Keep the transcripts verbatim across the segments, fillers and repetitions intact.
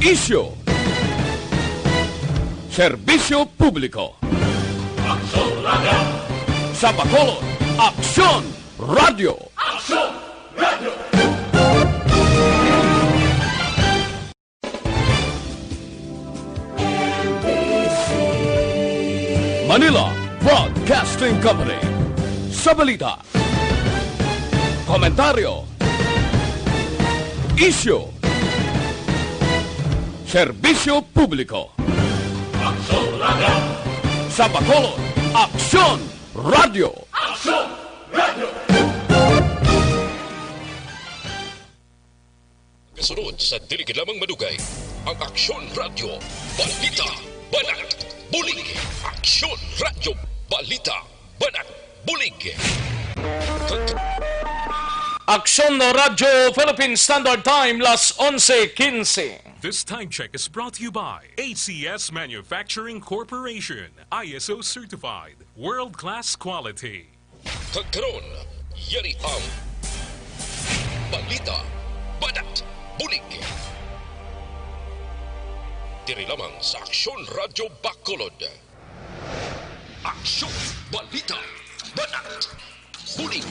Isyu. Serbisyo publiko. Aksyon Radio. Sa Bacolod, Aksyon Radio. Aksyon Radio. Manila Broadcasting Company. Sa balita, komentaryo, isyu, serbisyo publiko. Aksyon Radio. Sa Bacolod, Aksyon Radio. Aksyon Radio. Kasunod sa Dili Gid Lamang Madugay, ang Aksyon Radyo, Balita, Banat, Bulig. Aksyon Radyo, Balita, Banat, Bulig. Aksyon Radyo Philippine Standard Time, las onse quince. This time check is brought to you by A C S Manufacturing Corporation, I S O certified, world-class quality. Kag karon, yari ang Balita, Banat, Bulig. Diri lamang sa Aksyon Radyo Bacolod. Aksyon, Balita, Banat, Bulig.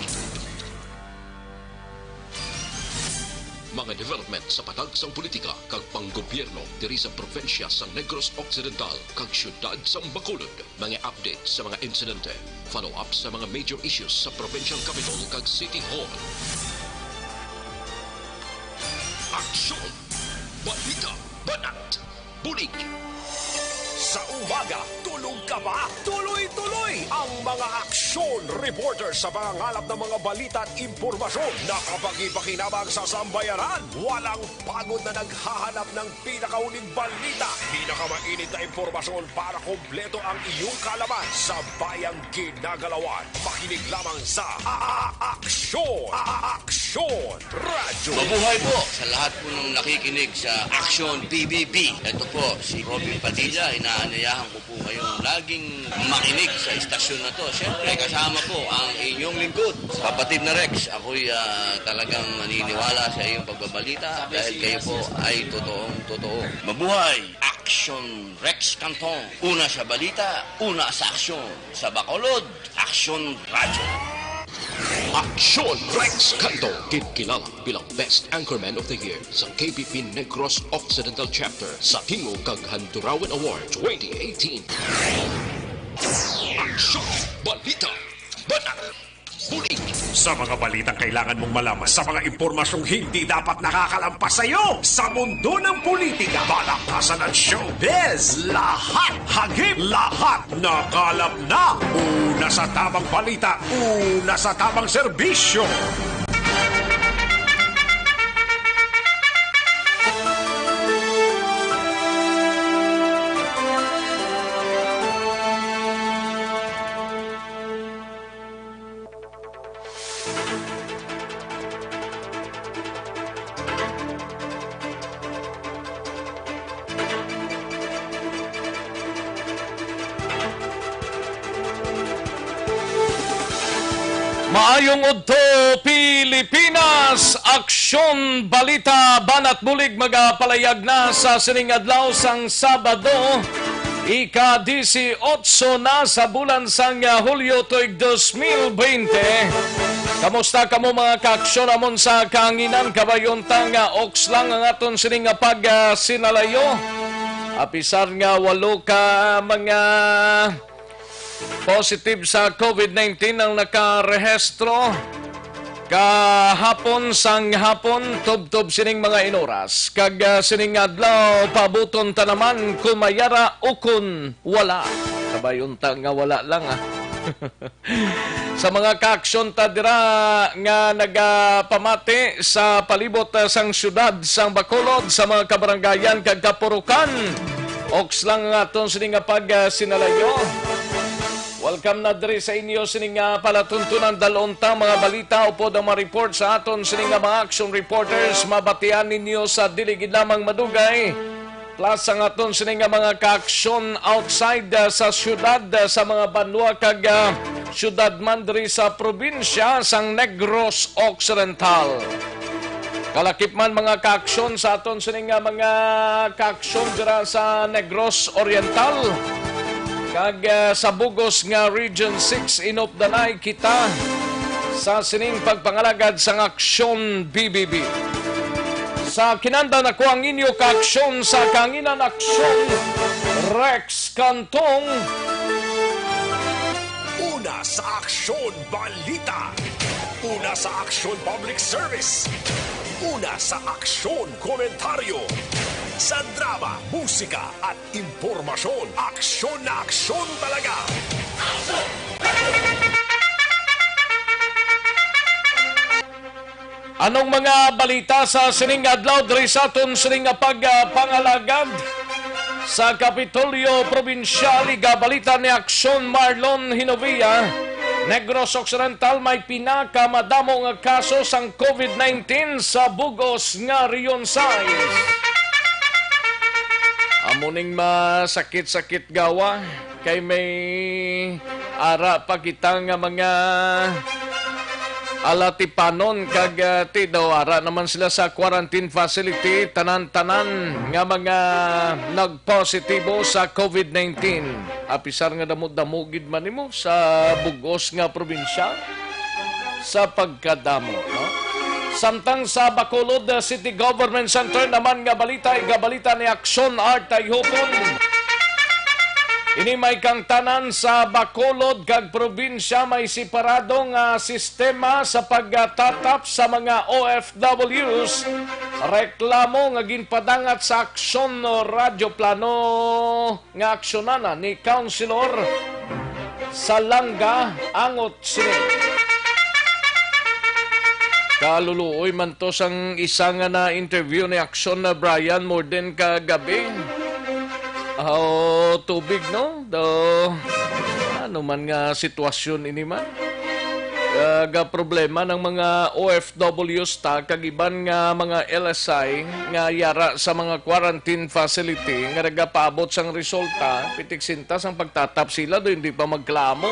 Mga development sa patag sang politika kag panggobyerno diri sa probinsya sa Negros Occidental kag siyudad sang Bacolod. Mga update sa mga insidente, follow-up sa mga major issues sa provincial capital kag city hall. Aksyon! Balita! Banat! Bulig! Sa umaga, tulog ka ba? Tuloy-tuloy ang mga aksyon reporter sa pangangalap ng mga balita at impormasyon na kapagi-pakinabang sa sambayanan. Walang pagod na naghahanap ng pinakauling balita, pinakamainit na impormasyon para kompleto ang iyong kaalaman sa bayang ginagalawan. Makinig lamang sa A-, A-, Aksyon, A-, A-, Aksyon Radyo. Mabuhay po sa lahat po ng nakikinig sa Aksyon P B B. Ito po si Robin Padilla. Inaanyayahan ko po kayong laging makinig sa istasyon na to. Siyempre, kasama po ang inyong lingkod, kapatid na Rex. Ako'y, ah, talagang naniniwala sa iyong pagbabalita dahil kayo po ay totoong totoo. Mabuhay! Aksyon Rex Canton. Una sa balita, una sa aksyon. Sa Bacolod, Aksyon Radyo. Aksyon Rex Canton, ginkilala bilang Best Anchorman of the Year sa K B P Negros Occidental Chapter sa Tingog kag Handurawan Award twenty eighteen. Aksyon, balita, banat, bulig. Sa mga balitang kailangan mong malaman, sa mga impormasyong hindi dapat nakakalampas sa iyo, sa mundo ng politika, palakasan at showbiz, lahat hagip, lahat nakalap na. Una sa tamang balita, una sa tamang serbisyo. Maayong udto, Pilipinas! Aksyon, balita, banat bulig magapalayag na sa sining adlaw sang Sabado, ika disiotso na sa bulan sang, ah, Hulyo tuig dos mil bente. Kamusta kamo, mga kaaksyon, amon sa kahanginan? Kabay unta nga oks lang ang aton sining nga pagsinalayo. Apisar nga walo ka mga positive sa COVID nineteen ang nakarehistro kahapon sang hapon, tubtob sining mga inoras. Kag, ah, sining adlaw, paabuton ta naman kun may ara ukon wala. Kabay unta nga wala lang, ah. Sa mga kaaksyon ta dira nga nagapamati sa palibot, ah, sang siyudad sang Bacolod, sa mga kabarangayan kag kapurukan, oks lang ang aton sini nga pagsinalayo. Welcome na diri sa inyo sini nga palatuntunan. Dal-on ta mga balita upod ang mga report sa aton sini nga mga action reporters. Mabatian ninyo sa dili gid lamang madugay. Plus ang aton sini nga mga kaaksyon outside, ah, sa siyudad, ah, sa mga banwa kag, ah, siyudad man diri sa probinsya sang Negros Occidental. Kalakip man, mga kaaksyon, sa aton sini nga mga kaaksyon dira sa Negros Oriental kag, ah, sa bug-os nga Region six, inupdanay kita sa sining pagpangalagad sang Aksyon B B B. Sa kinanda nako ang inyo kaaksyon sa kanginan, Aksyon Rex Cantong. Una sa Aksyon Balita. Una sa Aksyon Public Service. Una sa Aksyon Komentaryo. Sa drama, musika at impormasyon, aksyon na aksyon talaga. Anong mga balita sa sining adlaw diri sa aton sining nga pagpangalagad? Sa Kapitolyo Probinsyal, igabalita ni Aksyon Marlon Hinovia, Negros Occidental, may pinakamadamo nga kaso sang COVID nineteen sa bug-os nga Region sais. Amo ning masakit-sakit gawa. Kay may ara pa kita nga mga alatipanon kag, ah, ti daw ara naman sila sa quarantine facility, tanan-tanan nga mga nagpositibo sa COVID nineteen. Apisar nga damo-damo gid man nimo sa bug-os nga probinsya sa pagkadamo, no? Samtang sa Bacolod, uh, City Government Center naman nga balita, igabalita ni Aksyon Art Tayhupon. Ini may kangtanan sa Bacolod kag probinsya may separado nga sistema sa pagtatap sa mga O F Ws. Reklamo nga ginpadangat sa Aksyon Radyo Plano nga aksyonan na ni Councilor Salanga Angot sini. Kaluluoy man to sang isa nga na-interview ni Aksyon na Brian Morden kagabi. Aw, tubig, no? Do, ano man nga sitwasyon ini man? Kag problema ng mga O F Ws ta kag iban nga mga L S I nga yara sa mga quarantine facility nga nagapaabot sang resulta, pitik sintas ang pagtatap sila do hindi pa magklamo.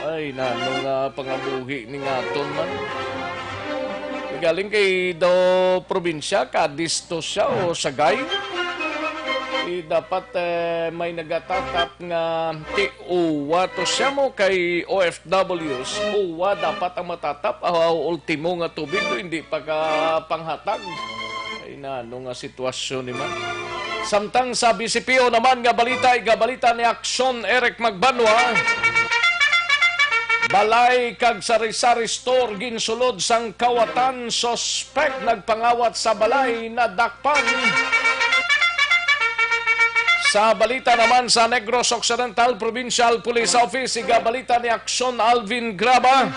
Ay, nano nga pangabuhi ni nga aton man. Galing kay do probinsya, Cadiz to siya o Sagay. Eh, dapat, eh, may nagatatap nga ti uwa to siya mo kay O F Ws. Uwa dapat ang matatap. Aw, ultimo nga tubig to, hindi pa ka panghatag. Ay, nano nga sitwasyon ni man. Samtang sa B C P O naman nga balita, igabalita ni Aksyon Eric Magbanwa. Balay kag sari-sari store ginsulod sang kawatan, suspek nagpangawat sa balay nadakpan. Sa balita naman sa Negros Occidental Provincial Police Office, igabalita ni Aksyon Alvin Graba.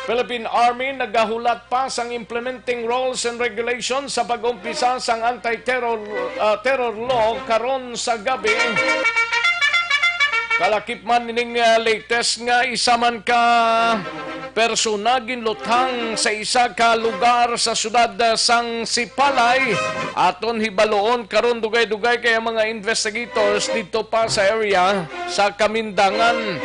Philippine Army nagahulat pa sang implementing rules and regulations sa pag-umpisa sang anti-terror, ah, terror law karon sa gabi. Kalakip man ining, ah, latest nga isa man ka persona ginluthang sa isa ka lugar sa siyudad, ah, sang Sipalay. Aton hibaluon karon dugay-dugay kay ang mga investigators didto pa sa area sa Kamindangan.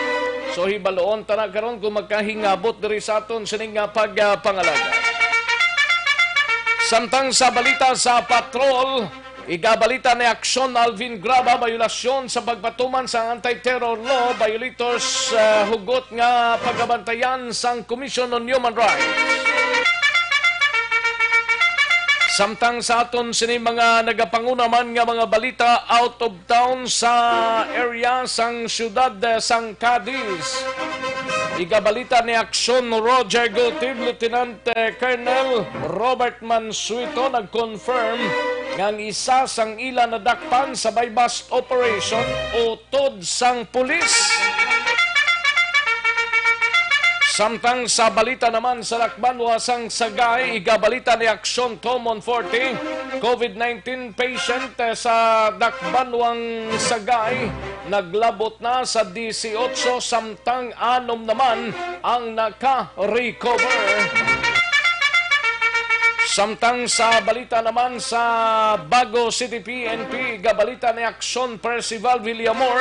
So, hibaluon ta na karon kung makahingabot diri sa aton sining nga pagpangalagad. Samtang sa balita sa patrol, igabalita ni Aksyon Alvin Graba, bayolasyon sa pagpatuman sa anti-terror law violators, ah, hugot nga pagabantayan sang Commission on Human Rights. Samtang sa aton sini mga nagapanguna man nga mga balita out of town sa area sang siyudad, eh, sang Cadiz. Igabalita ni Aksyon Roger Gutib, Lieutenant, eh, Colonel Robert Mansueto nag-confirm nga ang isa sang ila nadakpan sa buy-bust operation utod sang pulis. Samtang sa balita naman sa dakbanwa sang Sagay, igabalita ni Aksyon Tomon forty, COVID nineteen patient, eh, sa dakbanwang Sagay naglabot na sa disiotso, samtang anom naman ang naka-recover. Samtang sa balita naman sa Bago City P N P, gabalita ni Aksyon Percival Villamor,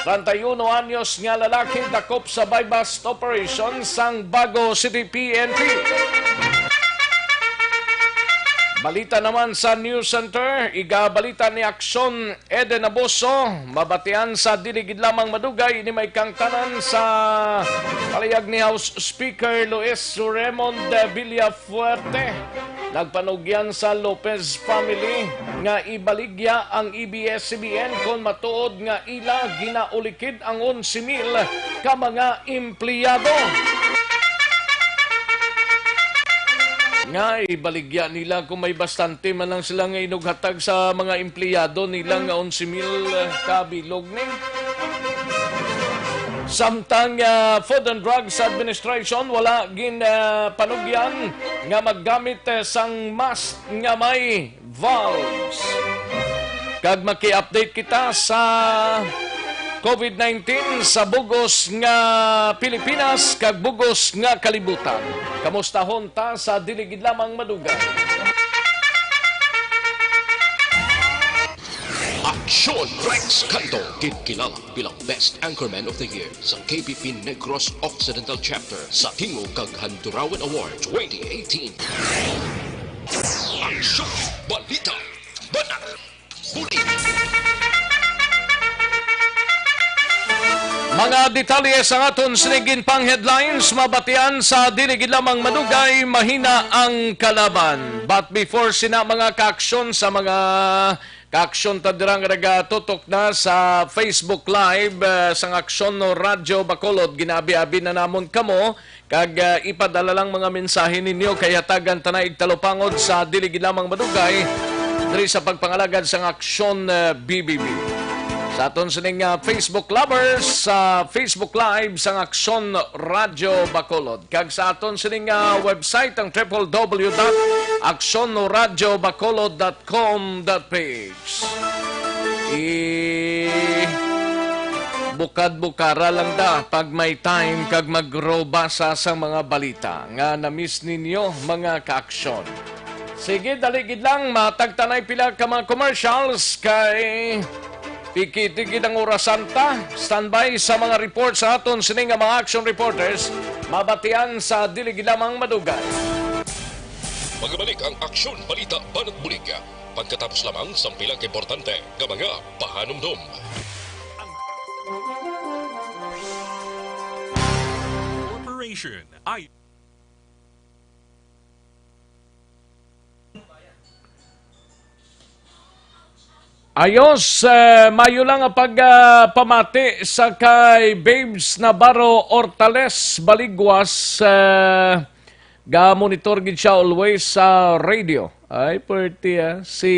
treinta y uno anyos nga lalaki, dakop sa buy-bust operation sang Bago City P N P. Balita naman sa News Center, igabalita ni Aksyon Eden Abuso, mabatian sa dili gid lamang madugay ini may kangtanan sa palihag ni House Speaker Luis Raymond Villafuerte. Nagpanugyan sa Lopez family nga ibaligya ang A B S C B N kon matuod nga ila ginaulikid ang onse mil ka mga empleyado. Nga ibaligya nila kung may bastante man lang sila nga inughatag sa mga empleyado nila nga onse mil ka bilog ni. Samtang, ah, Food and Drugs Administration wala gin, ah, panugyan nga maggamit, eh, sang mask nga may valves. Kag maki-update kita sa covid nineteen sa bugos nga Pilipinas kag bugos nga kalibutan. Kamustahon ta sa dili gid lamang madugay. Aksyon Rex Canto, ginkilala bilang Best Anchorman of the Year sa K P P Negros Occidental Chapter sa Tingog kag Handurawan Award twenty eighteen. Aksyon, balita, banat, bulig. Mga detalye sa aton sining ginpang headlines, mabatian sa dili gid lamang madugay, mahina ang kalaban. But before sina, mga kaaksyon, sa mga kaaksyon ta dira nga nagatutok na sa Facebook Live, eh, sang Aksyon no Radyo Bacolod, ginaabi-abi na namon kamo. Kag, ah, ipadala lang mga mensahe ninyo kay hatagan ta na igtalupangod sa dili gid lamang madugay diri sa pagpangalagad sang Aksyon, ah, B B B. Sa aton sining, ah, Facebook lovers, sa Facebook Live sang Aksyon Radyo Bacolod. Kag sa aton sining, ah, website, ang triple W dot aksyon no radyo bacolod dot com dot P H. I-, bukad-bukara lang da pag may time kag magrobasa sa mga balita nga na-miss ninyo, mga kaaksyon. Sige, dali gid lang, matagtanay pila ka mga commercials kay pikiti gid ang orasan ta. Standby sa mga report sa aton sini nga mga action reporters, mabatian sa dili gid lamang madugay. Magabalik ang Aksyon Balita Banat Bulig pagkatapos lamang sang pila ka importante nga mga pahanumdom. Corporation ay Ayos, eh, mayo lang ang pag, ah, pamati sa kay Babes Navarro Hortales Baliguas, eh, ga-monitor gid siya always sa radio. Ay, pretty, ah. Si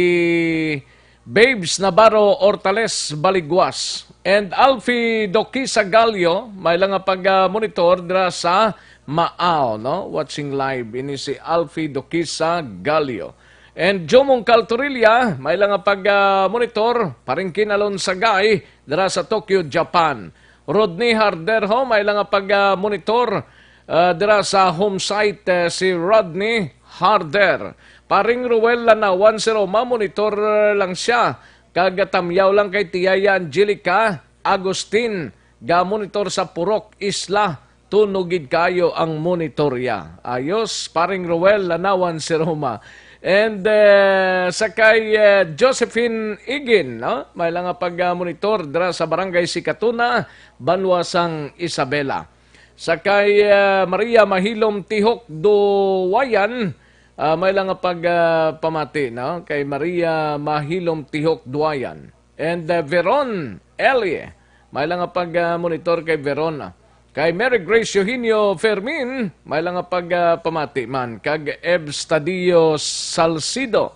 Babes Navarro Hortales Baliguas and Alfie Doquisa Gallo, may lang nga pag, ah, monitor dira sa Maao, no? Watching live ini si Alfie Doquisa Gallo. And Jomong Caltorilla, may lang nga pag, ah, monitor, Paringkin Alon Sagay, dira sa Tokyo, Japan. Rodney Harderho, may lang nga pag, ah, monitor, ah, dira sa home site, eh, si Rodney Harder. Paring Ruel Lanawan si Roma, monitor lang siya. Kag tamyaw lang kay Tiyaya Angelica Agustin, ga-monitor sa Purok, Isla. Tunog gid kayo ang monitorya. Ayos, Paring Ruel, Lanawan si Roma. And, eh, sa kay, eh, Josephine Igin, no? May lang nga pag, ah, monitor dira sa Barangay Sikatuna, Banwa sang Isabela. Sa kay, ah, Maria Mahilom Tihok Duwayan, ah, may lang nga pag, ah, pamati, no? Kay Maria Mahilom Tihok Duwayan. And, uh, Veron Elie, may lang nga pag, uh, monitor kay Veron. Kay Mary Grace Eugenio Fermin, may lang nga pag, uh, pamati man. Kag Ev Stadio Salcido,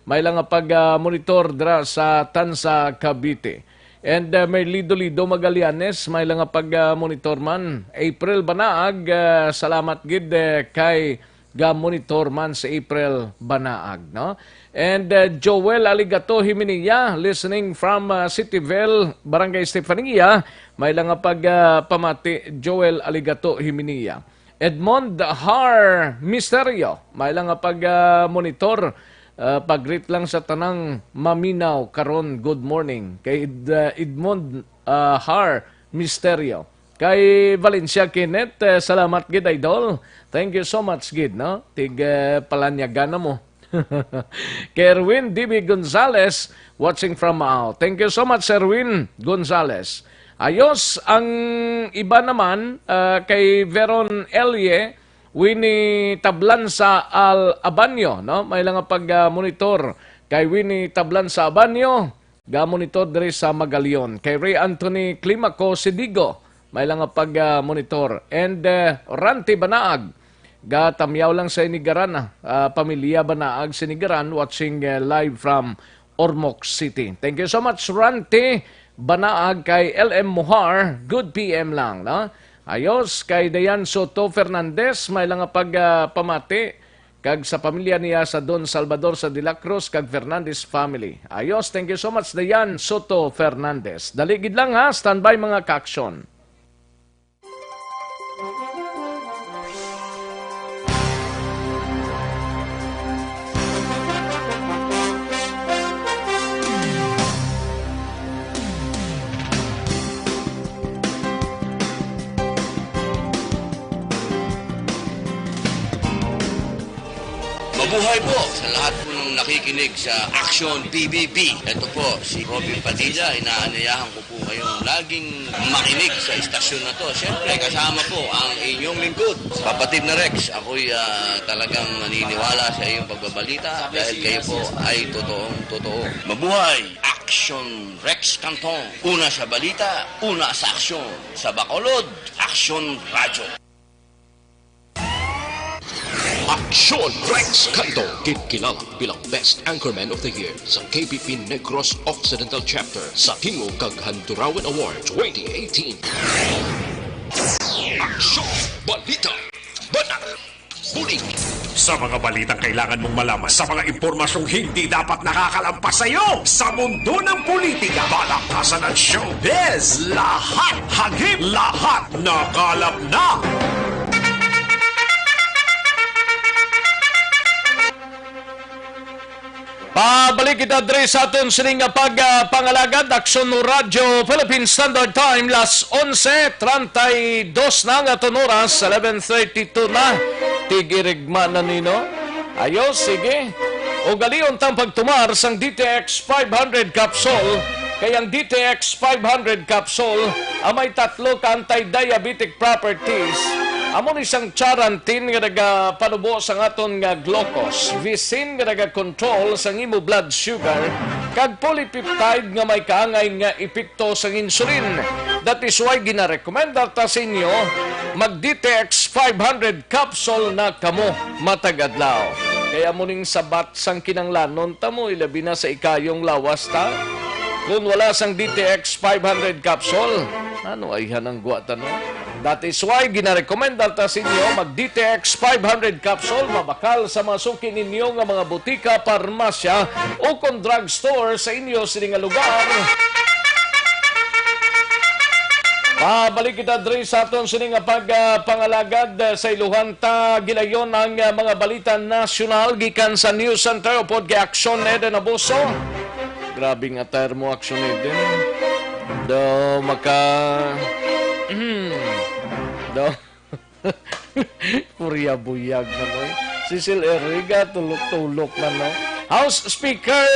may lang nga pag, uh, monitor dra sa Tanza, Cavite. And, uh, may Lido Lido Magallanes, may lang nga pag, uh, monitor man. April Banaag, uh, salamat gid, uh, kay ga-monitor man si April Banaag, no? And, uh, Joel Aligato Himinilla, listening from, uh, Cityville, Barangay Estefania. May lang nga pag, uh, pamati, Joel Aligato Himinilla. Edmond Har Misterio, may lang nga pag, uh, monitor, uh, pag-greet lang sa tanang maminaw karon, good morning. Kay Ed-, uh, Edmond, uh, Har Misterio. Kay Valencia Kenneth, eh, salamat gid, idol. Thank you so much gid, no? Tig, eh, palanyagan na mo. Kay Erwin D B Gonzales, watching from Mao. Thank you so much, Erwin Gonzales. Ayos, ang iba naman, ah, kay Veron Elie, Winnie Tablansa Al Abanyo, no? May lang pag, ah, monitor kay Winnie Tablansa Abanyo, ga monitor diri sa Magalion. Kay Ray Anthony Climaco Sidigo, may lang pag, ah, monitor. And, ah, Ranti Banaag, ga Tamyaw lang sa Sinigaran, ah, ah, pamilya Banaag Sinigaran, watching, ah, live from Ormoc City. Thank you so much, Ranti Banaag, kay L M Muhar, good P M lang, no? Ayos, kay Dayan Soto Fernandez, may lang pag, ah, pamati, kag sa pamilya niya sa Don Salvador sa De La Cruz kag Fernandez family. Ayos, thank you so much, Dayan Soto Fernandez. Dali gid lang ha, standby mga ka-aksyon. Mabuhay po sa lahat po ng nakikinig sa Action P B B. Ito po si Robin Padilla. Inaanyayahan ko po kayong laging makinig sa istasyon na to. Siyempre, kasama po ang inyong lingkod, Kapatid na Rex. Ako'y, ah, talagang naniniwala sa iyong pagbabalita dahil kayo po ay totoong totoo. Mabuhay! Action Rex Canton. Una sa balita, una sa aksyon. Sa Bacolod, Action Radyo. Action Rex Canto, ginkilala bilang Best Anchorman of the Year sa K B P Negros Occidental Chapter sa Tingog kag Handurawan Award twenty eighteen. Action Balita, Banat, Bulig. Sa mga balitang kailangan mong malaman, sa mga impormasyong hindi dapat nakakalampas sa iyo, sa mundo ng politika, balakasan at showbiz, lahat hagip, lahat nakalap na. Pabalik kita diri sa aton sining nga pag, ah, pangalagad, Aksyon Radyo Philippine Standard Time, las onse treinta y dos na nga aton oras, eleven thirty-two na. Tigirigma na nino. Ayo, sige. Ugalion tang pagtumar sang D T X five hundred capsule, kay ang D T X five hundred capsule ang may tatlo ka anti-diabetic properties. Amo ni sang charantin nga nagapanubo sang aton nga glucose, visin nga nagakontrol sang imo blood sugar, kag polypeptide nga may kaangay nga epekto sang insulin. That is why ginarekomenda ta sa inyo mag D T X five hundred capsule na kamo matag adlaw. Kay amo ning sabat sang kinanglanon ta mo, ilabi na sa ikayong lawas ta. Kung wala sang D T X five hundred capsule, ano ayhan ang gwa ta, no? That is why ginarekomenda ta sa inyo mag D T X five hundred capsule, mabakal sa mga suki ninyo nga mga butika, parmasya, o kon drugstore sa inyo sini nga lugar. Pabalik kita diri sa aton sini nga pag, ah, pangalagad, ah, sa iluhan ta gilayon ang, ah, mga balita nasyonal gikan sa News Center upod kay Action Eden Abuso. Grabe nga termo, Action Eden. Daw maka, daw Purya buyag na, no? Si Sil Eriga, tulok-tulok na, no? House Speaker,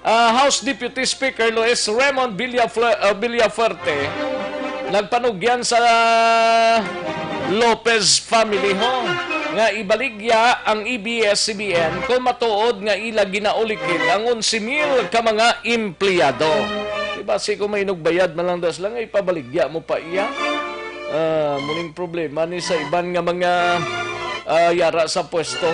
ah, House Deputy Speaker Luis Raymond Villafle-, ah, Villafuerte, nagpanugyan sa Lopez family, ho, nga ibaligya ang A B S C B N kung matuod nga ila ginaulikid ang onse mil ka mga empleyado. Diba, si kung may inugbayad man lang das lang, ipabaligya mo pa iya? Ah, muning problema ni sa iban nga mga, ah, yara sa pwesto.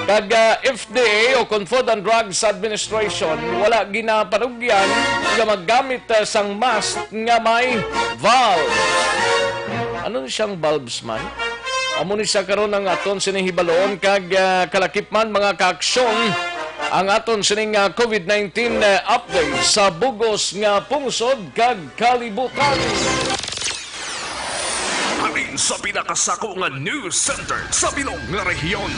Kag, ah, F D A o kon Food and Drugs Administration, wala ginapanugyan nga maggamit, ah, sang mask nga may valve. Ano ni siyang valves man? Amo ni siya karon ang aton sini hibalon kag, ah, kalakip man, mga kaaksyon, ang aton sining, ah, COVID nineteen, ah, update sa bugos nga pungsod kag kalibutan. Halin sa pinakasako nga news center sa bilog nga rehiyon.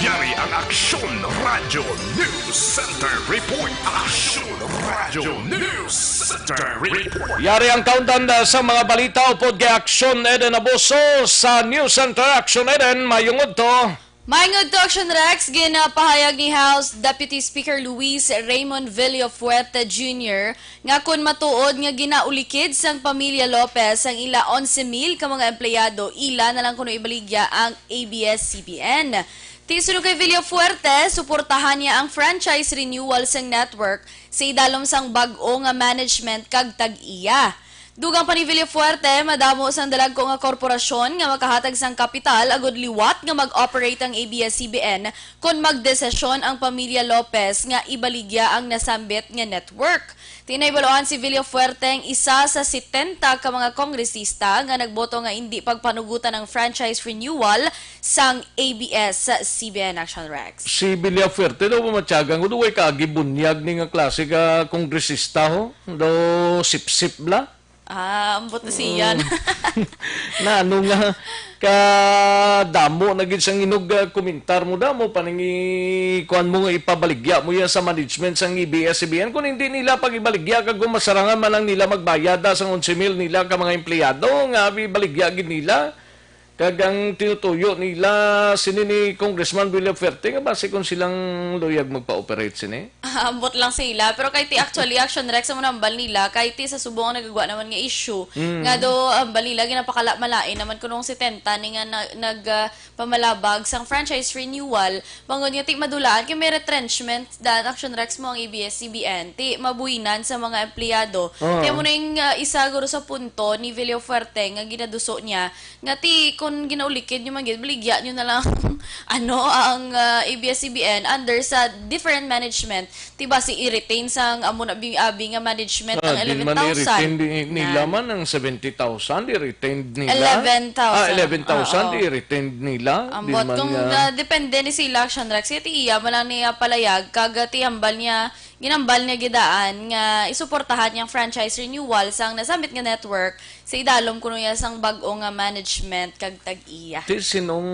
Yari ang Aksyon Radyo News Center Report. Aksyon Radyo News Center Report. Yari ang kaundan, ah, sa mga balita upod kay Aksyon Eden Abuso sa News Center. Aksyon Eden, mayong udto. Mayong udto, Aksyon Rex. Ginapahayag ni House Deputy Speaker Luis Raymond Villafuerte Junior nga kon matuod nga ginaulikid sang pamilya Lopez ang ila onse mil ka mga empleyado, ila na lang kuno ibaligya ang A B S C B N. Ti suno kay Villafuerte, suportahan niya ang franchise renewal sang network sa idalom sang bag-o nga management kag tag-iya. Dugang pa ni Villafuerte, madamo sang dalagko nga korporasyon nga makahatag sang kapital agud liwat nga mag-operate ang A B S C B N kon magdesisyon ang pamilya Lopez nga ibaligya ang nasambit nga network. Ti nahibaluan si Villafuerte ang isa sa setenta ka mga kongresista nga nagboto nga indi pagpanugutan ang franchise renewal sang A B S C B N, Action Rex. Si Villafuerte daw mamatyagan ko, daw way kaagi bunyag ni nga klase ka kongresista, ho? Daw sipsip bla? Ah, ambot na siya. Mm. Na ano nga, kadamo na gid sang inog, ah, komentar mo, damo pa nang i-, kuan mo nga ipabaligya mo yan sa management sang A B S C B N. Kung hindi nila pag-ibaligya, kag kung masarangan man lang nila magbayada sang onse mil nila ka mga empleyado, nga ibaligya gid nila. Kag ang tinutuyo nila, sini ni Congressman Villafuerte, nga basi kung silang luyag magpa-operate sini? Ambot lang sila. Pero kay ti actually, Action Rex, ang hambal nila, kay ti sa subong nga nagagwa naman nga issue, Mm. nga do, hambal nila, ginapakala-malain naman kunong setenta ni nga na-, nag, ah, pamalabag sang franchise renewal, bangod nga ti madulaan, kay may retrenchment dan Action Rex mo ang A B S C B N, ti mabuhinan sa mga empleyado. Oo. Kaya mo na yung, ah, isa guro sa punto ni Villafuerte nga ginaduso niya, nga ti, kung ginaulikid nyo man gid, baligya nyo na lang, ano, ang, ah, A B S C B N under sa different management. Ti basi i-retain sang amo na abi, abi nga management Ah, ang di eleven thousand. Man i-retain di, nila Na. Man ang seventy thousand, i-retain nila. Eleven thousand. Ah, eleven thousand, Oo. I-retain nila. Di Ambot man kung, nga ah, depende ni sila, Action Rex, ti iya man lang niya palayag, kag ti hambal niya, ginambal niya gidaan nga isuportahan niyang franchise renewal sang nasambit nga network sa idalom kuno niya sang bag-o nga management kag tag-iya. Ti sinong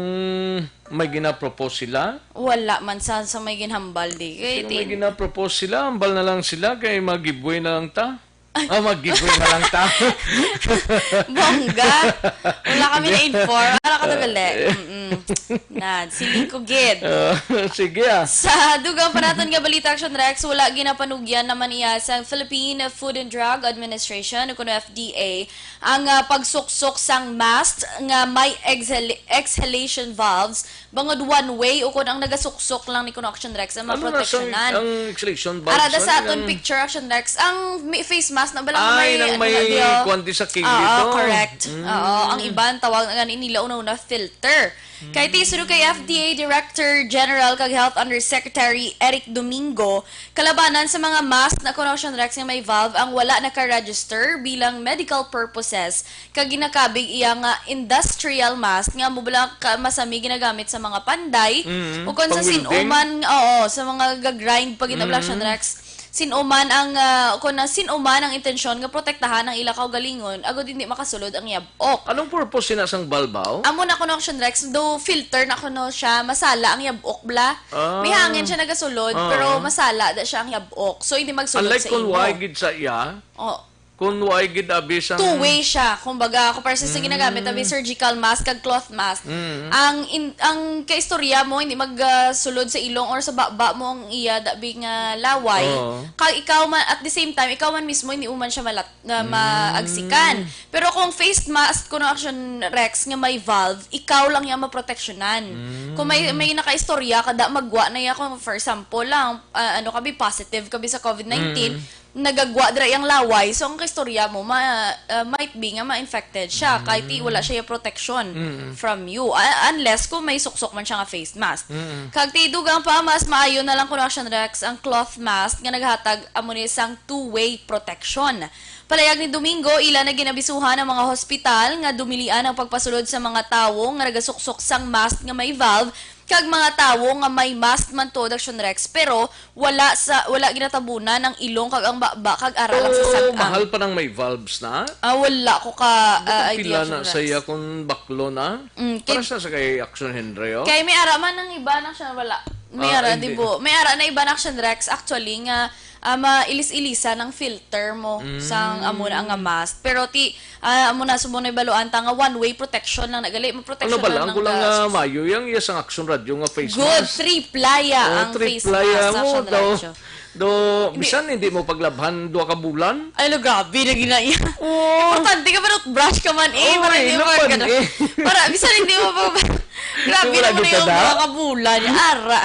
may ginapropose sila? Wala man sa, sa may ginhambal di. Kay Sinong may tin- ginapropose sila? Hambal na lang sila kay mag-giveaway na lang ta. Ah, mag-giveaway na lang ta. Bongga. Wala kami na-inform. Wala ka na gali. Mm-mm. Na, siling ko gid. Ah, sige, ah. Sa dugang pa naton nga balita, Action Rex, wala ginapanugyan naman iya sa Philippine Food and Drug Administration, o kuno F D A, ang, ah, pagsuksok sang mask nga may exhal-, exhalation valves, bangod one way, o kung ang nagasuksok lang ni kuno, Action Rex, ang Ano na sang, maproteksyonan. Ang exhalation valves? Arada sa Ano aton ang picture, Action Rex, ang mi-, face mask na ba lang Ay, may, nang ano may na diyo? Kuwan di sa kilid, Oo, oh. Correct. Mm. Oo, ang iban tawag na gani nila una-una filter. Kay ti suno kay F D A Director General kag Health Undersecretary Eric Domingo, kalabanan sa mga mask na kuno, Action Rex, nga may valve ang wala naka-register bilang medical purposes, kag ginakabig iya nga industrial mask nga amo bala ka masami ginagamit sa mga panday, Mm, o kon sa pang-welding? Sin-o man, oo, sa mga gag-grind pa gid na bala, Mm. Action Rex. Sin-o man ang, ah, kung na sin-o man ang intensyon nga protektahan ang ila kaugalingon, agud hindi makasulod ang yab-ok. Anong purpose sina sang valve, aw? Amo na kuno, Action Rex, do filter na kuno siya, masala ang yab-ok bala. Ah. May hangin siya nagasulod, Ah. pero masala da siya ang yab-ok. So, hindi magsulod Unlike sa kung imo. Why gid sa iya, Oh. Kung why gid abi sang Two-way siya. Kumbaga, kung para sa Mm. ginagamit, abi surgical mask kag cloth mask. Mm. Ang in-, ang kaistorya mo, hindi mag, ah, sulod sa ilong or sa baba mo ang iya dabi nga laway. Oo. Kag ikaw man, at the same time, ikaw man mismo, hindi mo man siya malat-, na Mm. maagsikan. Pero kung face mask, kuno, Action Rex, nga may valve, ikaw lang iya maproteksyonan. Mm. Kung may, may nakaistorya ka, da magwa na iya, kung for example lang, ah, ano ka bi, positive ka bi sa covid nineteen, Mm. nagagwa dira iyang laway, so ang kaistorya mo, ma-, ah, might be nga ma-infected siya, Mm. kahit i-, wala siya yung protection Mm. from you. Ah, unless kung may suksok man siya nga face mask. Mm. Kag ti dugang pa, mas maayo na lang kuno, Action Rex, ang cloth mask nga naghatag amo ni sang two-way protection. Palayag ni Domingo, ila na ginabisuhan ang mga hospital nga dumilian ang pagpasulod sa mga tawo nga nagasuksok sang mask nga may valve kag mga tawo nga may mask man tuod, Action Rex, pero wala sa, wala ginatabunan ang ilong kag ang baba kag ara lang sa So, sag-ang. mahal pa nang may valves na? Ah, wala ko ka, Di ah, ba idea, pila Action na Rex. sa iya kung baklo na? Mm, Para kay sa, sa kay Action Henry, oh? Kay may ara man ang iba na siya, wala. May Ah, ara, hindi. di ba? May ara na iba na, Action Rex, actually, nga, ah, mailis-ilisa ng filter mo Mm. sang amo na nga mask. Pero ti, ah, amo na, subong na ibaluan ta nga one-way protection lang na gali, mo Ano protection ba lang lang, ang kulang nga gas. mayo yang iya sang Action Radio nga face Good, mask? Triplaya Oh, ang face triplaya mask, mo Action daw. Radio. Do, Hindi. bisan hindi mo paglabhan duha ka bulan? Ay, lo, grabe na gina iya. Oo. Importante ka ba, toothbrush ka man eh, Oo, para hindi eh, mo laban ka na. eh. Para, bisan hindi mo pa, grabe Wala naman di na yung ka na? mga kabulan. Ara.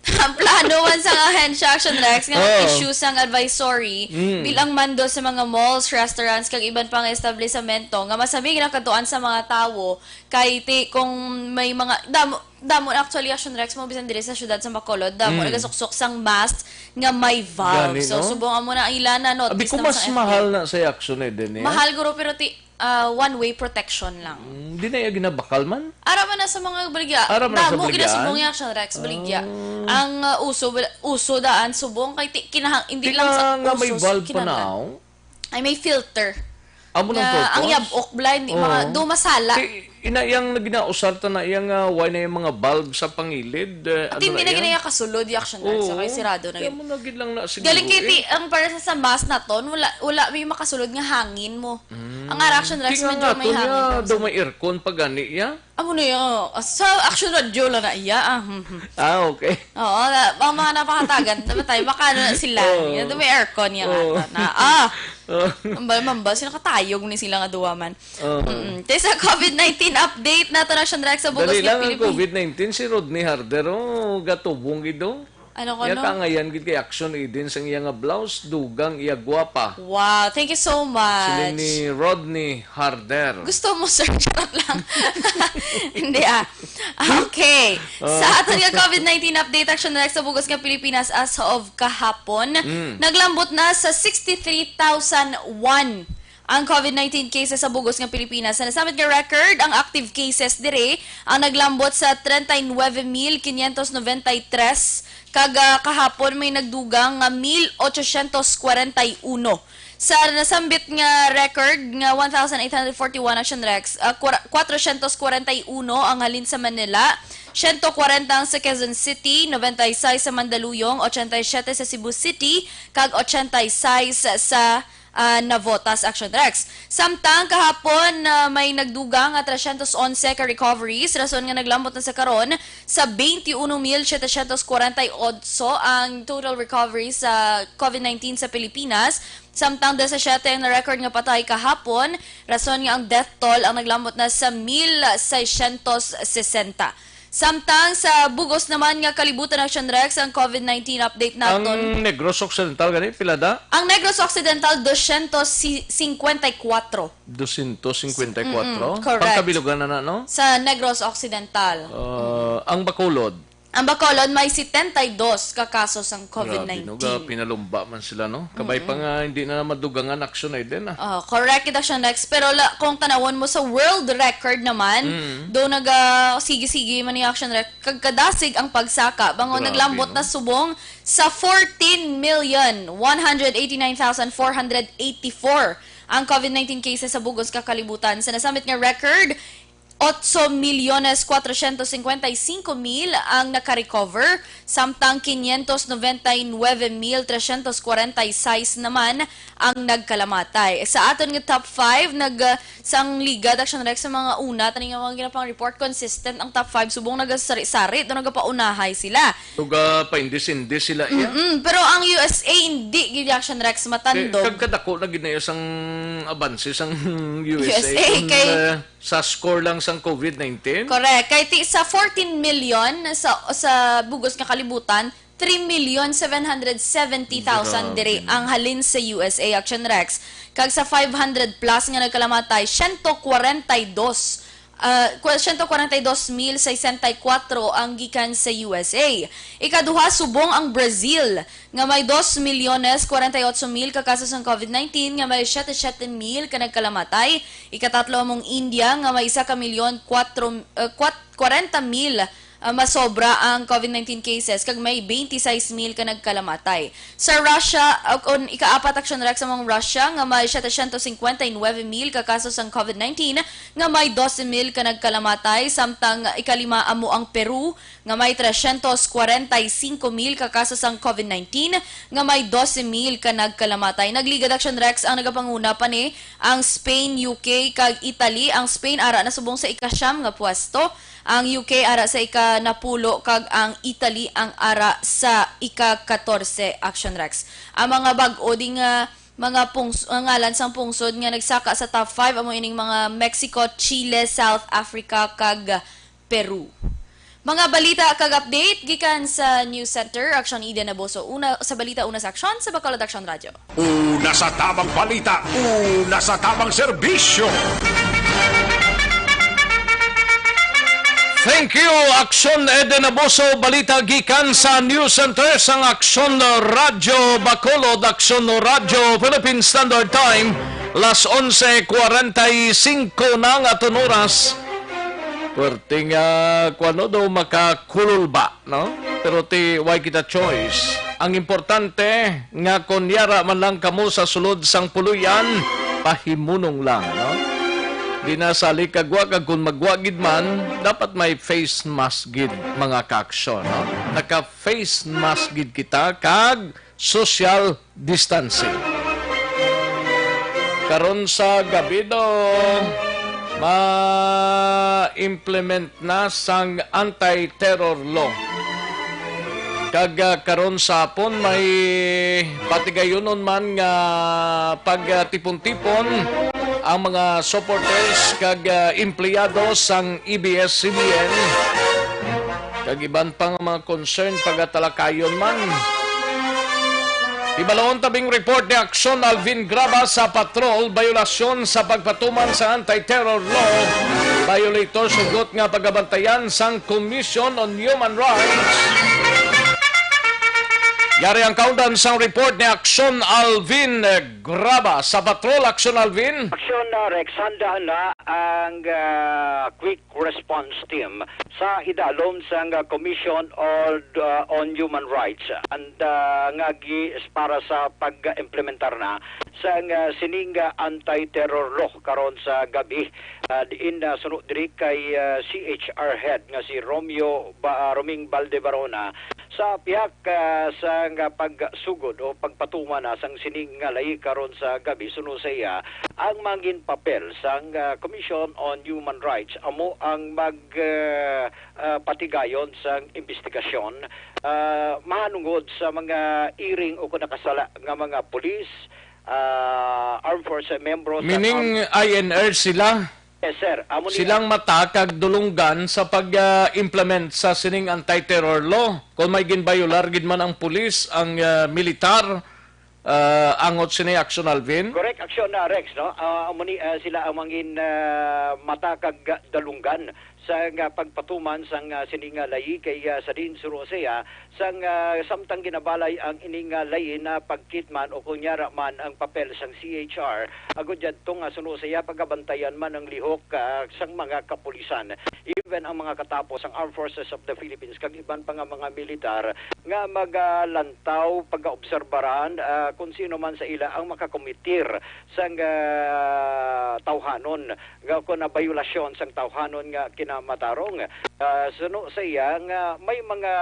Ang plano man sa ahensya, Action Rex, nga Oo. mag-issue sang advisory Mm. bilang mando sa mga malls, restaurants, kag iban pa nga establisamento nga masabi ginakadtuan sa mga tawo kay ti, kung may mga, damo, damo na actually, Action Rex, mo bisan diri sa syudad sa Bacolod, damo Mm. nagasuksok sang mask nga may valve. Gani, So, no? subong amo na ang ila na notice Abi ko lang mas sa F B. mahal na sa Action eh, din, eh. Mahal guro, pero ti, ah, one-way protection lang. Mm, di na iya ginabakal man? Ara man na sa mga baligya. Ara man na sa Damo baligya? ginasubong yung Action Rex, baligya. Ah. Ang, ah, uso, uso daan subong kay ti, kinahang, hindi Di lang sa nga, nga may uso, valve pa kinahanglan. now? Ay, may filter. Amo nang Nga ang purpose? yabok, blind, di Oo. mga, do masala. Ti, ina yang naginausar ta na iya nga, why na yung mga valve sa pangilid? Eh, At ano hindi na na yan? ginaya kasulod yung Action Rex, Oo. okay, sirado na Kaya yun. mo na gid lang na siguro Galing kay eh. ti, ang para sa, sa mask naton, wala, wala may makasulod nga hangin mo. Mm. Ang ara Action Rex, Di nga medyo nga may to niya, hangin. daw may aircon pa gani iya? Amo na yun. Ah, sa Action Radio lang na iya. Ah, hmm, hmm. Ah, okay. Oo, na, ang mga napakatagan, dapat tayo, baka ano na sila. Oo. Yan, may aircon niya Oo. ata na. Ah! Oo. Mambal, mambal, sino katayog ni sila nga duwa man? Oo. Mm-mm. Tayo sa COVID nineteen update nato na, Action Rex, sa Bugos Dali nga lang ang Pilipinas. COVID nineteen, si Rodney Harder, oh, gatubong gid, oh. Ano ko, Iya no? ka ngayon gid kay Action Eden sang iya nga blouse, dugang iya gwapa. Wow, thank you so Siling much. ni Rodney Harder. Gusto mo, sir? Charot lang. Hindi, ah. Okay. Oh. Sa aton nga COVID nineteen update, Action Rex, sa Bugos nga Pilipinas as of kahapon, Mm. naglambot na sa sixty-three thousand one ang COVID nineteen cases sa Bugos nga Pilipinas. Sa nasambit nga record, ang active cases dire ang naglambot sa treinta y nueve mil quinientos noventa y tres, kag, ah, kahapon may nagdugang nga mil ochocientos kwarenta y uno. Sa nasambit nga record nga one thousand eight hundred forty-one, Action Rex, ah, kwar-, kwatrocientos kwarenta y uno ang halin sa Manila, siyento kwarenta ang sa Quezon City, noventa y seis sa Mandaluyong, ochenta y siete sa Cebu City, kag ochenta y seis sa, ah, Navotas, Action Rex. Samtang kahapon, ah, may nagdugang nga trescientos once ka recoveries, rason nga naglambot na sa karon sa twenty-one mil setecientos kwarenta y ocho ang total recoveries sa COVID nineteen sa Pilipinas. Samtang disisiete ang na-record nga patay kahapon, rason nga ang death toll ang naglambot na sa mil seiscientos sesenta. Samtang sa bugos naman nga kalibutan, Action Rex, ang COVID nineteen update naton. Ang Negros Occidental gani, pila da? Ang Negros Occidental, dosyentos cincuenta y cuatro. Dosyentos cincuenta y cuatro? Mm-mm, correct. Pangkabilugan na na, no? Sa Negros Occidental. Uh, ang Bacolod? Ang Bacolod may setenta y dos ka kaso sang COVID nineteen. Grabe, no? Ga-, pinalumba man sila, no? Kabay pa Mm-mm. nga hindi na madugangan action ay din, ah. Oh, correct kita siya next. Pero la, kung tanawon mo sa world record naman, Mm. do naga sige-sige man yung action rec-, kagkadasig ang pagsaka. Bango Grabe, naglambot no? na subong sa fourteen million one hundred eighty-nine thousand four hundred eighty-four ang COVID nineteen cases sa bugos ka kalibutan. Sa nasambit nga record, ocho milyones cuatrocientos cincuenta y cinco mil ang naka-recover, samtang quinientos noventa y nueve mil trescientos cuarenta y seis naman ang nagkalamatay. Sa aton nga top five, nag, ah, sang liga, Action Rex, sa mga una, tani nga mga ginapang report, consistent ang top five. Subong nagasari-sari, do nagapaunahay sila. Ug, ah, paindis-indis sila, iya. Mm-mm. Pero ang U S A, hindi gid, Action Rex, matandog. Eh, kag kadako na gid na iya sang abanse sang U S A, U S A, kung, kay ah, sa score lang sang COVID nineteen? Correct. Kay ti-, sa fourteen million sa, sa bugos nga kalibutan, three million seven hundred seventy thousand Grabe, diri no? ang halin sa U S A, Action Rex. Kag sa five hundred plus nga nagkalamatay, siyento kwarenta y dos, ah, kwa-, siyento kwarenta y dos mil sesenta y kuwatro ang gikan sa U S A. Ikaduha, subong ang Brazil, nga may dos milyones kwarenta y ocho mil ka kaso sang COVID nineteen, nga may siyete siyete mil ka nagkalamatay. Ikatatlo among India, nga may isa ka milyon kwatro, eh, kwat-, kwarenta mil, ah, masobra ang COVID nineteen cases kag may twenty-six mil ka nagkalamatay. Sa Russia, ah, kon ikaapat, Action Rex, among Russia nga may setecientos cincuenta y nueve mil ka kaso sang COVID nineteen nga may doce mil ka nagkalamatay, samtang ikalima amo ang Peru nga may trescientos cuarenta y cinco mil ka kaso sang COVID nineteen nga may doce mil ka nagkalamatay. Nagligad, Action Rex, ang nagapanguna pa ni ang Spain, U K, kag Italy. Ang Spain ara na subong sa ikasyam nga pwesto, ang U K ara sa ikanapulo, kag ang Italy ang ara sa ika-katorse, Action Rex. Ang mga bag-o ding, ah, mga pungs-, ah, ngalan sang pungsod nga nagsaka sa top five amo ining mga Mexico, Chile, South Africa, kag Peru. Mga balita kag update gikan sa News Center, Action Eden Naboso una, sa balita una sa Action sa Bacolod Action Radio. Una sa tamang balita, una sa tamang serbisyo. Thank you, Action Eden Abuso. Balita gikan sa News Center sang Action Radio Bacolod, Action Radio Philippine Standard Time, las onse cuarenta y cinco na nga aton oras. Pwerte nga, kuwano daw, makakulol ba, no? Pero ti, why kita choice? Ang importante nga kon yara man lang kamo sa sulod sang puloy-an, pahimunong lang, no? Di na sali kag wa, kag kon magwa gid man, dapat may face mask gid, mga kaaksyon, no? Naka-face mask gid kita, kag social distancing. Karon sa gabi do, ma-implement na sang anti-terror law. Kag, ah, karon sa hapon may patigayunon man nga pagtipon-tipon ang mga supporters kag, ah, empleyado sang A B S C B N. Kag iban pa nga mga concern pagatalakayon man. Hibalon tabing report ni Action Alvin Graba sa patrol, bayolasyon sa pagpatuman sa anti-terror law, violator sugot nga pagabantayan sang Commission on Human Rights. Yari ang kaundan sang report ni Action Alvin Graba sa patrol. Action Alvin. Action, uh, Rex, handa na ang, uh, quick response team sa idalom sang, ah, Commission on, ah, on Human Rights and, ah, nga gi-, para sa pag-implementar na sang, ah, sining, ah, anti-terror law karon sa gabi. Ah, diin, ah, suno diri kay, ah, C H R head nga si Romeo Ba-, ah, Roming Baldebarona sa pihak, ah, sang, ah, pagsugod o pagpatuman na sang sining nga layi karon sa gabi, suno sa iya, ang mangin papel sang, ah, Commission on Human Rights amo ang mag, ah, ah, patigayon sang imbestigasyon, ah, mahanungod sa mga iring o kon nakasala nga mga pulis, ah, armed forces, membro sa Meaning, armed I N R sila? Yes, sir. Amo ni Silang mata kag dulunggan sa pag, ah, implement sa sining anti-terror law. Kung may ginbayolar gid man ang pulis, ang, ah, militar, ah, angot sini, Action Alvin? Correct, Action, ah, Rex, no? Ah, amo ni, ah, sila ang mangin, ah, mata kag dalunggan sa nga pagpatuman sang, ah, sini nga layi kay, ah, sa din suno siya, sang, ah, samtang ginabalay ang ini nga layi na pagkit man o kunyara man ang papel sang C H R, agud yadto nga suno siya pagabantayan man ang lihok, ah, sang mga kapulisan. Even ang mga katapo sang Armed Forces of the Philippines kag iban pa nga mga militar nga magalantaw, pagaobserbaran, ah, kung sino man sa ila ang makakomitir sang, ah, tawhanon nga kon na bayolasyon sang tawhanon nga kinamatarong. Ah, suno sa iya nga may mga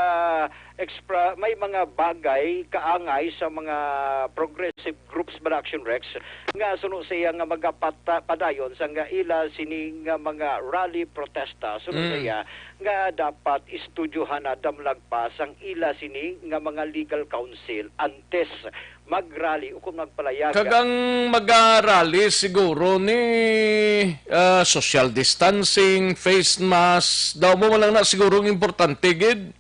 expra-, may mga bagay kaangay sa mga progressive groups ba, Action Rex, nga suno sa iya nga magapata-, padayon sa nga ila sini nga mga rally protesta, suno sa Mm. iya nga dapat istudyohan na damlag pa sang ila sini nga mga legal counsel antes mag-rally o kung magpalayag. Kag ang mag-rally siguro ni, ah, social distancing, face mask, daw mo man lang na siguro ang importante gid.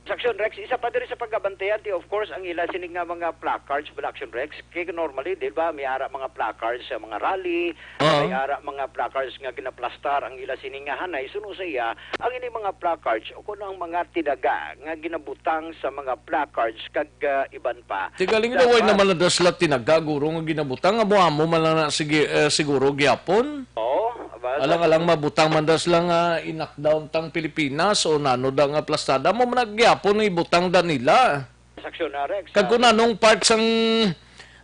Action Rex, isa pa diri sa pagabantayan, ti, of course, ang ila sini nga mga placards, ba, Action Rex? Kay normally, di ba, may ara mga placards sa mga rally, Oo. may ara mga placards nga ginaplastar ang ila sini nga hanay. Suno sa iya, ang ini mga placards, o kuno ang mga tinaga nga ginabutang sa mga placards kag, ah, iban pa. Ti galing daw, way Dapat naman na sila tinaga, guro, nga ginabutang, amo-amo man lang na, sige, eh, siguro gyapon. Oo, ba? Alang-alang mabutang man da sila nga i-knockdown tang Pilipinas o nano da nga plastada, mo man gyapon ibutang da nila. Sa aksyon, ah, Rex, kag ah, kung anong part sang,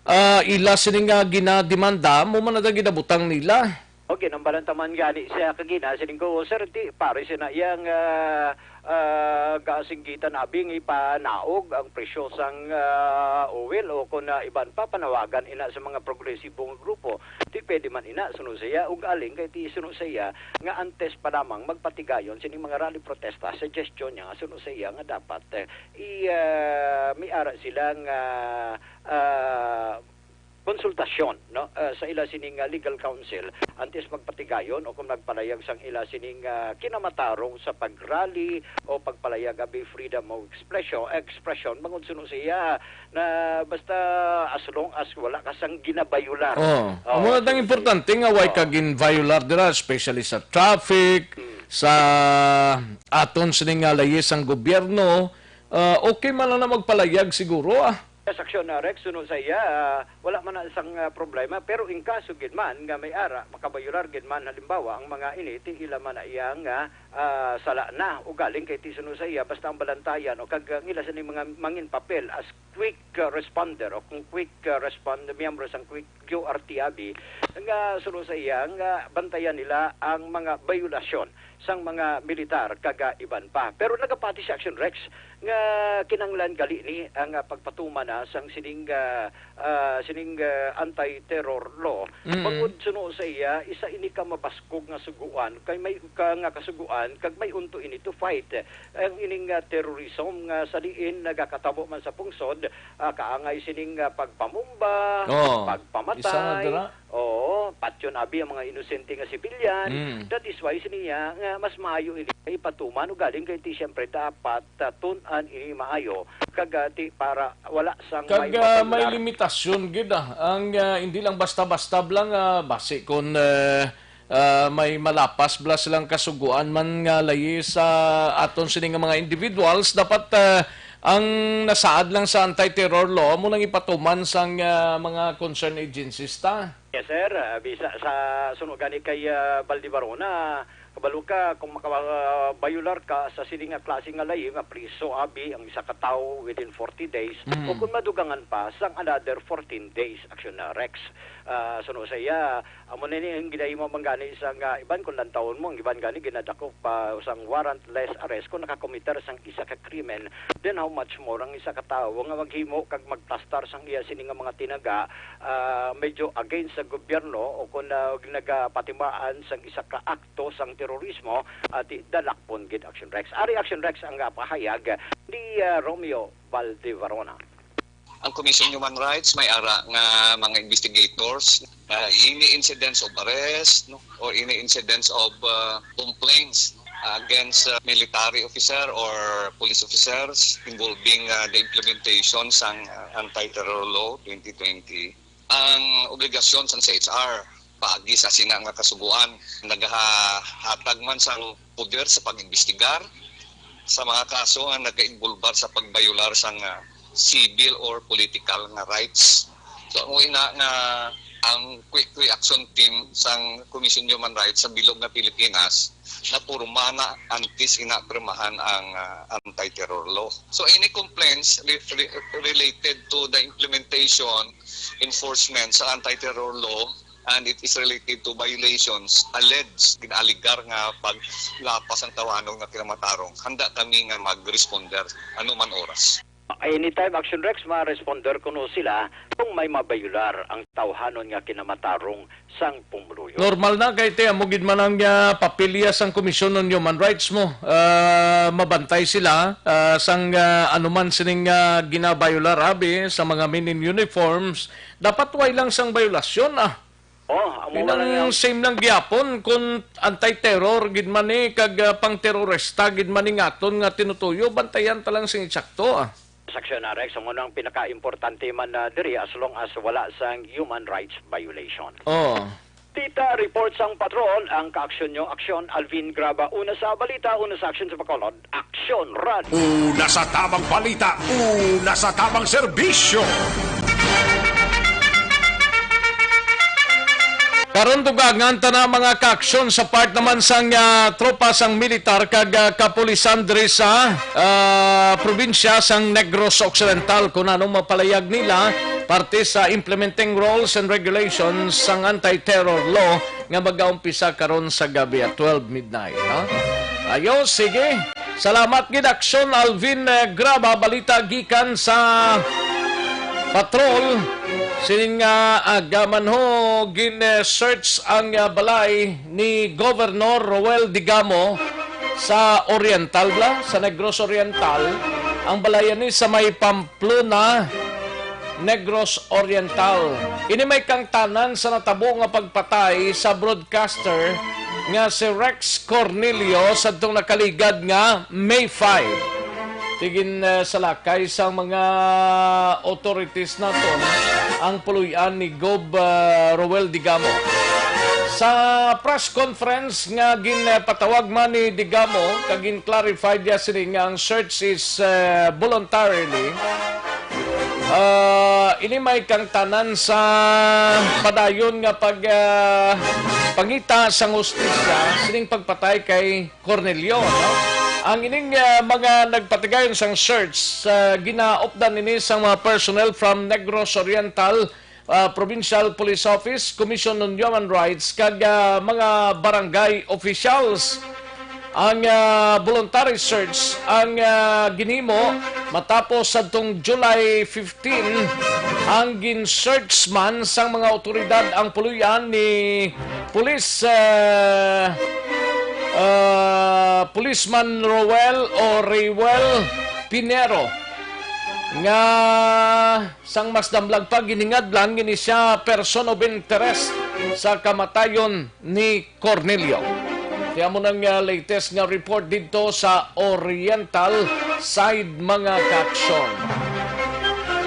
ah, ila sini nga ginademanda, mo man na da ginabutang nila. Okay, nambalan taman gani siya kagina, siling ko, "Sir, di, pare, sina yang, ah, ah, gasinggitan abi nga ipanaog ang presyo sang, ah, oil o kung, ah, iban pa, panawagan ina sa mga progresibo nga grupo." Di pwede man ina, suno siya, ug aling kay ti suno siya nga antes pa lamang magpatigayon sining mga rally protesta, suggestion niya nga suno siya nga dapat, eh, i, ah, may ara sila nga, ah, konsultasyon, no, ah, sa ila sining, ah, legal counsel antes magpatigayon o kung magpalayag sang ila sining, ah, kinamatarong sa pag-rally o pagpalayag abi freedom of expression, expression bangod suno siya na basta as long as wala ka sang ginabayular. Oh, amo na tang importante nga way ka ginviolar dira, especially sa traffic, sa aton sini nga layis sang gobyerno. Ah, okay man lang na magpalayag siguro, ah. Sa aksyon na, Rex, suno sa iya, ah, wala man na sang, ah, problema. Pero in kaso gid man nga may ara, makabayular gid man, halimbawa, ang mga ini, ti ila man na iya nga, ah, sala na. Ugaling kay ti suno sa iya, basta ang balantayan o kag, ah, ngila sa ni mga mangin papel as quick, ah, responder o kung quick, ah, respond, miyembro sang quick Q R T abi, nga suno sa iya nga bantayan nila ang mga bayulasyon sang mga militar kag, ah, iban pa. Pero nagapati si Action Rex nga kinanglan gali ni ang, ah, pagpatuman na sang sining, ah, ah, sining, ah, anti-terror law. Mm. Bangod suno sa iya, isa ini ka mabaskog nga suguan kay may ka nga kasuguan kag may unto ini to fight ang ining, ah, terrorism nga sa diin nagakatabo man sa pungsod, ah, kaangay sining, ah, pagpamumba, oh, pagpamatay. Isa na dira. Oo, patyon abi ang mga inosente nga sibilyan. Mm. That is why siniya nga mas maayo ini ipatuman ugaling kay ti siyempre dapat, ah, tun-an ini maayo kag, ah, ti para wala sang kag, may, ah, may mapalular. Limitasyon gid, ah, ang, ah, hindi lang basta-basta lang, ah, basi kon, eh, ah, may malapas bala silang kasuguan man nga layi sa aton sini nga mga individuals, dapat, ah, ang nasaad lang sa anti-terror law mo nang ipatuman sang, ah, mga concerned agencies ta. Yes, sir. Ah, bisa sa suno gani kay, ah, Baldivarona, kabalo ka kung makabayular ka sa sini nga klase nga layi nga priso abi ang isa ka tawo within forty days, mm, o kung madugangan pa sang another fourteen days, Action na Rex. Ah, suno sa iya, amo na ni ang ginahimo man gani sang, ah, iban kung lantawon mo, ang iban gani ginadakop pa sang warrantless arrest kung nakakomitar sang isa ka krimen. Then how much more ang isa ka tawo nga maghimo kag magplastar sang iya sini nga mga tinaga, ah, medyo against sa gobyerno o kung, ah, nagapatimaan sang isa ka akto sang terorismo, ah, ti dalakpon gid Action Rex. Ari Action Rex ang, ah, pahayag ni, ah, Romeo Valdevarona. Ang Commission on Human Rights may ara nga mga investigators, uh, any incidents of arrest, no, or any incidents of, uh, complaints, uh, against, uh, military officer or police officers involving, uh, the implementation sang, uh, Anti-Terror Law twenty twenty. Ang obligasyon sang C H R paagi sa sina nga kasugoan, nagahatag man sang poder sa pag-imbestigar sa mga kaso nga nagainbolbar sa pagbayolar sang, ah, civil or political nga rights. So, ang ina nga ang quick reaction team sang Commission on Human Rights sa bilog nga Pilipinas, naporma na antes ina pirmahan ang, ah, anti-terror law. So, any complaints re-, re-, related to the implementation, enforcement sa anti-terror law, and it is related to violations alleged, gin-alegar nga paglapas ang tawhanon nga kinamatarong, handa kami nga mag-responder anuman oras. Anytime, Action Rex, ma-responder kuno sila kung may mabayular ang tawhanon nga kinamatarong sang pumuluyo. Normal na kay ti amo gid man ang, ah, papilya sang Commission on Human Rights mo. Ah, mabantay sila, ah, sang, ah, anuman sining, ah, ginabayular abi sa mga men in uniforms. Dapat way lang sang bayolasyon, ah. Oh, amo Yun lang ang ang same lang gyapon kung anti-terror gid man ni kag, ah, pang-terorista gid man ni ngaton nga tinutuyo, bantayan ta lang sing eksakto, ah. Sa aksyon na, Rex, amo ang pinakaimportante man na diri as long as wala sang human rights violation. Oh. Dita report sang patrol, ang kaaksyon nyo, aksyon, Alvin Graba, una sa balita, una sa aksyon sa Bacolod, Aksyon Radio. Una sa tabang balita, una sa tabang serbisyo. Karon, dugangan ta na, mga kaaksyon, sa part naman sang, ah, tropa sang militar kag, ah, kapulisan diri sa, ah, probinsya sang Negros Occidental, kung anong mapalayag nila parte sa implementing rules and regulations sang anti-terror law nga magaumpisa karon sa gabi at twelve midnight, ha? Ayo, sige. Salamat gid, Aksyon Alvin, eh, Graba. Balita gikan sa patrol. Sining nga agaman ho, gin-search ang, ah, balay ni Governor Roel Digamo sa Oriental, bla, sa Negros Oriental. Ang balay ni sa may Pamplona, Negros Oriental. Ini may kangtanan sa natabo nga pagpatay sa broadcaster nga si Rex Cornelio sadtong nakaligad nga May five. Tigin, eh, sa lakay sang mga authorities naton ang puloy-an ni Gob, eh, Roel Digamo. Sa press conference nga ginpatawag man ni Digamo, kag gin-clarify niya sini nga ang search is, eh, voluntarily, ah, ini may kangtanan sa padayon nga pag, ah, pangita sang hustisya sining pagpatay kay Cornelio, no? Ang ining, ah, mga nagpatigayon sang search, ah, ginaupdan ini sang mga personnel from Negros Oriental, ah, Provincial Police Office, Commission on Human Rights, kag, ah, mga barangay officials. Ang, ah, voluntary search ang, ah, ginhimo matapos sadtong July fifteen ang gin-search man sang mga awtoridad ang puloy-an ni Police, ah, ah, Policeman Roel o Rewel Pinero, nga sang mas damlag pa, ginhingadlan gini siya person of interest sa kamatayon ni Cornelio. Kaya mo nang, ah, latest nga report dito sa Oriental Side, mga kaaksyon.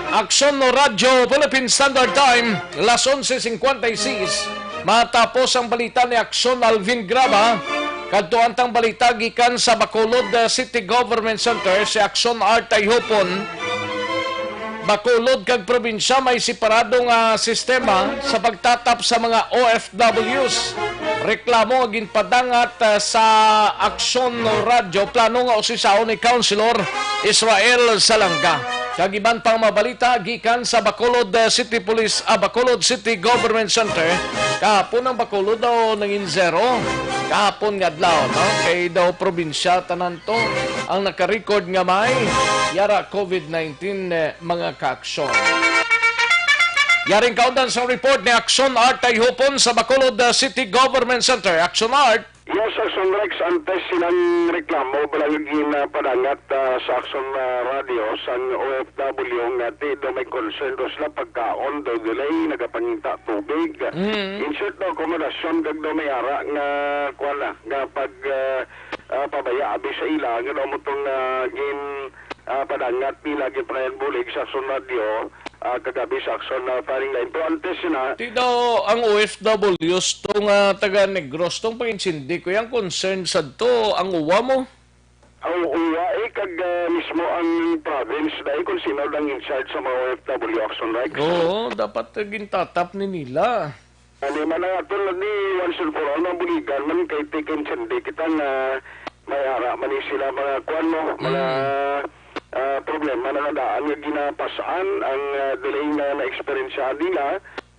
Aksyon no Radyo Philippine Standard Time, las onse cincuenta y seis. Matapos ang balita ni Aksyon Alvin Graba, kadtuan tang balita gikan sa Bacolod, uh, City Government Center, si Aksyon Art Tayhupon. Bacolod kag probinsya may separado nga sistema sa pagtatap sa mga O F Ws. Reklamo nga ginpadangat, uh, sa Aksyon Radyo, plano nga usisaon ni Councilor Israel Salanga. Kag iban pang mabalita gikan sa Bacolod, uh, City Police, ah, Bacolod City Government Center. Kahapon ang Bacolod daw nangin zero. Kahapon nga adlaw, no? Kay daw probinsya tanan to ang naka-record nga may yara COVID nineteen, eh, mga kaaksyon. Yaring kaundan sa report ni Aksyon Art Tayhupon sa Bacolod, uh, City Government Center. Aksyon Art. Yes, Aksyon Rex, antes silang reklamo, balangag ginapadangat, ah, sa Aksyon, ah, Radio sang O F W nga ti do may concern do sila pagkaon, do delay, nagapangita tubig. Mm. In short, do akomodasyon, kag do may ara nga, kuwan na, nga pag, ah, ah, pabaya abi sa ila, nga do mo tong, ah, gin, ah, padangat nila, ginpanayan bulig sa Aksyon Radio, ah, kagabi sa Aksyon, ah, Firing Line. Pero antes na. Ti daw ang O F Ws to nga taga Negros tong pag-insindi ko yang concern sa to ang uwa mo. Ang uwa, eh, kag, ah, mismo ang province dahil kung sino ang in charge sa mga O F W Action Rights. Oo, dapat, eh, gintatap ni nila. Ano man ang aton ni once and for all, mabuligan man kay ti kay insindi kita nga may ara man ni sila mga kuwan mo, mga, Mm. ah, problema na nadaan nga ginapas-an ang, ah, delay nga na-eksperyensyahan nila.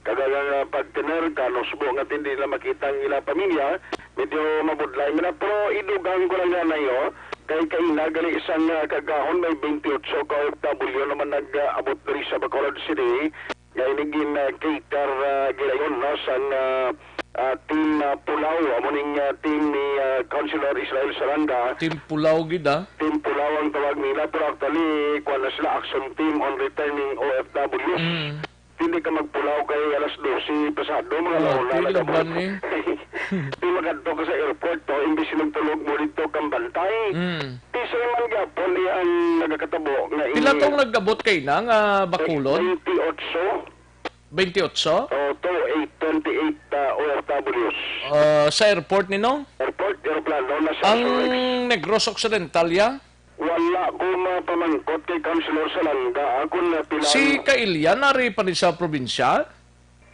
Kag ang, ah, pagtener ka, nusbo nga ti nila makita ang ila pamilya, medyo mabudlay man na. Pero idugang ko lang nga na, oh, kay kaina gali isang, ah, kagahon may twenty-eight ka O F W naman nag-abot diri sa Bacolod City. Nga ini gin, ah, cater, ah, gilayon, no, sang, ah, ah, Team, ah, Pulao, amo ning, ah, team ni, ah, Councilor Israel Saranda. Team Pulao gid, ah. Team Pulao ang tawag nila, pero actually, kuwan na sila, Action Team on Returning O F Ws. Mm. Hindi ka magpulaw kay alas dose pasado, mga Oh, laon na pila nagabot. Ba ni? Di makadto ka sa airport, to, imbis nagtulog mo dito kang bantay. Mm. Di sa iman gyapon, di ang nagakatabo nga Pila ini- tong nagabot kay na nga Bacolod? Twenty-eight. Twenty-eight? Oh, to eight, twenty-eight, ah, O F Ws. Ah, sa airport ni, no? Airport, aeroplano, nasa Ang Suez. Negros Occidental, ya? Wala ko mapamangkot kay Councilor Salanga, ah, kung na pila Si ang Kailian, ari pa ni sa probinsya?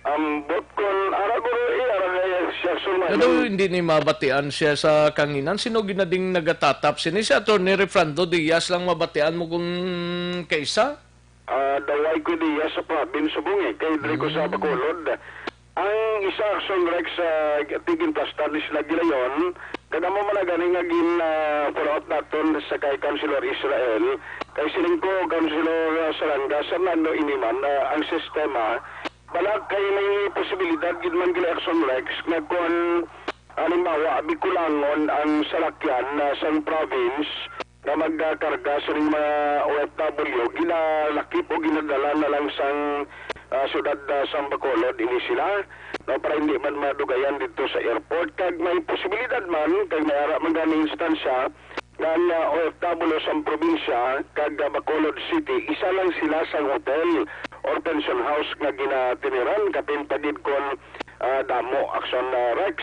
Ambot kon ara guro, eh, ara Jackson, Ngano hindi ni mabatian siya sa kanginan? Sino ginading nagatatap sini? Si Attorney Refrando Diaz lang mabatian mo kung kaisa? Ah, daway ko diya sa province subong eh, kay diri ko sa Hmm. Bacolod. Ang isa action Rex sa Tigin Plastar ni sila Gilayon, kag amo man na gani nga gin, ah, follow up naton sa kay Councilor Israel, kay siling ko, Councilor, ah, Saranga, Fernando Iniman, ah, ang sistema, bala kay may posibilidad gid man gila action Rex nga kung halimbawa, Bicolangon ang salakyan na sang province, nga magkarga sining mga O F W, ginalakip o ginadala na lang sang, ah, siyudad, ah, sang Bacolod ini sila, no, para hindi man madugayan dito sa airport. Kag may posibilidad man, kag may ara man gani instansya, nga ang, ah, O F W sang probinsya kag, ah, Bacolod City, isa lang sila sa hotel or pension house nga ginatiniran, kapin pa gid kon, ah, damo aksyon na Rex.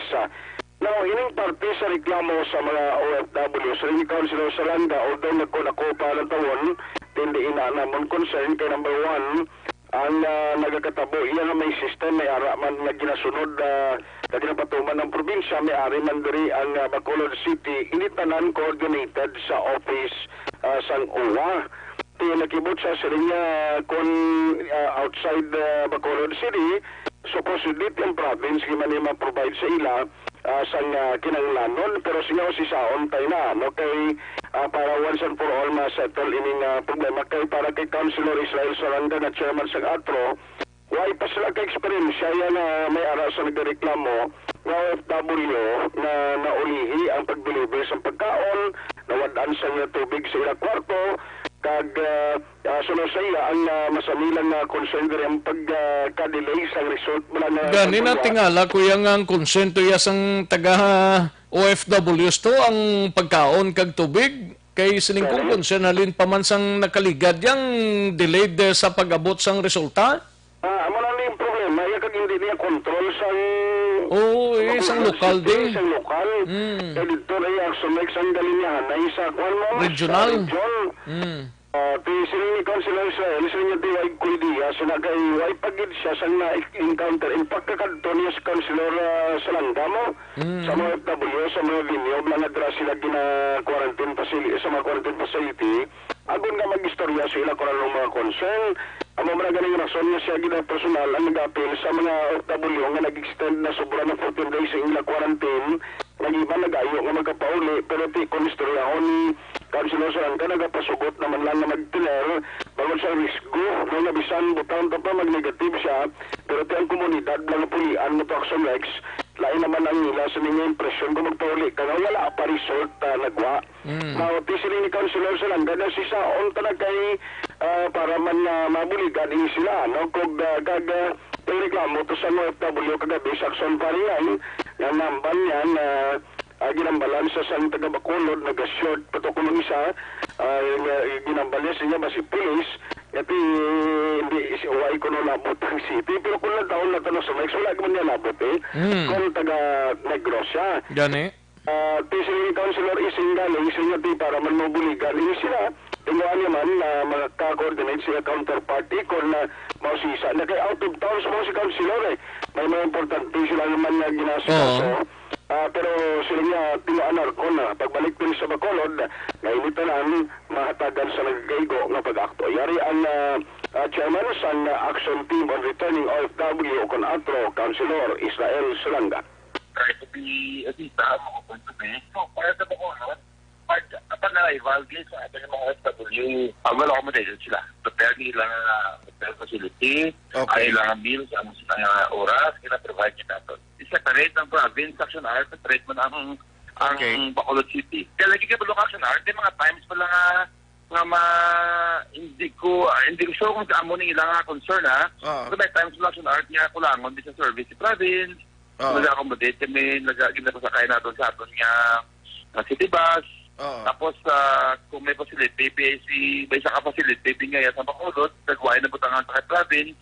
Now, ining parte sa reklamo sa mga O F W, sa ni Councilor Salanga, although nagkuha ko pa natawon, hindi ina namon concern kay number one, ang, ah, nagakatabo iya nga may system, may ara man nga ginasunod, ah, nga ginapatuman ang probinsya, may ari man diri ang, ah, Bacolod City, ini tanan coordinated sa office, ah, sang O W A. Ti nakibot sa siling niya kung, ah, outside, ah, Bacolod City, supposedly ti ang province gid man ni ma-provide sa ila, ah, sang, ah, kinahanglanon, pero siya usisaon tayo na, no? Kay, ah, para once and for all ma-settle ining, ah, problema kay para kay Councilor Israel Saranda nga chairman sang atro, way pa sila ka eksperyensya yan nga may ara sa nagareklamo nga O F W na naulihi ang pag-deliver sa pagkaon, nawad-an sa ila tubig sa ila kwarto, kag, ah, ah, suno sa iya ang, ah, masamilang nga concern diri ang pagka-delay sa result. Wala na Gani na tingala, kuya, nga ang konsento iya sang taga O F Ws to ang pagkaon kag tubig. Kay sining kong Correct. Concern halin pa man sang nakaligad yang delayed, eh, sa pag-abot sang resulta. Ah, amo na ni ang problema, iya kag hindi niya control sang Oo, eh, sang lokal, di. Sang lokal. Mm. Kay dito na iya, sumig sang galinyahan, na isa, kwan mo, Regional. Sa region. Mm. Ah, ti siling ni Councilor Israel, siling niya, "Di way ko idea, sina kay way pa gid siya sang na-encounter." In fact, kakadto niya si Councilor, ah, Salanga mo, Mm. sa mga O F W, sa mga venue, mga dira sila gina-quarantine facility, sa mga quarantine facility, agon nga mag-istorya sila kung anong mga concern. Amo man ang ganing rason nga siya gina-personal ang nag-apil sa mga O F W nga nag-extend na sobra na fourteen days sa ila quarantine, nga iban nag-ayo nga magkapauli, pero ti kon istoryahon ni Councilor Salanga, nagapasugot naman lang nga magtener bangod sa risgo, no, nga bisan butang pa pa mag-negative siya, pero ti ang komunidad lang pulian mo to, Action Rex, lain naman ang ila sa mga impresyon kung magpauli ka nga wala pa result, ah, nagwa. Mm. Mao ti siling ni Councilor Salanga nga si Saon ta na kay, ah, para man nga mabuligan ini sila, no? Kag, ah, kag, ah, ang reklamo to sa O F W kagabi sa Action Fire Line, nga nambal niya nga, ah, ginambalan sa sang taga Bacolod, nag-short pa to kuno isa, ah, nga ginambal niya siya ba si pulis, nga ti hindi si way kuno labot ang city, pero kung nagtaon na tanong sa Mike, wala man niya labot eh. Mm. Kung taga Negros siya. Gani. Ah, ti si Councilor Ising galing, siya nga ti para man mabuligan. Ini sila, tinguan niya man na makaka-coordinate sila counterparty kung na mausisa. Na kay out of town sa mga si Councilor eh. May mga importante sila naman na ginasikaso. Oo. Ah, pero sila niya, tinguan na ko na. Pagbalik din sa Bacolod, na ini tanan, mahatagan sa nagkaigo nga pag-akto. Yari ang, ah, ah, chairman sa, ah, Action Team on Returning O F W o kon atro, Councilor Israel Salanga. Try to be a tita, mga point to be. So, para sa Bacolod, pag, pag arrival, guys, sa ating mga O F W, ah, well accommodated sila. Prepare nila, hotel facility, Okay. Ay lang ang meals, ang sa mga oras, kina-provide niya nato. I-separate ang province, Action Art, separate mo na ang, ang Okay. Bacolod City. Kaya lagi ka bulong Action Art, may mga times pa lang nga, nga ma, hindi ko, ah, hindi ko sure kung sa amo ning ilang, ah, concern, ha. Oo. Kasi may times pa lang Action Art nga kulangon din sa service sa province, Oo. Nag-accommodate kami, nag-, ginapasakay naton sa aton nga, nga city bus. Oo. Tapos, ah, kung may facility, P I C, may isa ka facility, bingaya sa Bacolod, nagway na butangan sa province,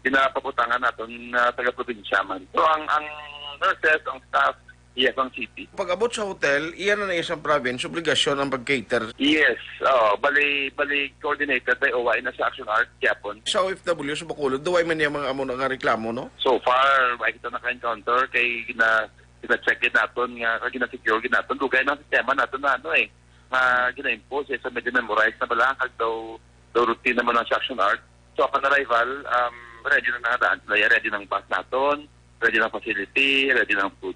ginapabutangan naton nga taga-probinsya man. So, ang, ang nurses, ang staff, iya sang city. Pag-abot sa hotel, iya na na isang province, obligasyon ang pag-cater. Yes, oo. Bali, bali, coordinated by O Y na sa Action Art, Japon. Sa O F W, sa Bacolod, duway man niya mga amo na nga reklamo, no? So far, wa kita naka-encounter kay na gina-check gid naton nga, nga gina-secure gid naton. Dugay na ang sistema naton na ano eh, nga gina-impose eh. So medyo memorize na bala, kag daw, daw routine naman ang action art. So upon arrival, um, ready na nakadaan sila. Ready ng bus naton, ready ng facility, ready ng food.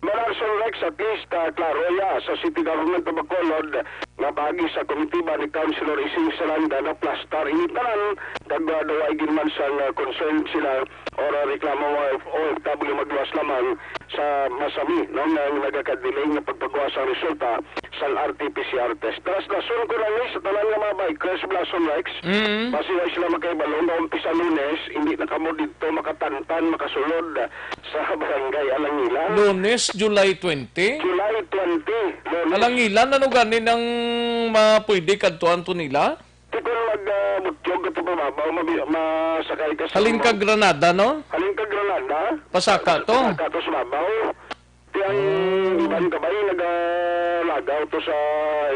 Malarson Rex, at least, ah, klaro ya sa City Government of Bacolod nga paagi sa komitiba ni Councilor Ising Salanda na plastar ini tanan, kag, ah, daw ay gid man sang, ah, concern sila or, ah, reklamo mga O F W magluwas lamang sa masami, no, nga nagaka-delay nga pagpagawa sang resulta sang R T P C R test. Trasdason ko lang ni sa tanan nga mga bikers, Blason Rex. Mm. Basi wala sila makahibalo nga umpisa Lunes, hindi na kamo didto makatantan, makasulod sa Barangay Alangilan. Lunes, July twenty? July twenty, Lunes. Alangilan, ano gani nang mapwede kadtuan to nila? Di ko mag, ah, butyog ka to pababaw, mabi-, masakay ka sa Halin ka mga Granada, no? Halin ka Granada. Pasaka to. Pasaka to sa babaw. Ti ang Mm. iban kabay nagalagaw to sa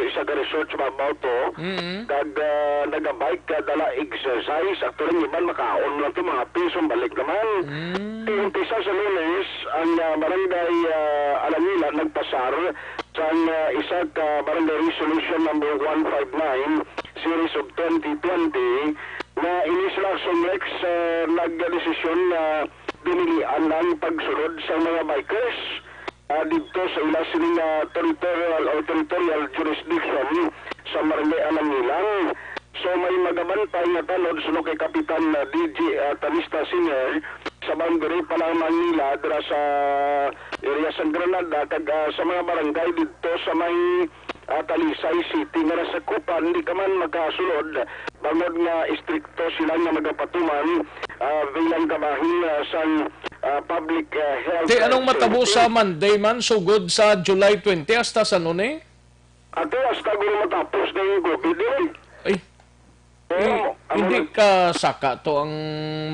isa ka resort sa babaw to. Mm. Kag, ah, nagabike ka dala exercise. Actually, ang iban makaon lang to, mga piso, balik naman. Mm. Ti umpisa sa Lunes, ang, ah, barangay, ah, Alangilan nagpasar sang, ah, isa ka barangay resolution number one five nine series of twenty twenty, na ini sila Sumlex, ah, nagdesisyon na dinilian ang pagsulod sa mga bikers, ah, didto sa ila sini nga territorial or territorial jurisdiction sa Barangay Alangilan. So, may magabantay nga tanod suno kay Kapitan, ah, D J, ah, Tanista Senior sa boundary pa lamang nila dira sa area sa Granada kag, ah, sa mga barangay didto sa may, ah, Talisay City nga nasakupan, di ka man makasulod bangod nga istrikto sila nga magapatuman, ah, bilang kabahin, ah, sang, ah, public, ah, health Te, anong and matabo safety. Sa Monday man, sugod sa July twenty, hasta sa nun eh? Ate, hasta guro matapos na yung COVID eh. Ay, Oo, eh, ano hindi na? Ka saka to ang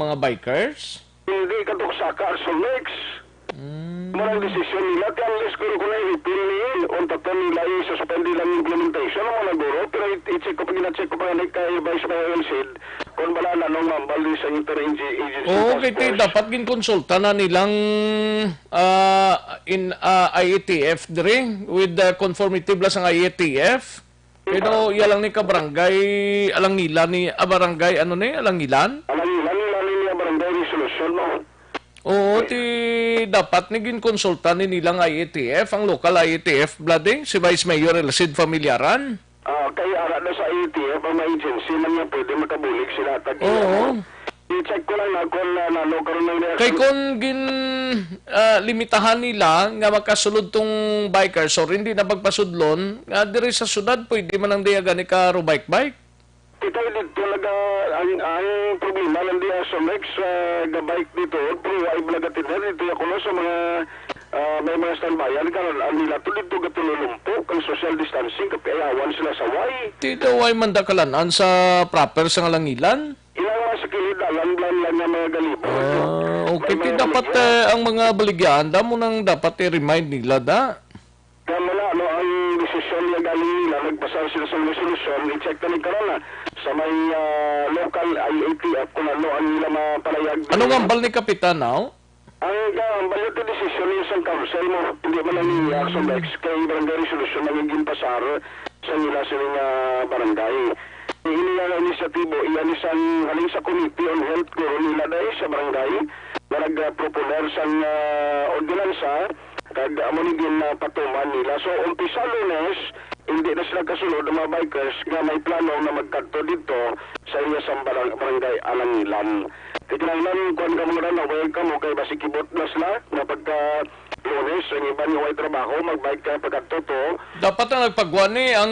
mga bikers? Hindi ka to saka, Sumlex. Mm. Murang desisyon nila, kaya ang list ko kung naipil ni, unta to nila i-suspend nila ang implementation, ang mga guro, pero i-, i-check ko pa, gina-check ko pa nga ni kay Vice Mayor Elcid, kung bala na nung mambal ni sa interagency Oo, task kay ti force. Dapat ginkonsulta na nilang, ah, in, ah, I A T F diri, with the conformity plus ang I A T F. Pero iya lang ni ka barangay Alangilan ni, ah, barangay ano ni, Alangilan? Alangilan nila ni niya barangay resolution mo. Oo, ti dapat ni ginkonsulta ni nilang I A T F, ang local I A T F, bla di, si Vice Mayor Elcid Familiaran. Ah, kay ara na sa I A T F ang mga agency man nga pwede makabulig sila tag Oo. I-check ko lang na kung, ah, nano karon ang reaction. Kay kung gin, ah, limitahan nila nga makasulod tong bikers or hindi na pagpasudlon, nga diri sa syudad pwede man ang diya gani ka ro bike-bike. Kita dito talaga ang, ang problema lang diya sa Rex, ah, ga-bike dito, pero wala talaga tinir dito ako no, sa mga, ah, may mga standby-an karon ang nila to dito gatululumpo kang social distancing, kapiayawan sila sa way. Ti daw ay mandakalan-an sa proper sa ngalangilan. Ilang mga sa kilid, alam lang lang nga mga galibot. Ah, okay. May mga dapat, baligya. Eh, ang mga baligyaan, damo nang dapat i-remind nila, da. Kaya muna, ano, ang desisyon nga galing nila, nagpasar sila sa resolusyon, i-check na ni karon na sa may, ah, local I A T F kung ano ang nila mapalayag. Ano nga nila. Ambal ni Kapitan, now? Ang, ah, ang balot na desisyon niya sa council mo, hindi man ang nila action X kay barangay resolution na naging pasar sa nila sining, ah, barangay. Ini nga inisyatibo, iyan isang halin sa Committee on Health, guro nila dahil sa barangay, nga nagproponer sang, ah, ordinansa, kag amo ni gin, ah, patuman nila. So, umpisa Lunes, hindi na sila kasulod ang mga bikers nga may plano na magkadto dito sa iya sa barang-, barangay Alangilan. Kay kinahanglan, kuwan ka muna na, welcome, okay, basi kibot na sila, nga pagka Lunes, ang iban nga way trabaho, magbike ka pagkadto to. Dapat ang nagpagwa ni ang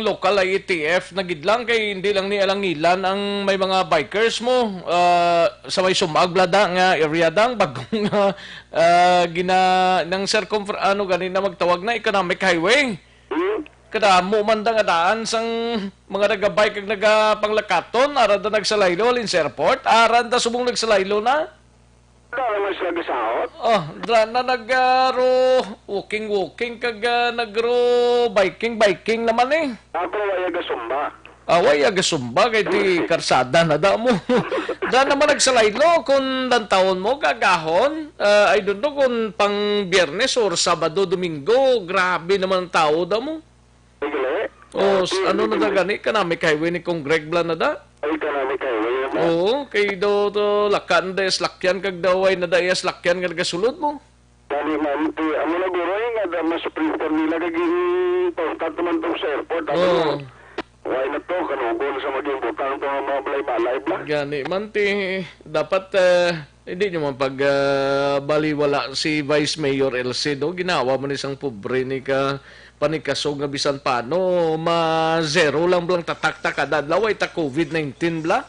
local I A T F na gid lang, kay hindi lang ni Alangilan ang may mga bikers mo, ah, sa may sumag blada nga area dang bagong, ah, ah, gina-, ng circumfer-, ano gani na magtawag na economic highway. Hmm? Kadamo man da nga daan sang mga nagabike kag nagapanglakaton, aran da nagsalaylo halin sa airport, aran da subong nagsalaylo na. Dara man sila gasaot. Oh, dra na nag, ah, ro walking-walking kag, ah, nagro biking-biking naman eh. Ako wala gasumba. Away, agasumba kay ti karsada na da mo. Da naman nagsalaylo kung lantawon mo, gagahon. Ah, I don't know kung pang Biyernes or Sabado, Domingo, grabe naman ang tao da mo. Sige, eh. O, s-, ano na da gani? Kanami highway ni Kong Greg Blan na da? Ay, kanami highway na da. Oo, kay do, do, lakan da, slakyan kag daway na da, iya slakyan nga nagasulod mo. Gani man, ti, amo na guro, eh, nga da, mas prefer nila kag importante man to sa airport. Ano, Oo. Why na to? Kanugon sa maging butang to nga mga balay-balay, bla? Gani man, ti, dapat, eh, hindi nyo man pag, ah, baliwala si Vice Mayor Elcid, oh. Ginawa man isang pobre ni ka panikasog nga bisan paano, ma-zero lang blang tatak-tak kada adlaw, ay ta COVID nineteen, bla?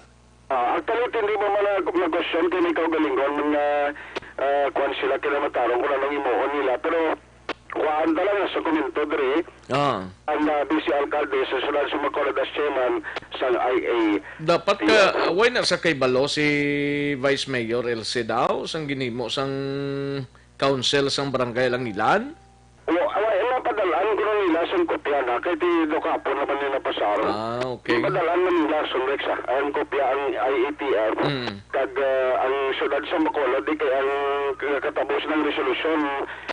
Ah, actually, hindi mo man na, na question kay may kaugalingon nga, ah, kuwan sila kinamatarong kung anong imuon nila. Pero, kuhaan ta lang sa komento diri. Ah. Ang, ah, vice alkalde sa siyudad sa Bacolod as chairman sang I A. Dapat ka, why na sa kay balo si Vice Mayor Elcid daw, sang ginimo sang council sang Barangay Alangilan? Wa-, wa-, wala padalaan ko nila sang kopya na, kay ti do kahapon naman nila pasar. Ah, okay. Padalaan man nila sang Rex, ah, ang kopya ang I A T F. Mm. Kag, ah, ang siyudad sa Bacolod, di kay ang katapos ng resolusyon,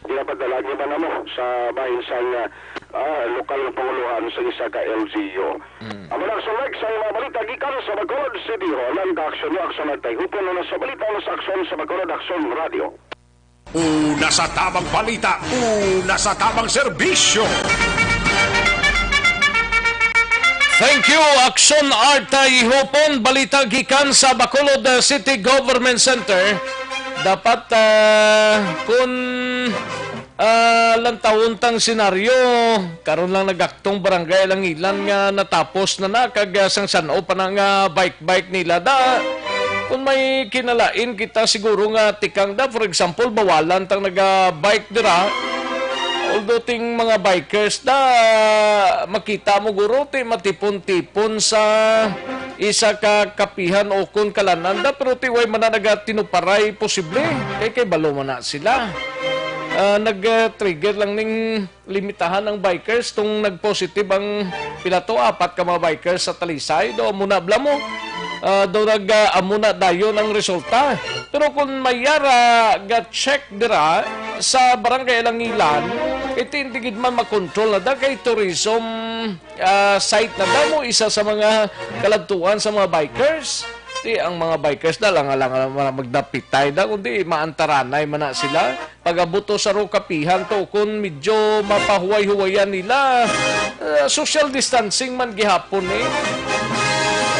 ginapadala niya man namo sa bahin sang, ah, ah, lokal nga panguluhan sa isa ka L G U. Mm. Amo lang sang Rex, ang mga balita gikan sa Bacolod City Hall. Ang ka-aksyon mo, aksyon ang tayhupon, una sa balita, una sa aksyon sa Bacolod Aksyon Radio. Una sa tamang balita, una sa tamang serbisyo. Thank you, Aksyon Art Tayhupon. Balita gikan sa Bacolod, uh, City Government Center. Dapat, uh, kun, uh, lantawon tang senaryo, karon lang nagaktong Barangay Alangilan nga natapos na na, kag, uh, sang san-o pa na nga bike-bike nila da. Kung may kinalain kita siguro nga tikang da, for example, bawalan tang naga-bike dira. Although ting mga bikers da, makita mo guro, ti matipon-tipon sa isa ka kapihan o kon kalanan da, pero ti way man na nagatinuparay posible. Kay, kay balo man na sila. Ah, nag-trigger lang ning limitahan ang bikers tung nag-positive ang pila to, apat ka mga bikers sa Talisay. Do amo na bala mo. Ah, do nag, ah, amo na dayon ang resulta. Pero kung mayara ga-check dira sa Barangay Alangilan, iti hindi gid man makontrol na da kay tourism, ah, site na da mo, isa sa mga kaladtuan sa mga bikers. Ti ang mga bikers na lang, lang, lang magdapitay da, kundi maantaranay man na sila. Pag-abot to sa ro kapihan to, kung medyo mapahuway-huwayan nila, ah, social distancing man gihapon, eh.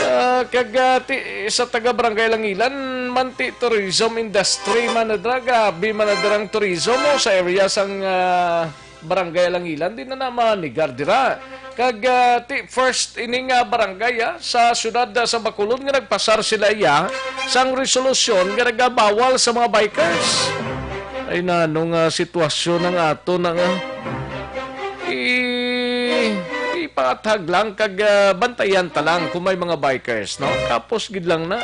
Ah, kag, ah, ti, sa taga Barangay Langilan man, ti tourism industry man na dira, grabe man na dirang tourism, oh, sa area sang, ah, Barangay Langilan, di na na manigar dira. Kag, ah, ti first ini nga barangay, ah, sa siyudad, ah, sa Bacolod nga nagpasar sila iya sang resolusyon nga nagabawal sa mga bikers. Ay, nano nga sitwasyon ang ato na nga i-, ipatag lang kag, ah, bantayan ta lang kung may mga bikers, no? Tapos gid lang na,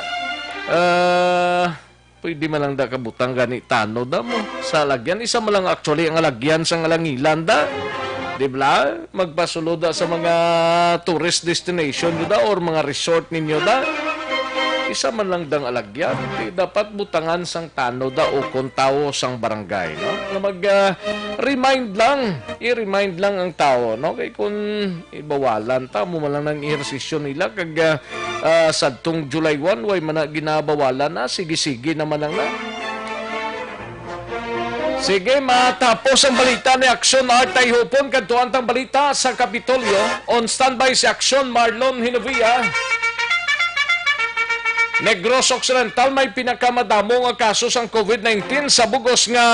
ah, pwede man lang da kabutang gani tanod da mo sa lagyan. Isa man lang actually ang lagyan sa Alangilan da. Di ba? Magpasulod da sa mga tourist destination nyo da or mga resort ninyo da. Isa man lang dang alagyan. Di dapat butangan sang tanod da o kung tawo sang barangay, no? Nga mag, ah, remind lang, i-remind lang ang tawo, no? Kay kung ibawalan ta mo man lang ng ehersisyo nila kag, ah, ah, sadtong July one, way man na ginabawalan na, sige-sige naman lang na. Sige, matapos ang balita ni Aksyon Art Tayhupon, kadtuan tang balita sa Kapitolyo. On standby si Aksyon Marlon Hinovia. Negros Occidental may pinakamadamo nga kaso sang COVID nineteen sa bug-os nga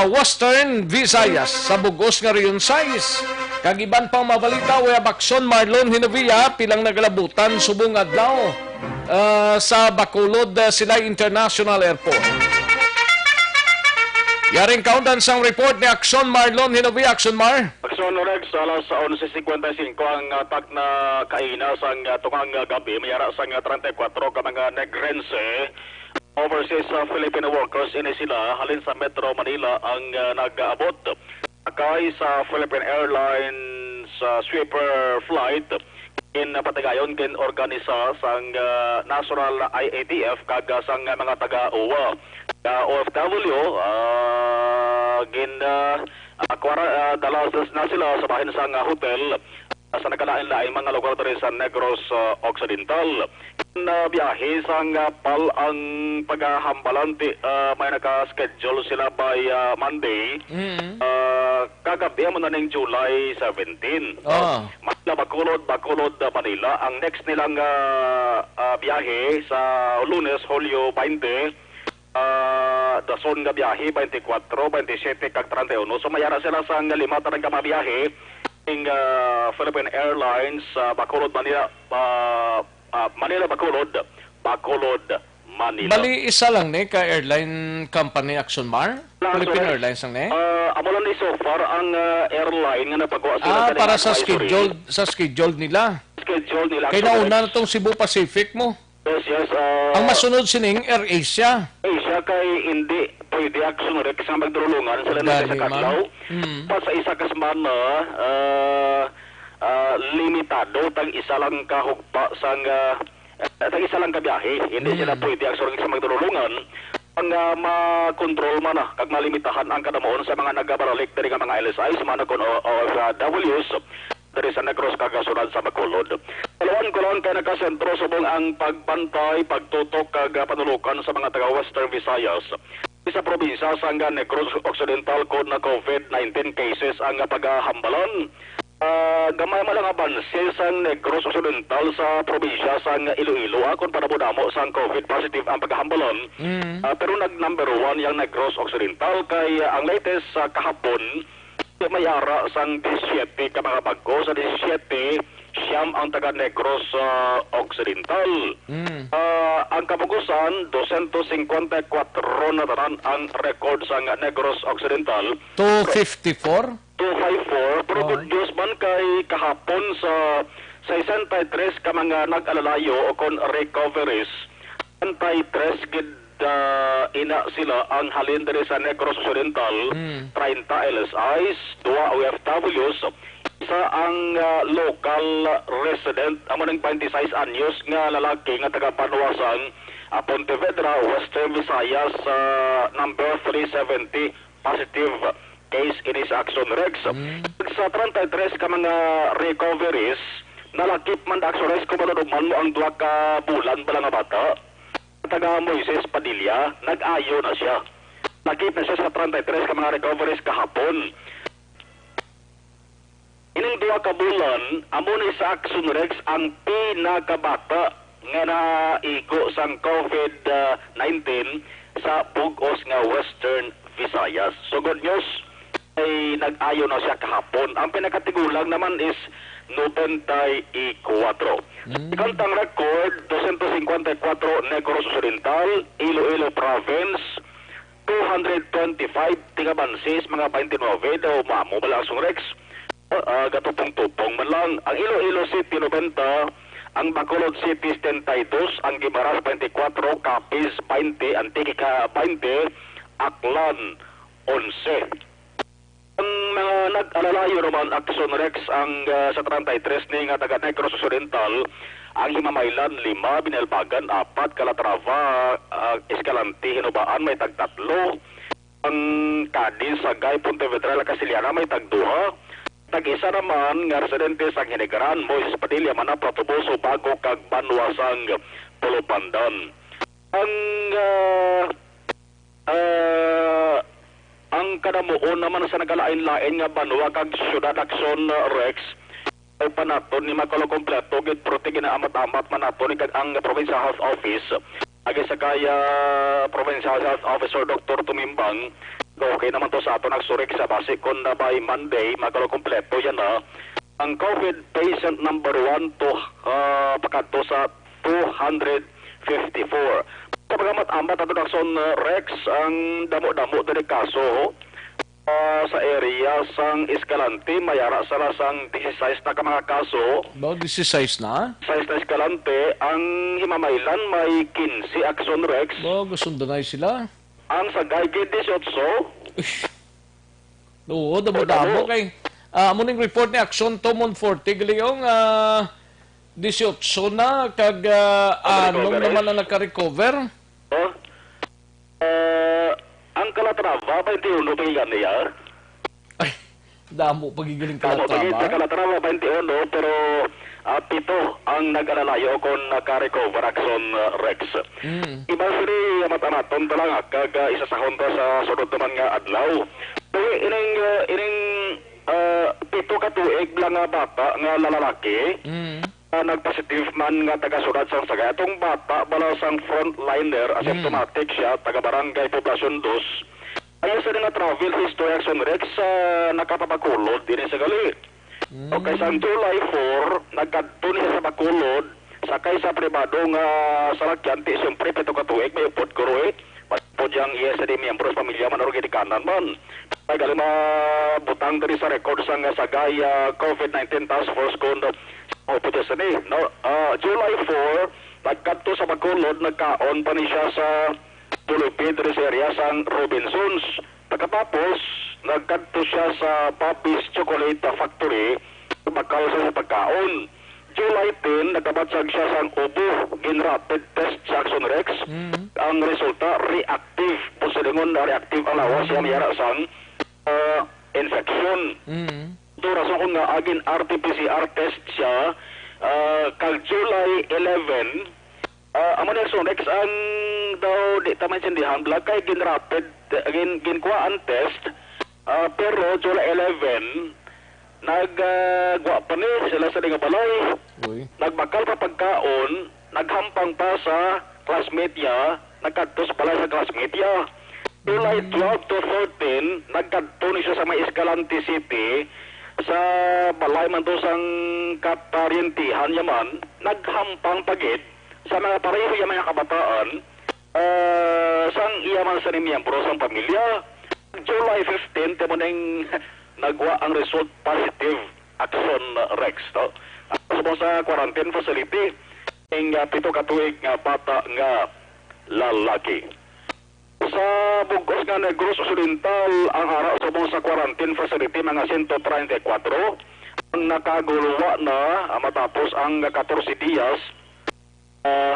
Western Visayas, sa bug-os nga Region sais. Kag iban pang mga balita, we have Aksyon Marlon Hinovia, pilang nagalabutan subong adlaw, ah, sa Bacolod, ah, Silay International Airport. Yaring kaundan sang report ni Aksyon Marlon Hinovia. Aksyon Mar. Aksyon Rex, alas onse cincuenta y cinco ang, ah, takna kaina sang, ah, tungang, ah, gabi, may ara sang, ah, treinta y cuatro ka mga Negrense, overseas, ah, Filipino workers ini sila halin sa Metro Manila ang, ah, nag-aabot. Sakay sa Philippine Airlines, ah, Sweeper flight Ginpatigayon, gin-organisa sang, ah, National I A T F kag, ah, sang mga taga-uwa. Ka O F W, ah, gin, ah, ah, kwara-, ah, dala sa, na sila sa bahin sang, ah, hotel, ah, sa nagkalain-laing mga lugar diri sa Negros, ah, Occidental. Nga biyahe sang, ah, pal ang pagahambalan ti, ah, may naka-schedule sila by, ah, Monday. Mm. Ah, kagabi mo na ning July seventeen. Ah. Manila, Bacolod, Bacolod, ah, Manila. Ang next nilang, ah, ah, biyahe sa Lunes, Hulyo twenty, ah, dason nga biyahe, twenty-four, twenty-seven kag treinta y uno. So, may ara sila sang lima tanan ka mga biyahe ning, ah, Philippine Airlines, ah, Bacolod, Manila, ah, ah, Manila, Bacolod, Bacolod, Manila. Bali, isa lang ni ka airline company, Action Mar? Lang, Philippine sir. Airlines lang ni? Ah, amo lang ni so far ang, ah, airline nga napagawa sila Ah, sa para sa advisory. Schedule, sa schedule nila. Schedule nila. Kay nauna na tong Cebu Pacific mo. Yes, yes, ah, Ang masunod sining Air Asia. Asia kay hindi pwede Action Rex nga magdurulungan sila na Dali sa man. Kadlaw. Mm. Pa sa isa ka semana, ah, ah, limitado, tag isa lang ka hugpa sang, ah, eh, tag isa lang ka biyahe. Hindi sila Mm. pwede Action Rex nga magdurulungan. Ang, ah, makontrol man na, kag malimitahan ang kadamuon sa mga nagabaralik diri nga mga L S Is, man kon O F Ws, diri sa Negros kag sunod sa Bacolod. Kaluan ko lang kay nakasentro subong ang pagbantay, pagtutok kag, ah, panulokan sa mga taga Western Visayas sa probinsya sang Negros Occidental kon na COVID nineteen cases ang pagahambalan. Ah, gamay man lang abanse sang Negros Occidental sa probinsya sang Iloilo, ah, kon padamo-damo sang COVID positive ang pagahambalan. Mm. Ah, pero nag number one yang Negros Occidental kay, ah, ang latest sa kahapon, may ara sang disisyete ka mga bag-o. Sa disisyete, siyam ang taga Negros, ah, Occidental. Mm. Ah, ang kabugusan, dosyentos singkwenta y kuwatro na tanan ang record sang Negros Occidental. Two fifty-four? Two five four. Pero Oh. good news man kay kahapon sa sesenta y tres ka mga nag-alalayo o kon recoveries, treinta y tres gid ah, ina sila ang halin diri sa Negros Occidental, Mm. treinta L S Is, duha O F Ws, isa ang, ah, local resident, amo ning twenty-six anyos nga lalaki nga taga Banwasang, ah, Pontevedra, Western Visayas, sa number three seventy positive case ini sa Action Rex. Mm. Sa treinta y tres ka mga recoveries, nalakip man Action Rex kung manunuman mo ang duha ka bulan bala nga bata. Taga Moises Padilla, nag-ayo na siya. Nakita siya sa treinta y tres ka mga recoveries kahapon. Ining duha ka bulan, amo ni sa Action Rex ang pinakabata nga naigo sang COVID nineteen sa bug-os nga Western Visayas. So, good news, ay nag-ayo na siya kahapon. Ang pinakatigulang naman is nobenta y kuwatro. Mm. Ikantang record, dosyentos singkwenta y kuwatro Negros Occidental, Iloilo Province, two hundred twenty-five, Tigabansis, mga twenty-nine, daw mamo bala Action Rex. Ah, gatupong-tupong man lang. Ang Iloilo City, nobenta, ang Bacolod City, setenta y dos, ang Guimaras, twenty-four, Capiz, twenty, Antique, twenty, Aklan, onse. Ang mga nag-alalayo naman, Action Rex, ang, ah, sa treinta y tres ni nga taga Negros Occidental, ang Himamaylan, lima, Binalbagan, apat, Calatrava, ah, Escalante, Hinubaan, may tagtatlo. Ang Cadiz, Sagay, Pontevedra, La Castellana, may tagduha. Tag-isa naman nga residente sa Hinigaran, Moises Padilla, Manap, Plato Buso, Bago, kag Banwa sang Tulupandan. Ang, ah, ah, ang kadamuon naman sa nagalain-lain nga banwa kag syudad, Action Rex, ay panaton ni Makulo kompleto gid, pero ti ginaamat-amat man nato ni kag ang Provincial Health Office. Agi sa kaya Provincial Health Officer Doktor Tumimbang, okay naman to sa ato nagsurik sa basi kon na by Monday, Makulo kompleto yan na. Ang COVID patient number one to, ah, pakadto sa two hundred fifty-four. Sa pagamat-amat ato, Dakson, uh, Rex, ang damo-damo diri kaso, uh, sa area sang Escalante, may ara sila sang dieciséis na ka mga kaso. Ba, dieciséis na? Sais na Escalante, ang Himamaylan may quince, Action Rex. Ba, gusto danay sila? Ang Sagay gid, dieciocho. Ish. Oo, damo-damo Damo. kay, ah, amo ning report ni Action Tomon Forte, gali, nga, ah, Dieciocho na, kag, ah, Ang anong recovery? naman ang nakarecover? Oh? Ah, ang Calatrava, twenty-one pa gani, ah. Ay, damo pa gid galing Tama, Calatrava. Pagid sa Calatrava, twenty-one, pero, ah, pito ang nag-alalayo kung naka-recover, Action, ah, Rex. Mm. Iban sini, ah, mata-maton pa lang, ah, kag, ah, isasahon ta sa sunod naman nga adlaw. Kaya ining, ah, ining, ah, pito ka tuig lang nga bata nga lalaki, Mm. ah, nagpositive man nga taga-syudad sang Sagay. Atong bata bala sang frontliner, Mm. asymptomatic siya, taga Barangay Poblacion Dos. Ayo sa nga travel history, Action Rex, ah, nakapabakulod diri sa gali. Mm. Okay, sang July four, nagkadto ni siya sa Bacolod, sakay sa pribado nga salakyan, ti siyempre pito ka tuig, may upod guro eh. Pud yang iya sa di miyembro sa pamilya man o ginikanan man. May gali mabutang diri sa record sang Sagay, ah, COVID nineteen Task Force kun upod sini, no? Ah, July four, nagkadto sa Bacolod, nagkaon pa ni siya sa Jollibee diri sa area sang Robinsons. Pagkatapos, nagkadto siya sa Bobby's Chocolate Factory, bakal sa pagkaon. July ten, nakabatsag siya sang ubo, gin-rapid test sa Action Rex. Mm. Ang resulta, reactive. Posilingon na reactive ang lawas siya, Mm. may ara sang, ah, infection. Mm. Ito rason kung nga agin R T P C R test siya, ah, kag July eleven, ah, amo ni Action Rex ang daw di ta maintindihan, bala kay gin-rapid, gin-, ginkuha ang test, ah, pero July eleven, nag, ah, gwa pa ni sila sa di nga balay. Uy. Nagbakal pa pagkaon, naghampang pa sa classmate niya, nagkadto sa balay sa classmate niya. July Mm. twelve to thirteen, nagkadto ni siya sa may Escalante City, sa balay man to sang kaparyentihan niya man, naghampang pa gid sa mga pareho niya mga kabataan, ah, sang iya man sa miyembro sang pamilya. July fifteen, timo ning nagwa ang result positive, Action Rex, no? Subong sa quarantine facility, ing, ah, pito ka tuig nga bata nga lalaki. Sa bug-os nga Negros Occidental, ang ara subong sa quarantine facility, mga sento treinta y cuatro ang nakaguluwa na, ah, matapos ang katorse diyas, ah,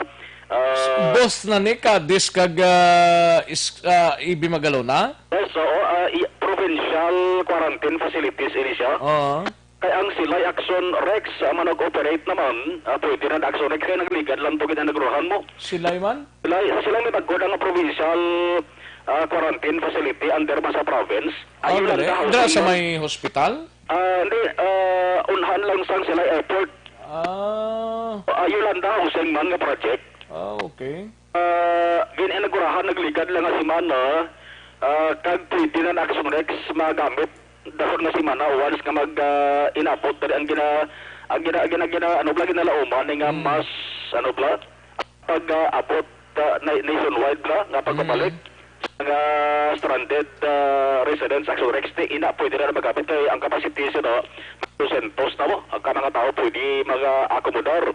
ah, Dos na ni Cadiz kag, ah, is-, ah, E B Magalona? Yes, oo, ah, i-, provincial quarantine facilities ini siya. Oo. Kay ang Silay Action Rex, ah, man nag-operate naman, ah, pwede na Action Rex kay nagligad lang to gid ang nagruhan mo. Silay man? Silay, sa Silay may bag-o na nga provincial, ah, quarantine facility under man sa province. Ah, Ayun lang dali. ka Dra sa housing man. may hospital? Ah, hindi, ah, unhan lang sang Silay Airport. Ah. Ah, Yolanda Housing man nga project. Ah, okay. Ah, gin-inaugurahan nagligad lang nga semana, ah, kag pwede na ang Action Rex magamit dason nga semana once nga mag, ah, inabot dali ang gina-, ang gina-, gina-, gina-, ano bala, ginalauman ni nga Mm. mas, ano bala, pag, ah, abot, ah, na-, nationwide bala nga pagpabalik Mm. nga stranded, ah, residents, Action Rex, ti ina pwede na magamit kay ang capacity sa dosyentos na mo ang ka mga tao pwede mag-akomodar.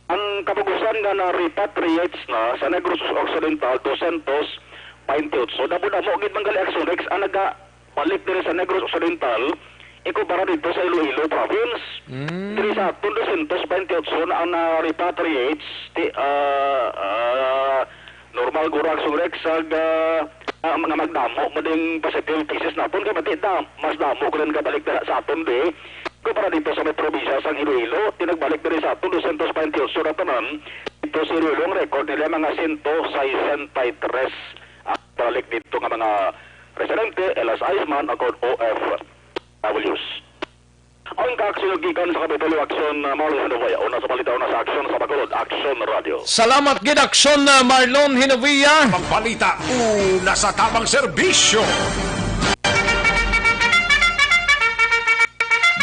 Ang kabugusan nga na-repatriates na sa Negros Occidental, dosyentos baynte otso. Damo-damo gid man gali, Action Rex, ang nagabalik diri sa Negros Occidental, ikumpara dito sa Iloilo Province. Mm. Diri sa aton, dosyentos baynte otso na ang na-repatriates. Ti, ah, ah, normal guro, Action Rex, ag, ah, ah, nga magdamo man ding positive cases naton, kay mati da, mas damo ko rin kabalik na sa aton, di. Kumpara dito sa may probinsya sang Iloilo, ti nagbalik diri sa aton, dosyentos baynte otso na tanan. Dito sa Iloilo, ang record nila mga sento sesenta y tres ang balik dito nga mga residente, L S Is man, o kon O F Ws. Ang kaaksyon gikan sa Kapitulo Aksyon, uh, Marlon Hinovaya. Una sa balita, una sa aksyon sa Bacolod, Aksyon Radio. Salamat gid, Aksyon, uh, Marlon Hinovia. Pagbalita, una sa tamang serbisyo.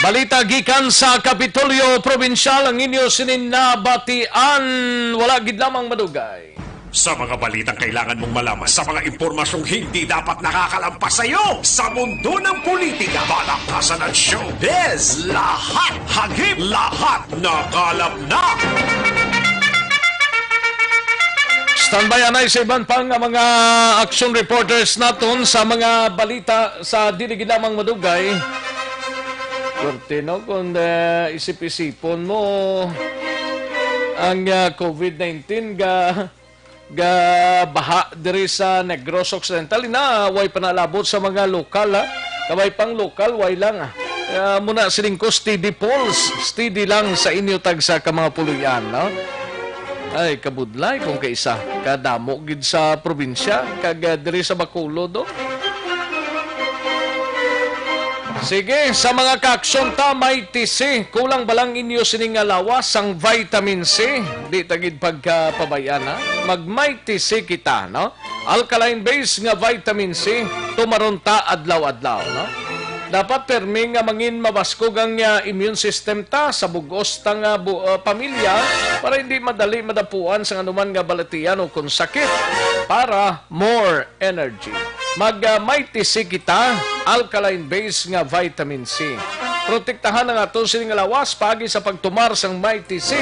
Balita gikan sa Kapitolyo Probinsyal ang inyo sinin nabatian. Wala gid lamang madugay. Sa mga balitang kailangan mong malaman, sa mga impormasyong hindi dapat nakakalampas sa iyo, sa mundo ng politika, balakasan at showbiz, lahat hagip, lahat nakalap na. Standby anay sa iban pang mga action reporters naton sa mga balita sa dili gid lamang madugay. Korte, no? Kung, eh, isip-isipon mo, Ang, ah, COVID nineteen ga, ga baha diri sa Negros Occidental. Ina, way pa nalabot sa mga lokal, ha? Kabay pang lokal, way lang, ah. Ah, muna sining ko, steady pulse, steady lang sa inyo tagsa ka mga puloy-an, no? Ay, kabudlay kung kaisa, kadamo gid sa probinsya, kag, ah, diri sa Bacolod, oh. Sige, sa mga kaaksyon ta, Mighty C. Kulang ba lang inyo sini nga lawas sang vitamin C? Di ta gid pagkapabay-an, ha? Mag Mighty C kita, no? Alkaline base nga vitamin C, tumaron ta adlaw-adlaw, no? Dapat permi nga mangin mabaskog ang, ah, immune system ta sa bug-os ta nga bu-, ah, pamilya para hindi madali madapuan sa anuman nga balatian o kung sakit. Para more energy. Mag, ah, Mighty C kita, alkaline base nga vitamin C. Protektahan ang aton sini nga lawas paagi sa pagtumar sang Mighty C,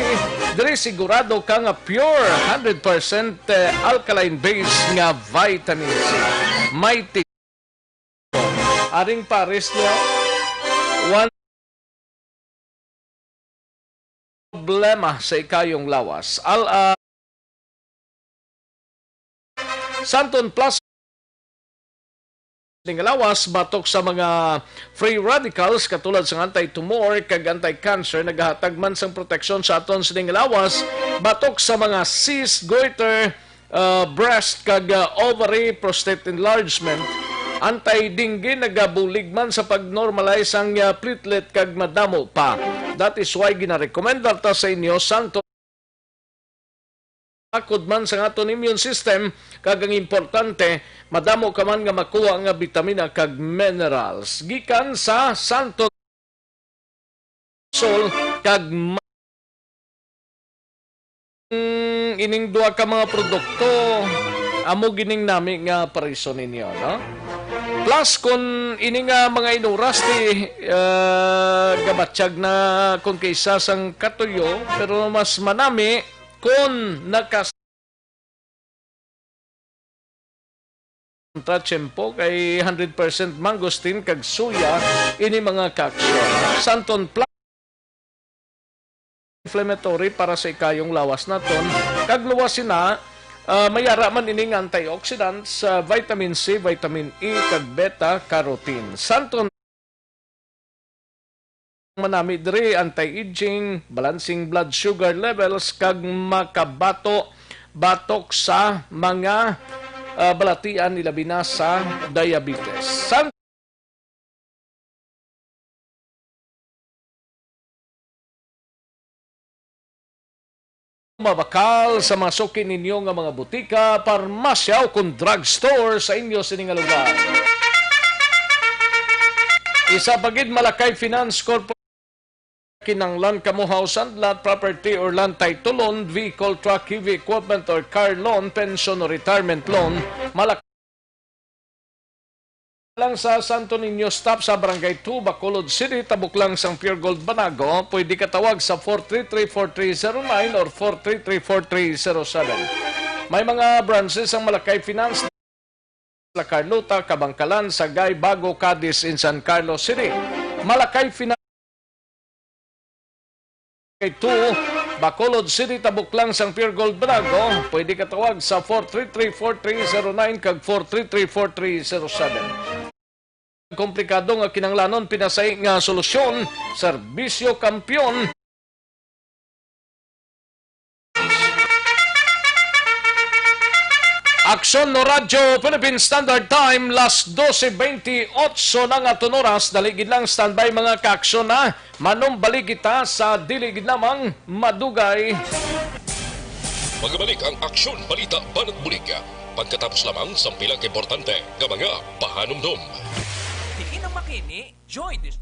diri sigurado ka nga pure hundred percent, eh, alkaline base nga vitamin C. Mighty. Aring pares niya, one problema sa ikayong lawas. Al, ah, Santon Plus ning lawas batok sa mga free radicals katulad sang anti-tumor kag anti-cancer nagahatag man sang proteksyon sa aton sining lawas batok sa mga cyst, goiter, ah, breast kag, ah, ovary, prostate enlargement. Anti-dengue nagabulig man sa pag-normalize ang, ah, platelet kag madamo pa. That is why ginarekomendar ta sa inyo, Santo, akod man sa aton immune system, kag ang importante, madamo ka man nga makuha nga bitamina kag minerals gikan sa Santo Sol kag ma-, mm, ining duha ka mga produkto, amo gining nami nga pariso ninyo, no? Plus, kung ini nga mga inuras ti, ah, gabatyag na kung kaisa sang katuyo, pero mas manami kung nakas-, kontra tiyempo kay hundred percent mangosteen kag soya ini mga kaaksyon. Santon Plus inflammatory para sa ikayong lawas naton, kag luwas sina, ah, may ara man ining antioxidants, ah, vitamin C, vitamin E, kag beta carotene. Santon manami diri, anti-aging, balancing blood sugar levels, kag makabato batok sa mga, ah, balatian, ilabi na sa diabetes. San mabakal sa mga suki ninyo nga mga butika, parmasya, o kon drugstore sa inyo sini nga lugar. Isa pa gid, Malakay Finance Corporation, kinahanglan kamo house and lot, property or land title loan, vehicle, truck, heavy equipment or car loan, pension or retirement loan, Malakay lang sa Santo Niño Stop sa Barangay two, Bacolod City, tabok lang sang Pure Gold Banago. Pwede ka tawag sa four three three, four three zero nine or four three three, four three zero seven. May mga branches ang Malakay Finance, La Carlota, Kabangkalan, Sagay, Bago, Cadiz, in San Carlos City. Malakay Finance kay two, Bacolod City, tabok lang sang Pure Gold Banago. Pwede ka tawag sa four three three, four three zero nine kag four three three, four three zero seven. Komplikado nga kinahanglanon, pinasahi nga solusyon, serbisyo kampiyon. Aksyon no Radyo Philippine Standard Time, las doce veintiocho na nga aton oras. Dali gid lang, standby, mga kaaksyon, ha. Manumbalik kita sa dili gid lamang madugay. Magabalik ang Aksyon, Balita, Banat Bulig pagkatapos lamang sang pila ka importante nga mga pahanumdom. Dili na makini, Joy Dis-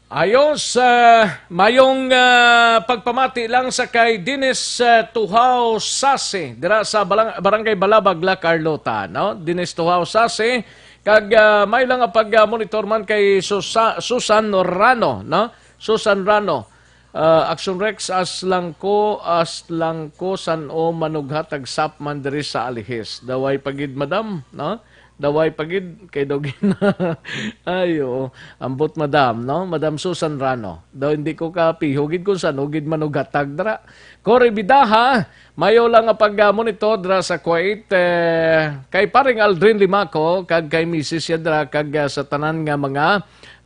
Ayos, ah, mayong, ah, pagpamati lang sa kay Dennis, ah, Tuhao Sase, dira sa balang-, Barangay Balabag, La Carlota, no? Dennis Tuhao Sase, kag, ah, may lang nga pag, ah, monitor man kay Susa-, Susan Rano, no? Susan Rano, ah, Action Rex, as lang ko, as lang ko, san-o manughat tag sap man diri sa Alihis. Daway pa gid, madam, no? Daway pa gid kay daw gina-, ay, oo. Ambot, madam, no? Madam Susan Rano. Daw hindi ko kapiho gid kung saan gid manughatag dra. Cory Bidaha, mayo lang nga pag-monitor dra sa Kuwait, eh, kay paring Aldrin Limaco, kag kay misis siya dra, kag, ah, sa tanan nga mga,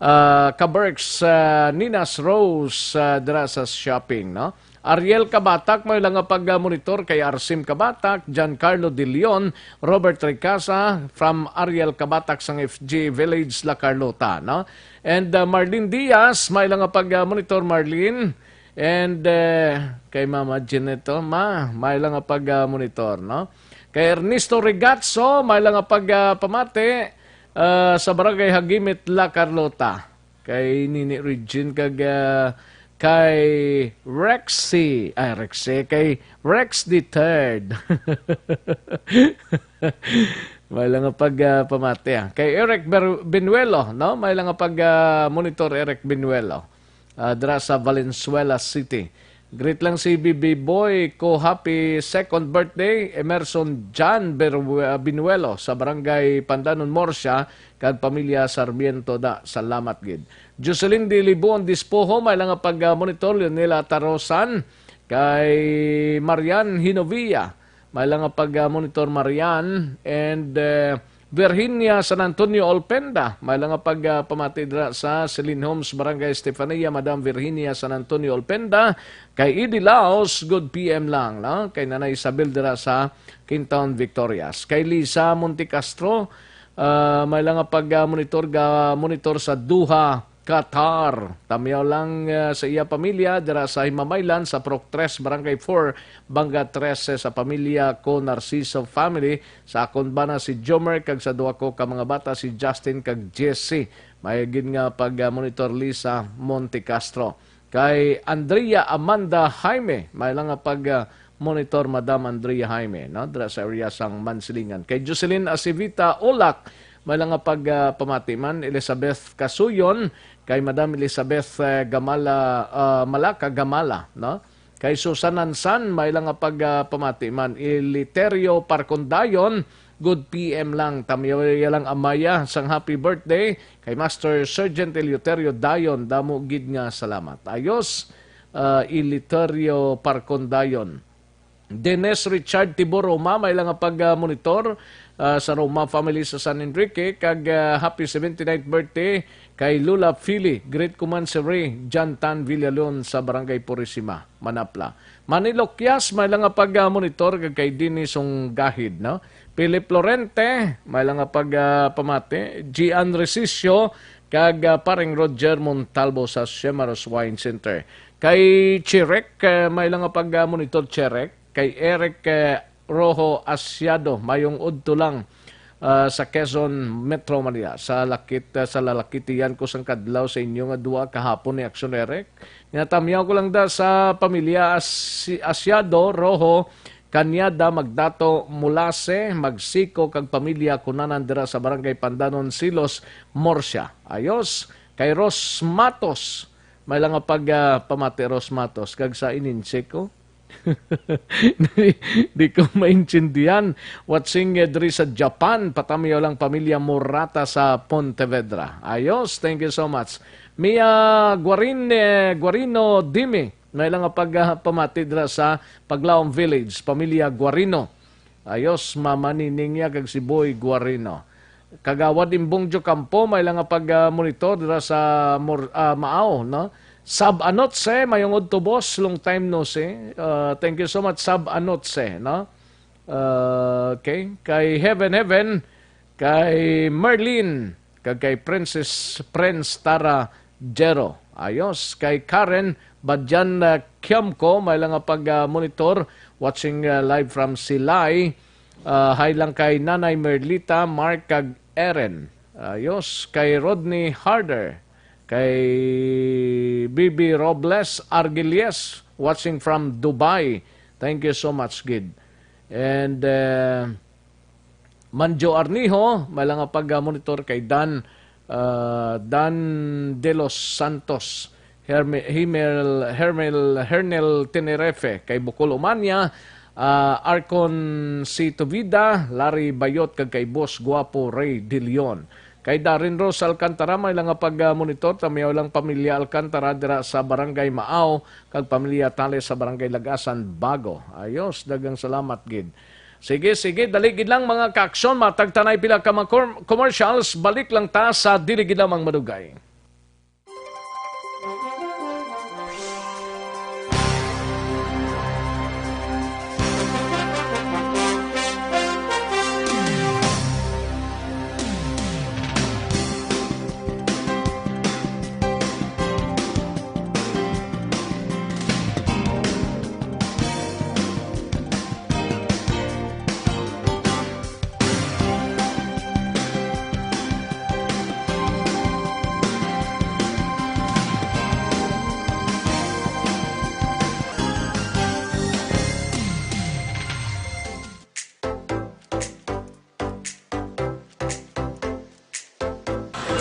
ah, kaberks, ah, Ninas Rose, ah, dra sa shopping, no? Ariel Kabatak, may lang nga pag-monitor kay Arsim Kabatak, Giancarlo De Leon, Robert Ricasa, from Ariel Kabatak sang F G Village, La Carlota, no? And, uh, Marlene Diaz, may lang nga pag-monitor, Marlene. And, uh, kay Mama Jeanette, oh, ma, may lang nga pag-monitor, no? Kay Ernesto Regatso, may lang nga pag-, uh, pamati, uh, sa Barangay Hagimit, La Carlota. Kay Nini Regine kag, ah, kay Rexy, ay, Rexy, kay Rex the Third. May lang nga pag, ah, pamati, ah. Kay Eric Ber-, Benuelo, no? May lang nga pag, ah, monitor, Eric Benuelo. Ah, dira sa Valenzuela City. Greet lang si B B Boy ko, happy second birthday, Emerson John Ber-, ah, Benuelo sa Barangay Pandanon, Morsia, kag pamilya Sarmiento da. Salamat gid. Jocelyn D. Libon Dispoho, may lang nga pag-, ah, monitor, Leonela Tarosan, kay Marian Hinovia, may lang nga pag-, ah, monitor, Marian, and, eh, Virginia San Antonio Olpenda, may lang nga pag-, ah, pamati dira sa Celine Homes, Barangay Estefania, Madam Virginia San Antonio Olpenda, kay Idi Laos, good P M lang, no? Kay Nanay Isabel dira sa Quintaon, Victorias. Kay Lisa Montecastro, ah, may lang nga pag-, ah, monitor, ga-, monitor sa Doha, Qatar. Tamiyaw lang, ah, sa iya pamilya dira sa Himamaylan, sa Purok Tres, Barangay Four, Banga Trese, sa pamilya ko, Narciso family, sa akon bana si Jomer, kag sa duha ko ka mga bata, si Justin kag Jesse. May gid nga pag-, ah, monitor, Lisa Montecastro. Kay Andrea Amanda Jaime, may lang nga pag, ah, monitor, Madam Andrea Jaime, no? Dira sa area sang Mansilingan. Kay Jocelyn Acevita Olak, may lang nga pag, ah, pamati man, Elizabeth Kasuyon, kay Madam Elizabeth, eh, Gamala, ah, Malaka Gamala, no? Kay Susan Ansan, may lang nga pag, ah, pamati man, Eliterio Parcondayon, good P M lang, tamiya lang amaya sang happy birthday kay Master Sergeant Eleuterio Dayon, damo gid nga salamat. Ayos, ah, Eleuterio Parcondayon. Dennis Richard Tibo Roma, may lang nga pag, ah, monitor, ah, sa Roma family sa San Enrique, kag, ah, happy seventy-ninth birthday kay Lola Philly. Greet ko man si Ray John Tan Villalon sa Barangay Purisima, Manapla. Manny Loquias, may lang nga pag, ah, monitor kag kay Dennis Ungahid, no? Philip Lorente, may lang nga pag, ah, pamati. Gian Resicio, kag, ah, Paring Roger Montalvo sa Shemaros Wine Center. Kay Chirek, ah, may lang nga pag, ah, monitor, Chirek. Kay Eric, ah, Rojo Asiado, mayong udto lang, ah, sa Quezon Metro, Manila. Sa lakit, ah, sa lalakitian ko sang kadlaw sa inyo nga duwa kahapon ni Action Eric. Nga tamyaw ko lang da sa pamilya Asi-, Asiado, Rojo, Cañada, Magdato, Mulase, Magsiko, kag pamilya Kunanan dira sa Barangay Pandanon, Silos, Murcia. Ayos, kay Ros Matos. May lang nga pag, ah, pamati, Ros Matos, kag sa ininse ko. Di, di ko maintindihan. Watching, eh, diri sa Japan, patamiyo lang pamilya Morata sa Pontevedra. Ayos, thank you so much. Mia Guarin-, eh, Guarino Dimi, may lang nga pag, ah, pamati dira sa Paglaom Village, pamilya Guarino. Ayos, Mama Nining ya kag si Boy Guarino. Kagawad Imbong Jocampo, may lang nga pag, ah, monitor dira sa Mor-, ah, Maaw, no? Sab Anotse, mayong udto, boss, long time no see. Ah, thank you so much, Sab Anotse, no? Ah, okay, kay Heaven Heaven, kay Merlin, kag kay Princess, Prince Tara Jero. Ayos, kay Karen Badyan, ah, Kiamco, may lang nga pag, ah, monitor, watching, ah, live from Silay. Ah, hi lang kay Nanay Merlita, Mark, kag Eren. Ayos, kay Rodney Harder, kay B B Robles Argilies, watching from Dubai. Thank you so much, gid. And, ah, Manjo Arnijo, may lang nga pag-monitor kay Dan, ah, Dan De Los Santos, Herme-, Himel, Hermel, Hernel Tenerefe, kay Bukol Umanya, ah, Arcon C. Tuvida, Larry Bayot, kag kay Boss Guapo Ray De Leon. Kay Darren Rose Alcantara, may lang nga pag-monitor, tamiyaw lang pamilya Alcantara dira sa Barangay Maaw, kag pamilya Tales sa Barangay Lagasan, Bago. Ayos, daghang salamat gid. Sige, sige, dali gid lang, mga kaaksyon, matagtanay pila ka mga com-, commercials, balik lang ta sa dili gid lamang madugay.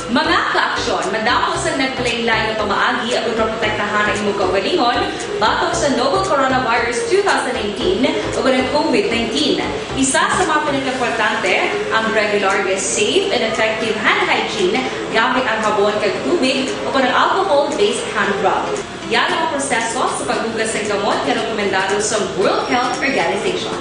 Mga kaaksyon, madamo sang naglain-lain nga pamaagi ang kontraprotektahan ang imong kaugalingon batok sa novel coronavirus two thousand nineteen ug ang COVID nineteen. Isa sa mga pinakaimportante, ang regular nga safe and effective hand hygiene gamit ang habon kag tubig o kon ang alcohol-based hand rub. Yara ang proseso sa paghugas sang kamot nga rekomendado sa World Health Organization.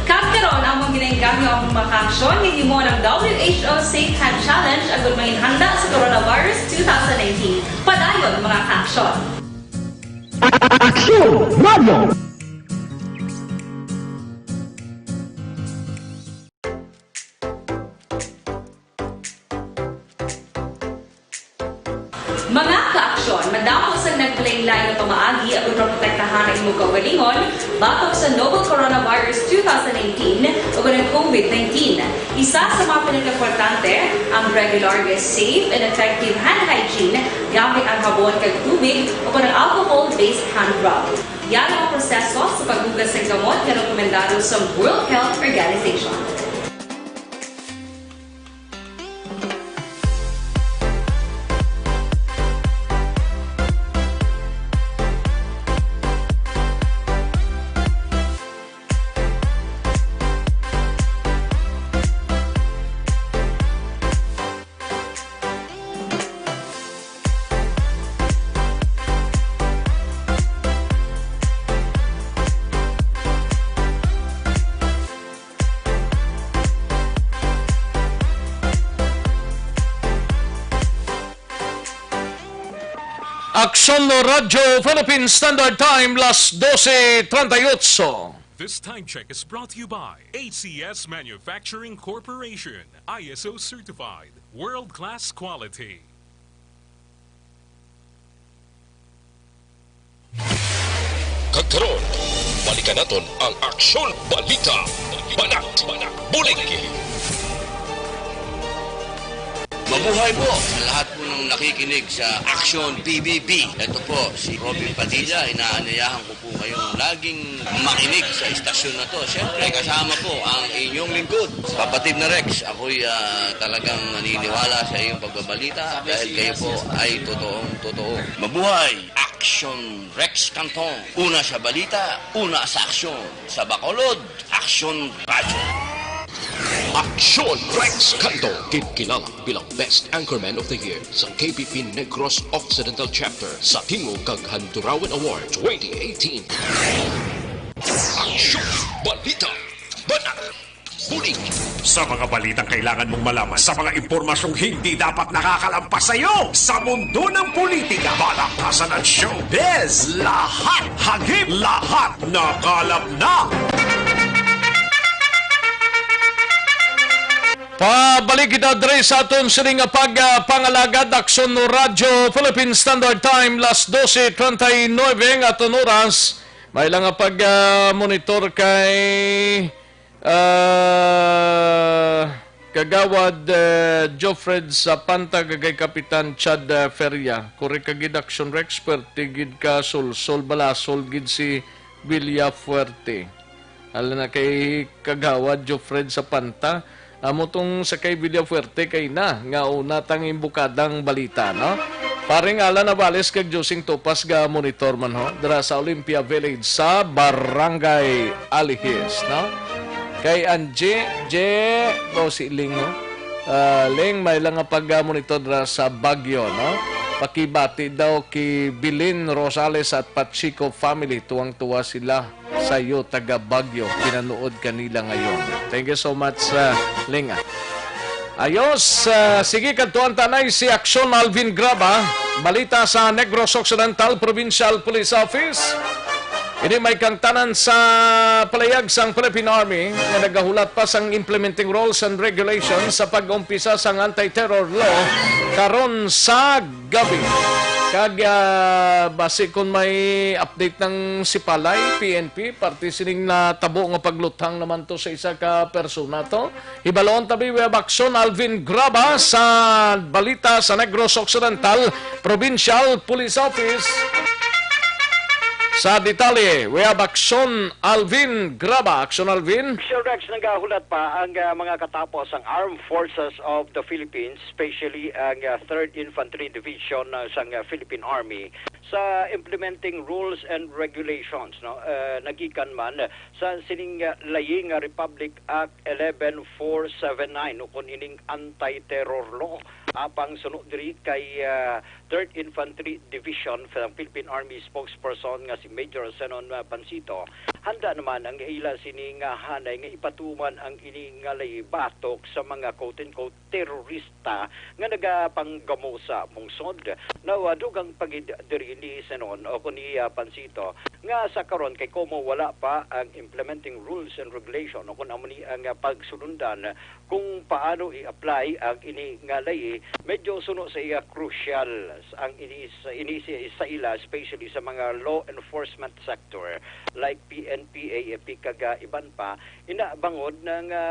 Kag karon, among ginaengganyo ang mga kaaksyon nga himo ng W H O Safe Hand Challenge agud manginhanda sa Coronavirus two thousand nineteen. Padayon, mga kaaksyon. Aksyon Radio! Mga kaaksyon, madamo sang naglain-lain nga pamaagi ang kontraprotektahan ang imong kaugalingon batok sa novel coronavirus two thousand nineteen ug ang COVID nineteen. Isa sa mga pinakaimportante, ang regular nga safe and effective hand hygiene gamit ang habon kag tubig o kon ang alcohol-based hand rub. Yara ang proseso sa paghugas sang kamot nga rekomendado sa World Health Organization. Aksyon Radyo Philippine Standard Time, las doce treinta y ocho. This time check is brought to you by A C S Manufacturing Corporation, I S O certified, world-class quality. Kag karon, balikan naton ang Aksyon Balita, Banat, Bulig. Buhay po sa lahat po ng nakikinig sa Action P B B. Ito po si Robin Padilla. Inaanyayahan ko po kayong laging makinig sa istasyon na to. Siyempre, kasama po ang inyong lingkod, Kapatid na Rex. Ako'y ah, talagang naniniwala sa iyong pagbabalita dahil kayo po ay totoong totoo. Mabuhay! Action Rex Canton. Una sa balita, una sa aksyon. Sa Bacolod, Action Radyo. Action Rex Canto, ginkilala bilang Best Anchorman of the Year sa K P P Negros Occidental Chapter sa Tingog kag Handurawan Award twenty eighteen. Action Balita, Banat, Bulig. Sa mga balitang kailangan mong malaman, sa mga impormasyong hindi dapat nakakalampas sa iyo, sa mundo ng politika, balakasan at showbiz, lahat hagip, lahat nakalap na. Pabalik kita diri sa aton sini nga pag, ah, pangalagad, Aksyon Radyo Philippine Standard Time, las doce treinta y nueve ang aton oras. May lang nga pag, ah, monitor kay, ah, Kagawad, ah, Joffred Sapanta kag kay Kapitan Chad, ah, Feria. Kuri ka gid, Action Rex, pwerte gid ka sulsol, balasol gid si Villafuerte. Hala na kay Kagawad Joffred Sapanta. Amo tong sa kay Villafuerte kay na nga una tang imbukadang balita, no? Paring Alan Navales kag Josing Topas ga monitor man ho dira sa Olympia Village sa Barangay Alihis, no? Kay Angie, Je, o si Ling, no? Ah, Ling, may lang nga pag-monitor dira sa Baguio, no? Pakibati daw ki Bilin Rosales at Pachico family, tuwang-tuwa sila sayo, taga Baguio, pinanuod kanila ngayon. Thank you so much, uh, Linga. Ayos, uh, sige, kadtuan tanay si Aksyon Alvin Graba. Balita sa Negros Occidental Provincial Police Office. Ini may kangtanan sa palayag sang Philippine Army nga nagahulat pa sang implementing rules and regulations sa pag-umpisa sang anti-terror law karon sa gabi. Kag, ah, basi kon may update ng Sipalay, P N P, parte sining natabo nga pagluthang naman to sa isa ka persona to. Hibalon tabi, we have Aksyon Alvin Graba sa balita sa Negros Occidental Provincial Police Office. Sa detalye, we have Aksyon Alvin Graba. Aksyon Alvin. Sir Rex, nagahulat pa ang, ah, mga katapo sang Armed Forces of the Philippines, especially ang, ah, Third Infantry Division, ah, sang, ah, Philippine Army, sa implementing rules and regulations, no? Ah, nagikan man sa sining, ah, layi nga Republic Act eleven four seven nine, ukon ining anti-terror law. Apang suno diri kay, ah, Third Infantry Division sa Philippine Army spokesperson nga si Major Zenon, ah, Pansito, handa naman ang ila sini nga hanay nga ipatuman ang ini nga layi batok sa mga quote-unquote terorista nga nagapanggamo sa pungsod. Now, ah, dugang pa gid diri ni Zenon o kun ni, ah, Pansito nga sa karon kay komo wala pa ang implementing rules and regulation o kun amo ni ang, ah, pagsulundan kung paano i-apply ang ini nga layi, medyo suno sa iya crucial ang ini sa, ini si, sa ila, especially sa mga law enforcement sector like P N P, A F P, kag, ah, iban pa. Ina bangod na nga,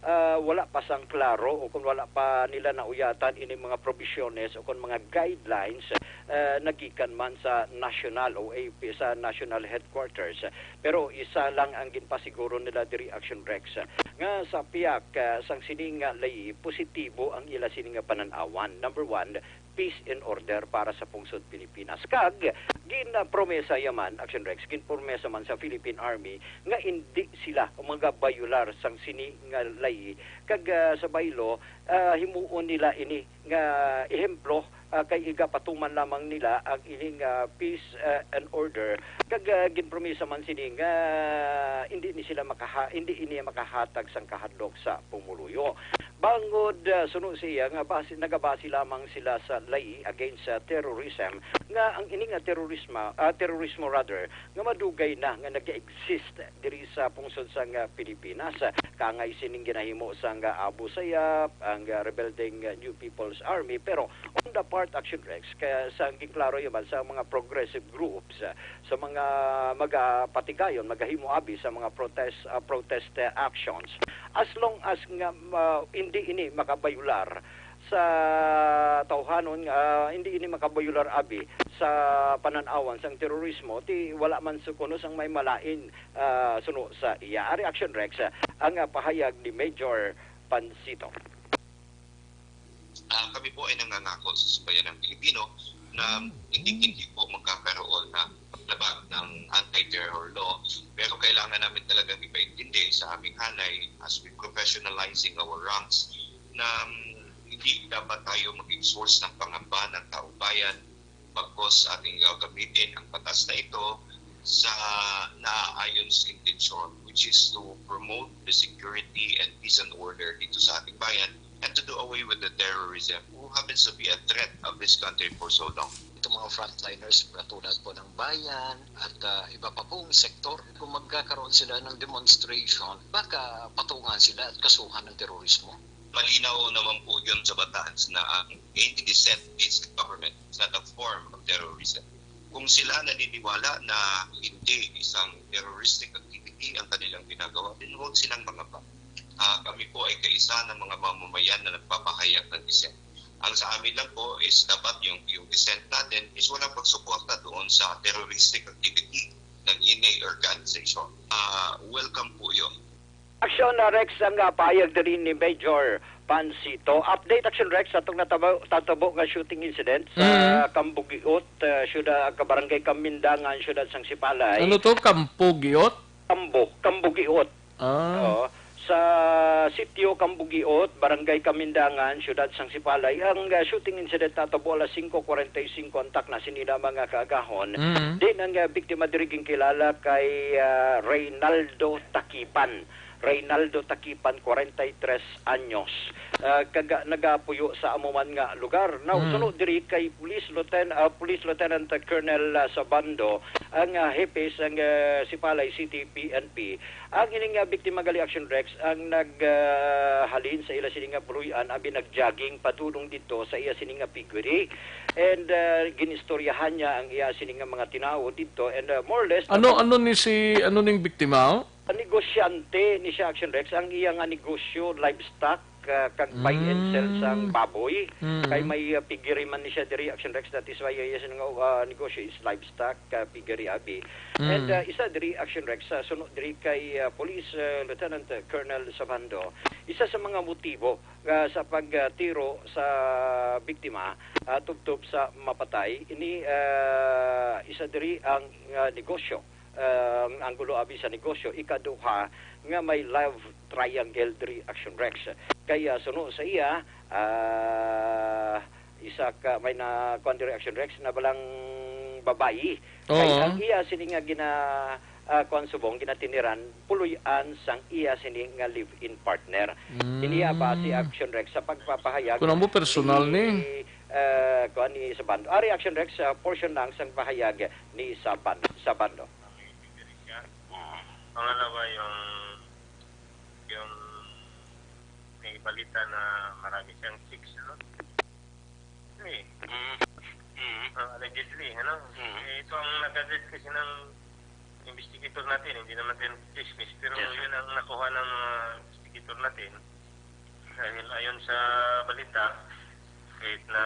ah, wala pa sang klaro o kung wala pa nila nauyatan ini mga probisyones o kung mga guidelines, ah, nagikan man sa national o A P, sa national headquarters. Pero isa lang ang ginpasiguro nila diri, Action Rex, nga sa pihak, ah, sang sini nga layi, positibo ang ila sini nga panan-awan. Number one, peace and order para sa pungsod Pilipinas. Kag ginpromesa yaman, Action Rex, ginpromesa man sa Philippine Army nga indi sila magabayular sang sini nga layi. Kag, ah, sa baylo, ah, himuon nila ini nga ehemplo, ah, kay igapatuman lamang nila ang ining, ah, peace, ah, and order. Kag, ah, ginpromisa man sini nga hindi ni sila makaha-, hindi ini makahatag sang kahadlok sa pumuluyo. Bangod, ah, suno siya nga basi, nagabasi lamang sila sa layi against sa terrorism, nga ang ini nga terorisma, ah, terorismo rather, nga madugay na nga nag-exist diri sa pungsod sang, ah, Pilipinas. Kangay sining ginahimo sang, ah, Abu Sayyaf, ang, ah, rebeldeng, ah, New People's Army. Pero on the part, Action Rex, kaya sa giklaro yaman sa mga progressive groups, ah, sa mga magapatigayon, magahimo abi sa mga protest, ah, protest, ah, actions. As long as nga, ah, hindi ini makabayular sa tawhanon, ah, hindi ini makabayular abi sa panan-awan sang terorismo, ti wala man sa kuno sang may malain, ah, suno sa iya. Ari, Action Rex, ah, ang, ah, pahayag ni Major Pansito. Ah, kami po ay nangangako sa sambayanang Pilipino na hindi, hindi po magkakaroon na paglabag ng anti-terror law. Pero kailangan namin talagang ipaintindi sa aming hanay, as we professionalizing our ranks, na, mm, hindi dapat tayo maging source ng pangamba ng taong bayan, bagkus ating gagamitin ang batas na ito sa naayon sa intensyon, which is to promote the security and peace and order dito sa ating bayan and to do away with the terrorism who happens to be a threat of this country for so long. Itong mga frontliners, katulad po ng bayan at, ah, iba pa pong sektor, kung magkakaroon sila ng demonstration, baka patungan sila at kasuhan ng terorismo. Malinaw naman po yun sa batas na ang any dissent against the government is not a form of terrorism. Kung sila naniniwala na hindi isang terroristic activity ang kanilang ginagawa, then huwag silang mangamba. Ah, kami po ay kaisa ng mga mamamayan na nagpapahayag ng dissent. Ang sa amin lang po is dapat yung, yung dissent natin is walang pagsuporta doon sa terroristic activity ng any organization. Ah, welcome po yun. Action, uh, Rex, ang, uh, pahayag diri ni Major Pansito. Update, Action Rex, sa atong natabo, natabo nga shooting incident sa Mm. Kambugiot, uh, syudad, ka barangay Kamindangan, syudad sang Sipalay. Ano to? Kampugiot? Kambo, Kambugiot. Ah. Oo. Sa sitio Kambugiot, barangay Kamindangan, syudad sang Sipalay, ang, uh, shooting incident natabo alas singko kwarenta y singko ang takna sinina mga kaagahon. Mm. Din ang, uh, biktima diri ginkilala kay, uh, Reynaldo Takipan. Reynaldo Takipan, kwarenta y tres anyos, ah, kaga-, nagapuyo sa amo man nga lugar. Now, Hmm. suno diri kay Police Lieutenant, ah, Police Lieutenant Colonel, ah, Sabando, ang, ah, hepe sang, ah, Sipalay City P N P. Ang ini nga biktima gali, Action Rex, ang nag, ah, halin sa ila sini nga puloy-an, abi nag-jogging padulong didto sa iya sini nga piggery. And, ah, ginistoryahan niya ang iya sini nga mga tinawo didto. And, ah, more or less, Ano, ano ni si, ano ning biktima? Negosyante ni siya, Action Rex, ang iya nga negosyo, livestock, ah, kag buy and sell Mm. sang baboy. Mm. Kay may, ah, piggery man ni siya diri, Action Rex, that is why iya sini nga, ah, negosyo is livestock, ah, piggery, abi. Mm. And, ah, isa diri, Action Rex, sa suno diri kay, ah, Police, ah, Lieutenant, ah, Colonel Sabando, isa sa mga motibo, ah, sa pagtiro sa biktima, ah, tubtob sa mapatay, ini, ah, isa diri ang, ah, negosyo. Ah, ang anggulo abi sa negosyo, ikaduha nga may love triangle diri, Action Rex. Kaya suno sa iya, ah, isa ka, may na, kuwan diri, Action Rex, na balang babayi. Kay Oo. ang iya sini nga gina, ah, kuwan subong, ginatiniran, puloy-an sang iya sini nga live-in partner. Mm. Iniya ba si Action Rex sa pagpapahayag Kuno mo personal ni, ni? ah, kuwan ni Sabando. Ari, Action Rex, ah, portion lang sang pahayag ni Saban-, Sabando. Pangalawa, yung, yung may balita na marami siyang chicks, ano? Hindi. Mm. Mm. Ah, allegedly, ano? Mm. Eh, ito ang nag-address kasi ng investigator natin, hindi naman din chismis, pero Yes, sir. yun ang nakuha ng mga investigator natin. Dahil ayon sa balita, kahit na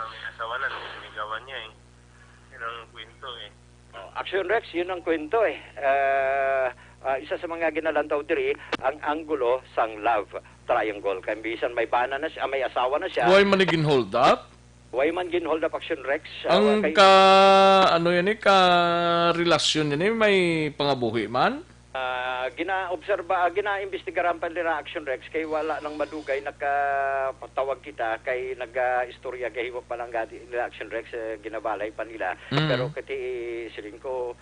may asawa na, sinisigawan niya eh. Yun ang kwento eh. Oh, Action Rex, yun ang kwento eh. Ah, ah, isa sa mga ginalantaw diri, ang anggulo sang love triangle. Kay bisan may bana na siya, may asawa na siya. Why man naging hold up? Why man gin-hold up, Action Rex? Ah, Ang kay ka, ano yan eh, ka relasyon yan eh, may pangabuhi man? Ah, ginaobserba, ah, ginaimbestigaran pa nila, Action Rex, kay wala lang madugay nakapatawag kita kay naga-istorya gahimo pa lang gadi nila, Action Rex, eh, ginabalay pa nila. Mm. Pero kati siling ko,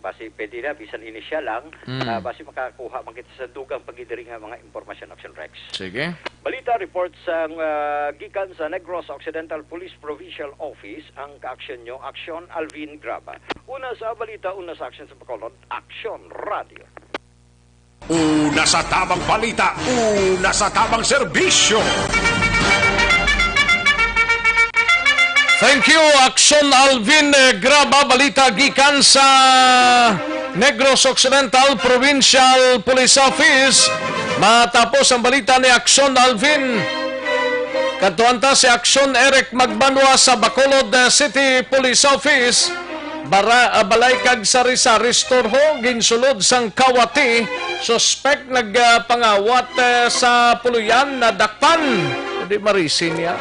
basi pwede na, bisan inisyal lang, Mm. ah, basi makakuha man kita sa dugang pagidiri nga mga impormasyon, Action Rex. Sige. Balita report sang, ah, gikan sa Negros Occidental Police Provincial Office, ang kaaksyon nyo, Aksyon Alvin Graba. Una sa balita, una sa aksyon sa Bacolod, Aksyon Radio. Una sa tabang balita, una sa tabang serbisyo. Thank you, Aksyon Alvin, eh, Graba. Balita gikan sa Negros Occidental Provincial Police Office. Matapos ang balita ni Aksyon Alvin. Kadtuan ta si Aksyon Eric Magbanwa sa Bacolod, uh, City Police Office. Bara, uh, balay kag sari-sari store ho, ginsulod sang kawati. Suspek nagpangawat, uh, sa puloy-an, nadakpan. Hindi marisi niya.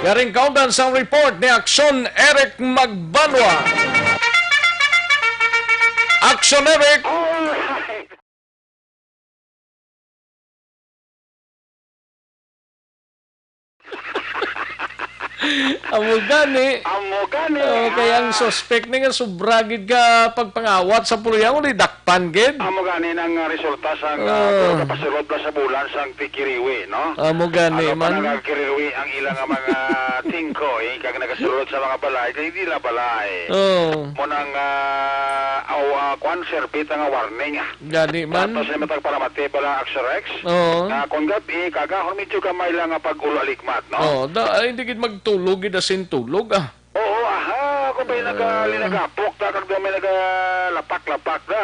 Yaring kaundan sang report ni Aksyon Eric Magbanwa. Aksyon Eric! Amo gani. Amo gani, Oh, kay ang ah. suspek ni nga sobra gid ka pagpangawat sa puloy-an, uli dakpan gid. Amo gani nang, ah, resulta sa, ah, Oh. pagkapasulod ba sa bulan sang tigkiriwi, no? Amo gani Ano pa man. nagkiriwi ang ilang mga tingko, eh, kag nagasulod sa mga balay, kay di la balay. Oh. Mo nang, ah, aw, ah, kwan, serbita nga warning, ah. Gani man. Tapos, eh, matag paramati bala, Aksyon Rex. Oo. Nga kung gabi, kagahon medyo gamay lang nga pag-ulo-aligmat, no? Oo, da, ay, hindi gid magtulog, gid asin tulog, ah. Oo, aha, kung may Ah. nagalinagapok, da, kag may nagalapak-lapak, da,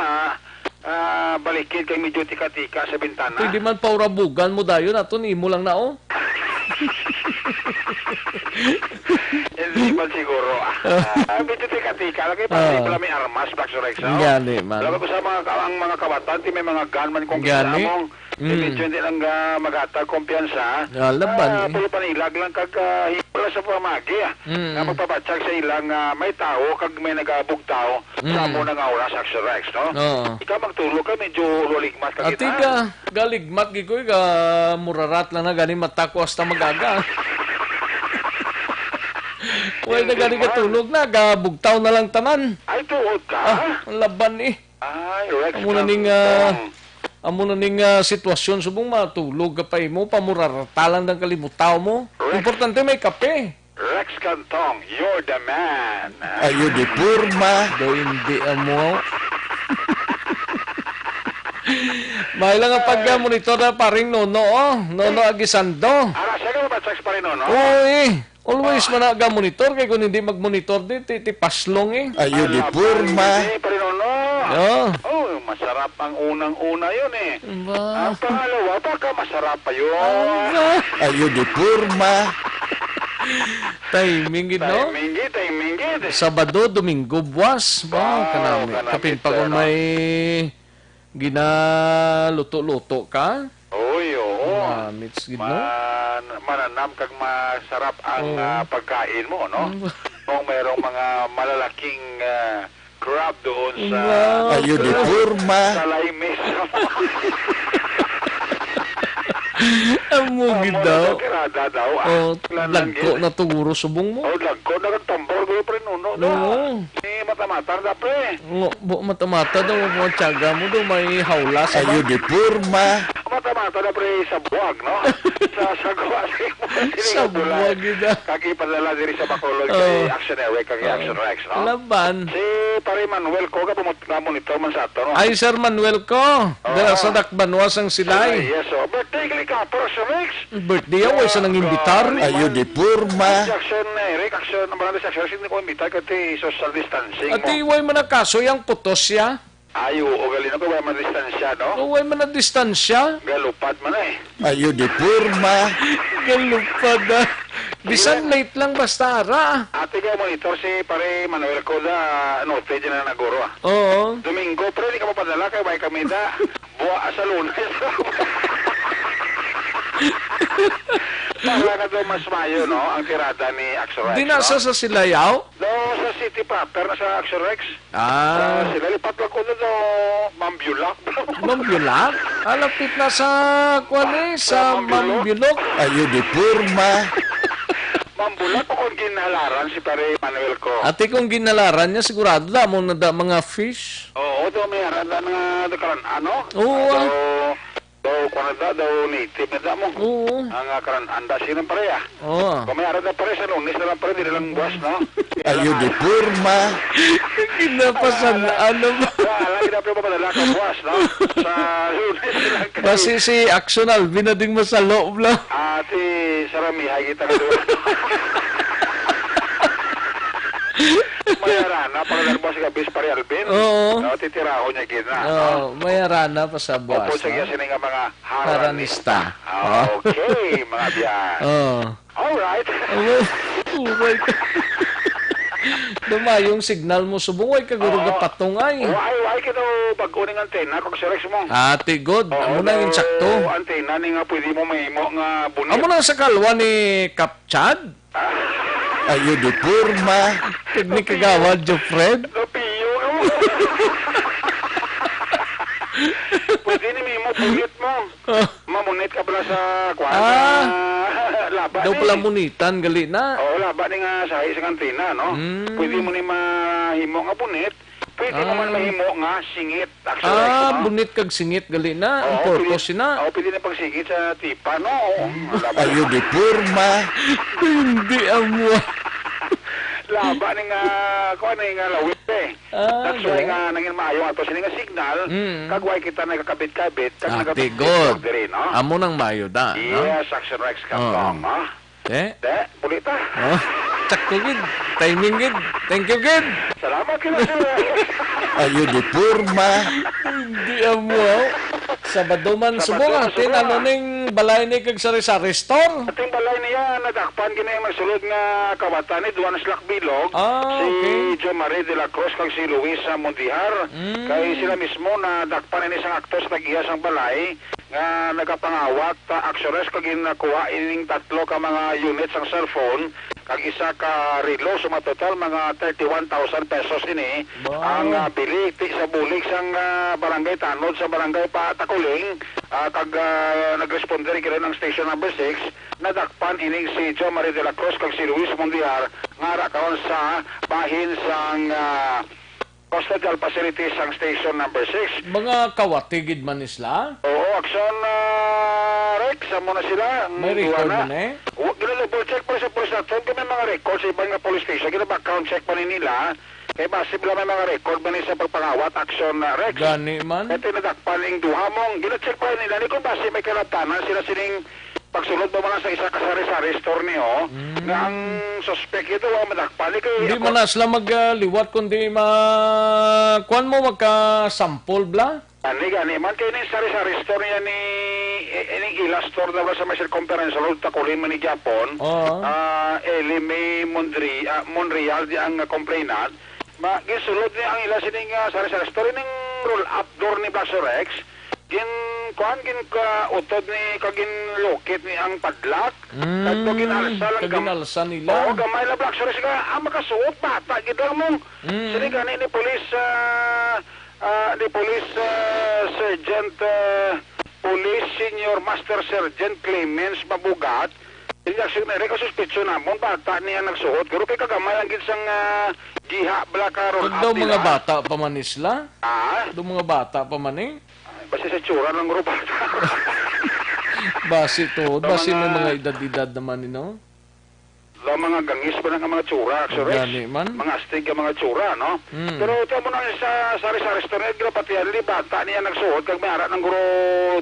ah, balikid kay medyo tika-tika sa bintana. Pwede man paurabugan mo dayon, aton imo lang na, oh. Hindi man siguro, ah. Ah, medyo tika-tika, lagi pa, Ah. hindi pala may armas, Aksyon Rex, no? Gani man. Alam ko sa mga ka-, ang mga kawatan, ti may mga gun man kung Gani. kinsa among Mm. Medyo hindi lang, ah, maghatag kumpiyansa. Ah, laban, Ah, eh. Pero panilag lang kag, ah, himo lang sa pamagi, ah, Mm. nga magpabatyag sa ilang, ah, may tawo kag may nagabugtaw sa Mm. amo na nga oras, Aksyon Rex, no? Oo. Ikaw magtulog ka, medyo luligmat ka Ati gid, ah. ka, galigmat gid ko, eh, ka murarat lang na gani mata ko hasta mag-aga. Way na Hindi gani man. katulog na, gabugtaw na lang tanan. Ay, tuod ka? Ah, ang laban, eh. Ay, Rex Amo na ning, Cantong. ah, amo na ning, ah, sitwasyon, subong matulog ka pa imo, pamuraratalan ang kalimutaw mo. Rex. Importante may kape. Rex Cantong, you're the man. Ayo di porma. Do hindi amo. May lang ang pag-monitor na paring Nono, oh. Nono Aguisando. Ara, siya ka ba, Rex, pare Nono? Uy. Always Ah. man na ga monitor, kay kung hindi mag-monitor di, ti, ti paslong eh. Ayo di Ah, porma. Hindi, pare Nono. Oh. Oh, masarap ang unang-una yun eh. Ba? Ang pangalawa, baka masarap pa yun. Ang ba? Ayo di porma. Timing gid, no? Timing gid, timing gid. Sabado, Domingo, buwas. Ba, Wow, kanami. kanami, Kapin pa kung sir, no? may ginaluto-luto ka? Uy, oo. Namits gid, no? Man-, mananam kag masarap ang, Oo. ah, pagkain mo, no? Mm. Kung mayroong mga malalaking, ah, crab doon sa Wow, Ayo di crab. porma. Sa Laimes. Amo gid Amo daw. na tirada daw, ah. Oh, Kailangan lagko gid. na to, guro, subong mo. Oh, lagko na kag tambor, guro, pre, Nono, no? Oo. Ni mata-mata na, pre. Nga, bu-, mata-mata daw, mga tiyaga mo daw, may hawla sa Ayo ba? di porma. Mata-mata na, pre, sa buwag, no? Sa sagwa, sa Sa buwag, yun, ah. Kag ipadala diri sa Bacolod kay Oh. Action Eric, kag Oh. Action Rex, no? Laban. Si Pare Manuel ko, ka pumut-, ka monitor man sa ato, no? Ay, Sir Manuel ko. Oh. Dala sa Dakbanwa sang Silay. Ay, yes, oh. Birthday, kay ka, Action Rex. Birthday, ah, way sa nang imbitar. Ayo di porma. Action Eric, Action, ang barangay Action Eric, hindi ko imbita, kay social distancing Ati, mo. way man ang kaso, yang putos siya. Ay, oo, gali na ko, way man distansya, no? O, way man ang distansya. Galupad man eh. Ayo di porma. Galupad, ah. Bisan Sige. late lang, basta ara. Ate ka, monitor si Pare Manuel ko da, ano, pwede na naguro, ah. Oo. Domingo, pre, di ka mapadala kay way kami da. Buwa sa Lunes. Para na daw mas mayo, no? Ang tirada ni Axel Rex, Di na no? sa, sa Silayaw? No, sa city proper na sa Axel Rex. Ah. Ah, sila lipat lang ko na daw, Mambulak. Mambulak? Ah, lapit na sa, kwan eh, sa Sa Mambulok. Mambulok. Ayo di porma. Mambulak o kung ginhalaran si Pare Manuel ko. Ate, kung ginhalaran niya, sigurado da mo na da mga fish. Oo, daw may ara na nga nagkaran-, ano? Oo, Daw, ah. daw, kung ano da, daw native na da mo. Oo. Ang, ah, karan-, anda siya ng pareha. Oo. Kung may ara na pare sa Lunes na lang pare, di na lang buwas, no? Ayo di porma. Ginapasan, ano ba? Wala, hindi na pwede mapadala ka buwas, no? Sa Lunes na lang kayo. Basi si Action Alvin na ding masalo, bla. Ate, saramihay kita nga doon. May arana, pagdalbos sa gabi sa Pare Alvin. Oo. Oh, titirahon niya gid na, no? Oh, may arana pa sa buwas, Upod sa no? Iya sini nga mga haranista. Haranista. Ah, Oh. okay, mga biya. Oh. Alright. Oh, oh my God. Dumayong signal mo, subong, way ka guro Oo. gapatong, ay. Why, why kito bag-o ning antena, kung si Rex mo? Ah, tigod. Oo, Amo na yung daw sakto. Antena ni nga pwede mo mahimo nga bunit. Amo na sa kalwa ni Kap Chad? Ayo di porma. Pag ni Kagawad Jofred? Napiyo ka mo. Pwede ni mo, bunit mo. Oh. Mamunit ka pala sa kwan, Ah. ah, laba Daw ni. pala munitan, gali na. Oo, laba ni nga sahi sa kantina, no? Mm. Pwede mo ni mahimo nga bunit. Pwede mo man Ah. mahimo nga singit. Actually, Ah, no? Bunit kag singit, gali na. Ang Oo, purpose pwede, na. Oo, pwede na pagsingit sa tipa, no? Oo, Mm. laba. Ayo di porma. Hindi amo. Laba ni nga, kuwan ni nga lawit, eh. Ah, That's why yeah. nga nangin maayo ato sini nga signal, Mm. kag way kita nagakabit-kabit, kag Ah, nagabit-kabit tigod. diri, no? Amo nang maayo da, no? Yes, Action Rex Oo. Kambang, ha? Eh? Te, puli ta. Oh, sakto gid. Timing gid. Thank you gid. Salamat gid, sir. Ayo di porma. Hindi amo, oh. Sabado man Sabado subong, man ah. Tin, subong, ano ah. ning balay ni kag sari-sari store? Ating balay niya, nadakpan gini ang nagsulod nga kawatan ni Duan Slack Bilog, Ah, si okay. Jo Marie de la Cruz, kag si Luis, ah, Mondihar. Mm. Kay sila mismo nadakpan ini sang akto sa tag-iya sang balay nga nagapangawat, ah, aksyones kag ginakuha ining tatlo ka mga unit sang cellphone kag isa ka relo, sa mga total mga thirty-one thousand pesos ini Wow. ang, ah, bili ti sa bulig sang, ah, barangay tanod sa barangay pa Takuling, ah, kag, ah, nagresponde rin ang station number six, nadakpan ining si Jo Marie de la Cruz kag si Luis Mondiar nga ara karon sa bahin sang, ah, custodial facility sang station number six. Mga kawati gid man ni sila? Oo, Action, ah, Rex, amo na sila. Ang May duha record na. man eh? Wa, gina-double check pa sa police station kung may mga record sa iban nga police station. Gina-background check pa ni nila. Kay basi bala may mga record man ni sa pagpangawat, Action, ah, Rex. Gani man. Kay tinadakpan ning duha mong, gina-check pa nila ni kung basi may kalabtanan sila sining pagsulod ba man sa isa ka sari-sari store niyo, Mm. nga ang suspect ito, wa madakpan. Di kay Hindi ako man na sila mag, ah, liwat, kundi ma-, kuwan mo, magka-sample bla? Gani, gani man. Kay ni sari-sari store niya ni, eh, eh, ni ila store na ba sa may circumference road, Takuling man ni Japon. Oo. Ah, Eli May Mondri-, ah, Monreal di ang complainant. Ma, gisulod niya ang ila sining, ah, sari-sari store ning roll-up door ni Black Rex. Gin, kuan, gin ka utod ni, kag ginlukit ni ang padlock. Mm, Kadto ginalsa lang kag gam-, ginalsa nila. Oo, gamay lang, Black Rex, nga, ah, makasuot, bata gid lang mo. Mm. Sini gani ni Police, ah, ah, ni Police, ah, Sergeant, ah, Police Senior Master Sergeant Clemens Mabugat. Hindi, actually, may reka suspetsyon namon, bata niya nagsuot. Pero kay kagamay lang gid sang, ah, giha, bala ka roll Kag up daw mga nila. bata pa man ni sila? Ah? Daw mga bata pa man eh. Basi sa tsura ng bata. Basi to, Sa basi may mga mga edad-edad naman, you know? Sa mga gangis pa na nga mga tsura, Action Rex. Gani man. Mga astig nga mga tsura, no? Mm. Pero ito mo na sa sari-sari store, nga ginapatihan, di bata niya nagsuot, kag may ara ng guro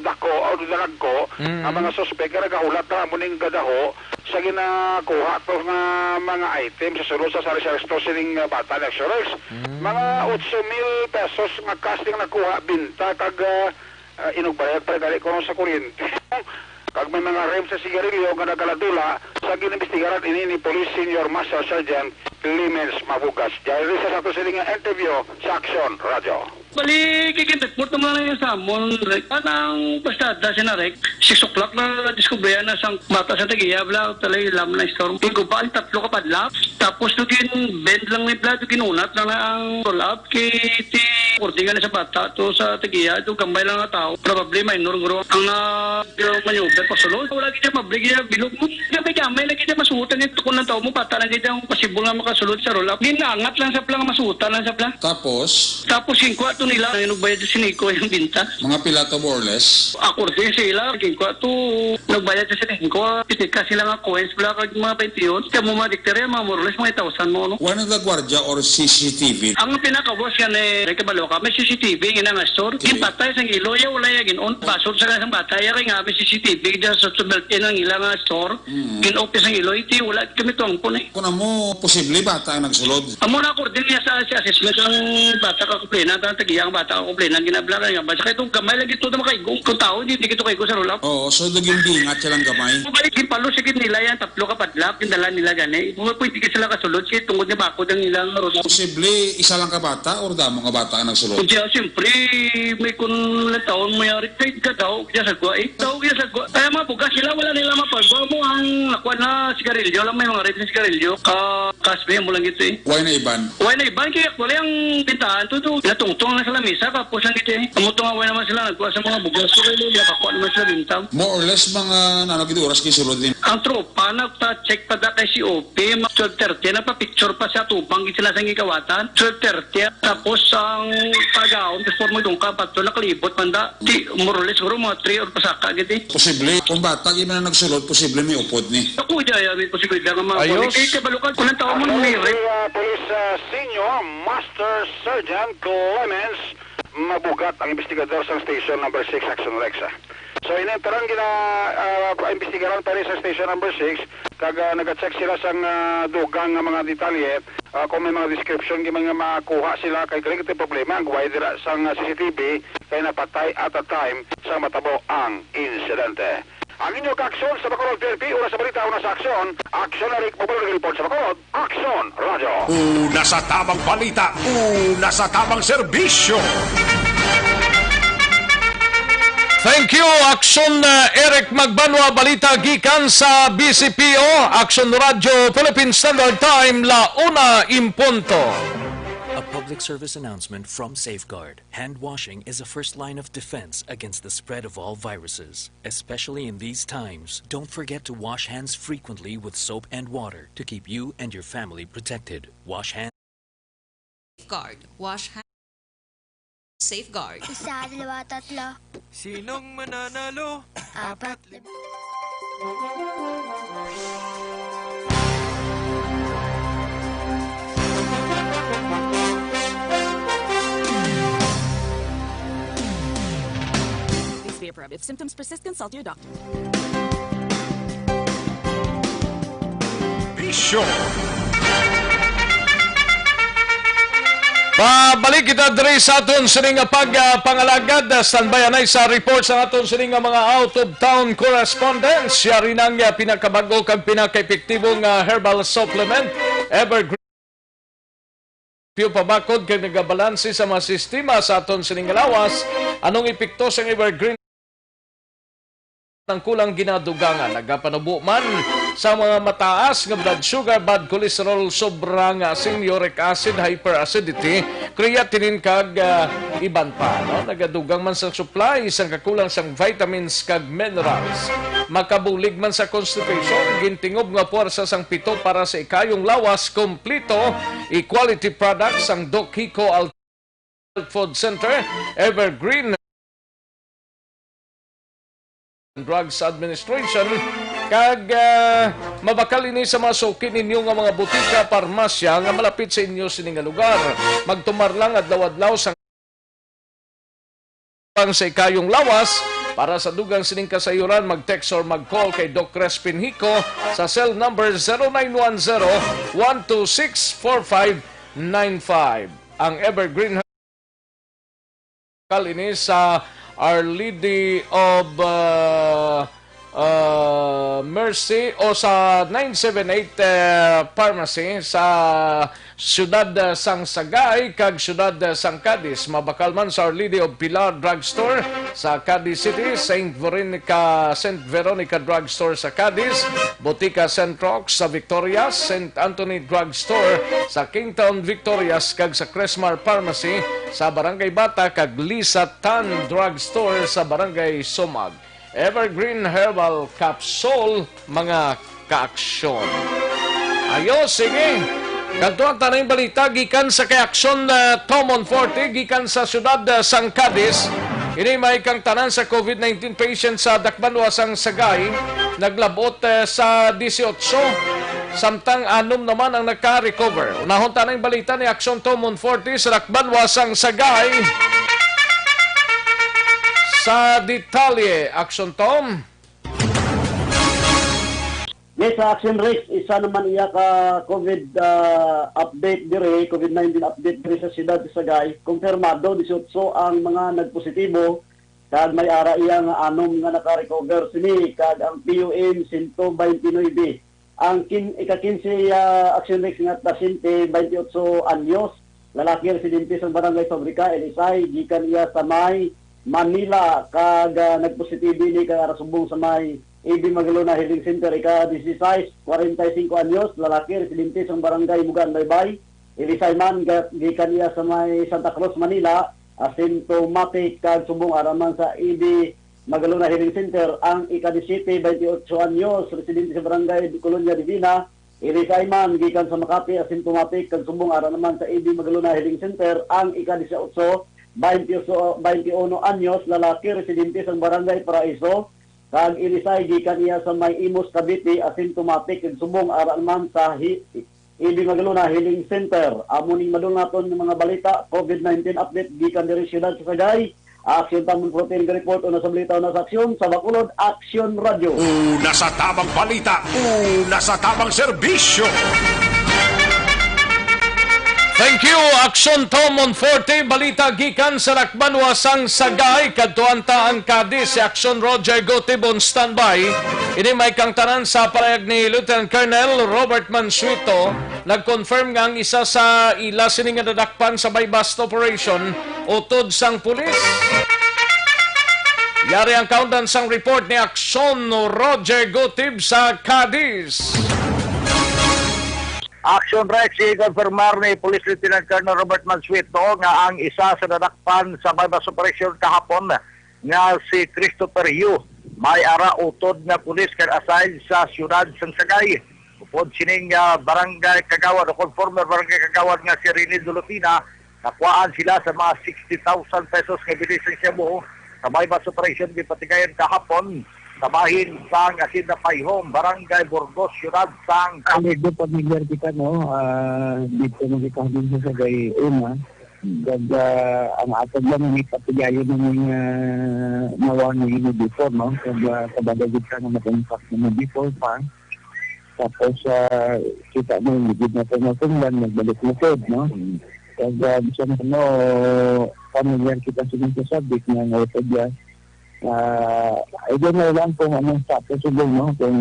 dako, o dalagko, Mm. ang mga suspek, nga nagahulat na mo ning gadaho, sa ginakuha to nga mga item sa sulod sa sari-sari store sining, uh, bata ni Action Rex. Mm. Mga otso mil pesos nga cash ning nakuha, binta, kag, uh, uh, inugbayag pa gali kuno sa kuryente. Kag may mga rem sa sigarilyo nga nagaladula sa ginimbestigaran ini ni Police Senior Master Sergeant Clemens Mabugas. Diary sa ato sini nga interview sa Action Radio. Bali, kikindakot naman lang yung samon, Rek. Anang pasada siya na, Rek? Six o'clock na diskubrihan na sang bata sa tagiya, bla, talay lam na storm. Tingko ba ang tatlo ka padlak? Tapos, no, gin-bend lang ni bla, no, ginunat lang na ang roll up. Kay ti, according na sa bata, to sa tagiya, to gambay lang nga tao. Probably, minor, guro. Ang, ah, yung maneuver, pasulod. Wala kita mabli, kita bilog mo. Gamay-gamay lang kita masuot. Ang tukon ng tao mo, bata lang kita ang pasibol nga makasulod sa roll up. Ginangat lang sa pla, masuotan lang sa pla. Tapos? Tapos, yung kuha to nila, yung nagbayad sa siniko, yung binta. Mga pila to, more or less? According sa ila, yung kuha to, nagbayad sa siniko, pitika sila nga coins, bla, kag mga twenty yun. Kaya mo mga dikterya, mga more or less, mga thousand mo, no? One of the guardia or C C T V? Ang pinakawas yan eh, may kabalo ka, may C C T V, yun ang store. Okay. Yung patay sa ilo, ya, wala ya, gin-on. Basod sa kasang bata, ya, kay nga, may C C T V, dyan sa, sa built-in ang ilang, ah, store. Mm. Gin-on Sa Iloy, ti wala kami tuang po ni. Kung amo, posible bata ang nagsulod. Amo na, according niya sa, sa assessment ang bata ka kumplena, ang tagiya ang bata ka kumplena, ginabla ka nga, basta kay itong gamay lagi ito na makaigo. Kung tao, hindi, hindi ito kaigo sa rulap. Oo, so naging bingat siya lang gamay. Kung balik, yung palo, sige nila yan, tatlo ka padlak, yung dala nila gani. Kung pwede ka sila kasulod, kasi tungod niya bakod ang ilang rulap. Posible, isa lang ka bata or damo nga bata ang nagsulod? Kung siya, siyempre, may kun lang taon, may arit, kahit ka daw, kaya sa gwa, eh. Daw, kaya sa gwa. Kaya mga bugas sila, wala nila mapagwa mo ang nakuha na sigarilyo. Alam mo yung mga red na sigarilyo, ka, kasbe mo lang ito eh. Why na iban? Why na iban? Kaya wala yung pintahan to, to. Natungtong na sa lamisa, tapos lang ito eh. Amo to nga, why naman sila nagkuha sa mga bugas? So, kaya nila, kakuha naman sila bintang. More or less, mga nanagid oras kayo sulod din? Ang tropa, nagpa-check pa da kay si O P, mga twelve thirty, nagpa-picture pa sa tubang, gid sila sa gikawatan. Twelve thirty, tapos ang pagkaon, before magdungka pa to, nakalibot man da. Di, more or less, siguro mga three or pasaka, gid eh. Posible, kung bata, di man ang nagsulod, posible may upod ni. Ako, di, ay, may posibilidad nga mga Ayos. Kay kabalukan, kung ang tao mo, may Ayon rape. Kay, ah, Police, ah, Senior Master Sergeant Clemens Mabugat, ang investigador sa Station Number Six, Action Rex, ah. So, ini ang tarang gina, ah, imbestigaran pa rin sa Station Number Six, kag, ah, nag-check sila sa, ah, dugang nga mga detalye, ah, kung may mga description, kay mga makuha sila, kay galing ito problema, ang guway dira sa, ah, C C T V, kay napatay at the time sa matabo ang insidente. Ang inyo kaaksyon sa Bacolod P N P, una sa balita, una sa aksyon. Aksyon na rin, Bacolod Report sa Bacolod. Aksyon Radyo. Una sa tamang balita, una sa tamang serbisyo. Thank you, Aksyon, uh, Eric Magbanwa. Balita gikan sa B C P O, Aksyon Radyo, Philippine Standard Time, la una en punto. A public service announcement from Safeguard. Hand washing is a first line of defense against the spread of all viruses, especially in these times. Don't forget to wash hands frequently with soap and water to keep you and your family protected. Wash hands. Safeguard. Wash hands. Safeguard. Isa, dalawa, tatlo. Sinong mananalo? Apat, lima. Please be approved. If symptoms persist, consult your doctor. Bisyo. Pabalik kita diri sa aton sining nga pag, ah, pangalagad. Ah, standby anay sa report sa aton sining nga mga out-of-town correspondents. Siya rin ang, ah, pinakabag-o kag pinakaepektibo nga herbal supplement, Evergreen. Pio pabakod kag nagabalanse sa mga sistema sa aton sining nga lawas. Anong epekto sang Evergreen? Ang kulang ginadugangan nagapanubo man sa mga mataas nga blood sugar, bad cholesterol, sobra nga asin, uric acid, hyperacidity, creatinine, kag, ah, iban pa, no? Nagadugang man sa supply sang kakulang sang vitamins kag minerals. Makabulig man sa constipation, gintingob nga puwersa sang pito para sa ikayong lawas, kompleto, equality products sang Doc Hico Al-, Health Food Center, Evergreen Drugs Administration, kag, ah, mabakal ini sa mga suki ninyo nga mga butika, parmasya nga malapit sa inyo sini nga lugar. Magtumar lang adlaw-adlaw sa pang sa ikayong lawas. Para sa dugang sining kasayuran, mag-text or mag-call kay Doc Crespin Hico sa cell number zero nine one zero, one two six, four five nine five. Ang Evergreen Herbal ini sa Our Lady of, uh, uh, Mercy o sa nine seven eight, uh, Pharmacy sa siyudad, uh, sang Sagay kag siyudad, uh, sang Cadiz. Mabakal man sa Our Lady of Pilar Drugstore sa Cadiz City, Saint Veronica, Saint Veronica Drugstore sa Cadiz, Botica Saint Roque sa Victorias, Saint Anthony Drugstore sa Kingtown, Victorias, kag sa Cresmar Pharmacy sa Barangay Bata, kag Lisa Tan Drugstore sa Barangay Sumag. Evergreen Herbal Capsule, mga kaaksyon. Ayo, sige. Kadto ang tanang balita gikan sa kay Aksyon, ah, Tomon Forte, gikan sa siyudad, ah, sang Cadiz. Ini may kang tanan sa COVID nineteen patient sa Dakbanwa sang Sagay, naglabot, eh, sa dieciocho, samtang anom naman ang naka-recover. Unahon tanang balita ni Aksyon Tomon Forte sa Dakbanwa sang Sagay. Sa detalye, Aksyon Tom. Sa Action Rex, isa naman iya ka COVID, ah, update diri, COVID nineteen update diri sa siyudad sa Sagay. Kumpirmado, disiotso ang mga nagpositibo, kag may ara iya nga anom nga naka-recover sini, kag ang P U M sento twenty-nine. Ang kin-, ika-kinse, ah, Action Rex nga pasyente, twenty-eight anyos, lalaki, residente sa Barangay Fabrica, L S I, gikan iya sa may Manila, kag, ah, nagpositibo ini kag ara subong sa may A B Magalona Healing Center, ika-dieciséis, kwarenta y cinco anyos, lalaki, residente sa Barangay Mugan, Baybay, L S I man, ga-, gikan iya sa may Santa Cruz, Manila, asymptomatic kag subong ara man sa A B Magalona Healing Center. Ang ika-disiyete, twenty-eight anyos, residente sa Barangay Colonia Divina, L S I man, gikan sa Makati, asymptomatic kag subong ara naman sa A B Magalona Healing Center. Ang ika-dieciocho, twenty-eight, twenty-one anyos, lalaki, residente sa Barangay Paraiso, kag L S I, gikan iya sa may Imus, Cavite, asymptomatic kag subong ara naman sa hi-, A B Magalona Healing Center. Amo ning madul naton nga mga balita, COVID nineteen update gikan diri siyudad sa Sagay. Action Tamon Protein report, una sa balita, una sa aksyon, sa Bacolod, Action Radio. Una sa tabang balita, una sa tabang serbisyo. Thank you, Action Tom on forty. Balita gikan sa Lakbanwa sang Sagay. Kadtuan ta ang Cadiz, si Action Roger Gotib on standby. Ini may kangtanan sa parayag ni Lieutenant Colonel Robert Mansueto. Nag-confirm nga ang isa sa ila sini nga nadakpan sa buy-bust operation utod sang pulis. Yari ang kaundan sang report ni Action Roger Gotib sa Cadiz. Action Rex, i-confirmar ni Police Lieutenant Colonel Robert Mansueto nga ang isa sa nadakpan sa buy-bust operation kahapon nga si Christopher Yu may ara utod nga pulis kag assigned sa siyudad sang Sagay. Upod sining, ah, barangay kagawad o kon former barangay kagawad nga si Rene Dolotina, nakuhaan sila sa mga sixty thousand pesos nga bilis sang shabu sa buy-bust operation gipatigayon kahapon sa bahin sang Hacienda Paihom, Barangay Burgos, siyudad sang Ang medyo pamilyar kita, no? Ah, dito mo kita din sa Sagay una. Kag, ah, ang atag lang ni patigayon ng mga nawang ni ini before, no? Kag, ah, kabalo gid ka nga mag-impact na before pa. Tapos, ah, kita mo, hindi na ito nasundan, nagbalik na po, no? Kag, ah, bisan ano, familiar kita sa mga subject na nga ito dyan. Ah, I don't know lang kung anong status siguro, no? Kung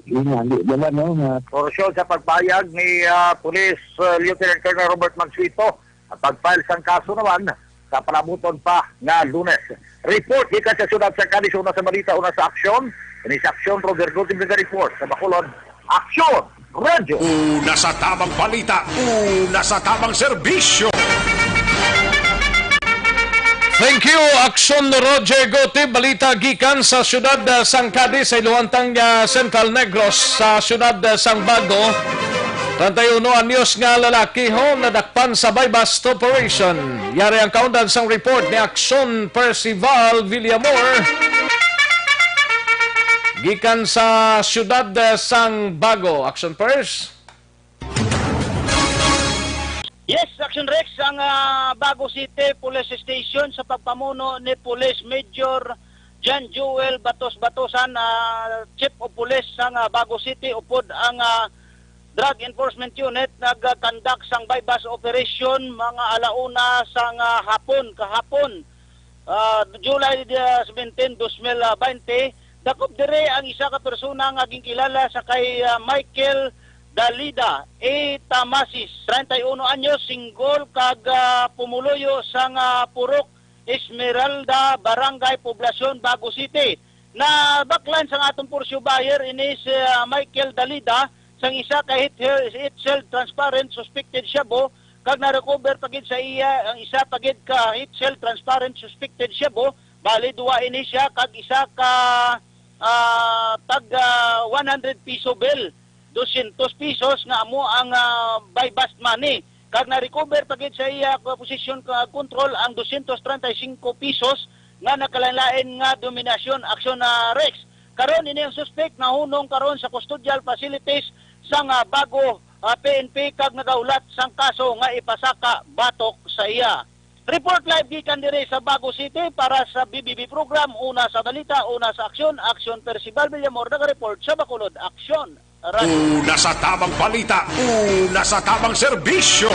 inali nila, no? Nga For sure, sa pagpayag ni, ah, Police, ah, Lieutenant Colonel Robert Mansueto, ang pag-file sang kaso naman sa palabuton pa nga Lunes. Report gikan sa siyudad sa Cadiz, una sa balita, una sa aksyon. Ini sa aksyon, Roger Gultim nag-report sa Bacolod. Aksyon, Radyo. Una sa tabang balita, una sa tabang serbisyo. Thank you, Aksyon Roger Gultim. Balita gikan sa siyudad, ah, sang Cadiz, sa iluhantang, ah, Central Negros, sa siyudad, ah, sang Bago. Treinta y uno anyos nga lalaki ho nadakpan sa buy-bust operation. Yari ang kaundan sang report ni Aksyon Percival Villamor gikan sa siyudad, ah, sang Bago. Aksyon Pers. Yes, Action Rex, ang, ah, Bago City Police Station sa pagpamuno ni Police Major John Joel Batos Batosan, ah, Chief of Police sang, ah, Bago City, upod ang, ah, Drug Enforcement Unit nag-conduct sang buy-bust operation mga alauna sang, ah, hapon kahapon, ah, July, ah, seventeen, dos mil baynte. Dakop diri ang isa ka persona nga ginkilala sa kay, ah, Michael Dalida A. Tamasis, treinta y uno anyos, single, kag, ah, pumuluyo sang, ah, Purok Esmeralda, Barangay Poblacion, Bago City. Nabaklan sang atong for sure buyer ini si, ah, Michael Dalida sang isa ka heat, heat shield transparent suspected shabu, kag na-recover pa gid sa iya ang isa pa gid ka heat shield transparent suspected shabu. Bali, duwa ini siya kag isa ka, ah, tag, ah, one hundred piso bill, dosyentos pesos nga amo ang, ah, buy bust money. Kag na-recover pa gid sa iya posisyon kag control ang dosyentos treinta y cinco pesos nga nagkalain-lain nga denominasyon. Aksyon na, Rex. Karon, ini ang suspek nahunong karon sa custodial facilities sang, ah, Bago, ah, P N P kag nagahulat sang kaso nga ipasaka batok sa iya. Report live gikan diri sa Bago City para sa B B B program, Una sa Balita, Una sa Aksyon. Aksyon, Percival Villamor, naga-report sa Bacolod. Aksyon. Una sa tamang balita, una sa tamang serbisyo.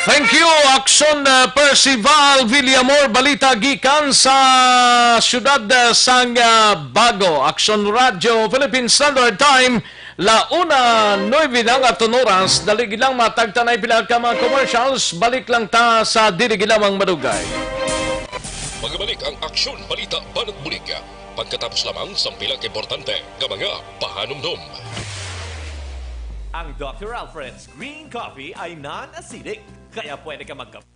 Thank you, Action, uh, Percival Villamor. Balita gikan sa siyudad, uh, sang, uh, Bago. Action Radio, Philippine Standard Time, la una nuebe na nga oras. Dali lang matagtanay pila ka mga commercials. Balik lang ta sa dili lamang madugay. Magbalik ang Aksyon Balita Banat Bulig. Pagkatapos lamang sang pila ka importante nga mga pahanumdom. Ang Doctor Alfred's Green Coffee ay non-acidic, kaya pwede ka magkape.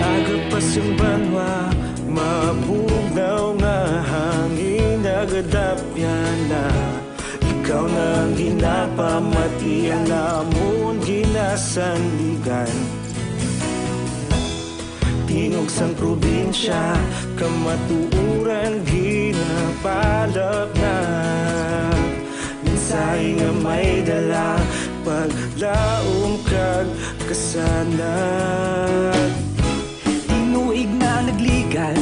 Aga pa sing banwa, mabugnaw nga hangin, nagadapyan na. Ikaw na ang ginapamati, ang amon ginasandigan. Tingog sang probinsya, kamatuoran ginapalapnag. Mensahe nga may dala, paglaom kag kasanag. Tinuig na nagligan,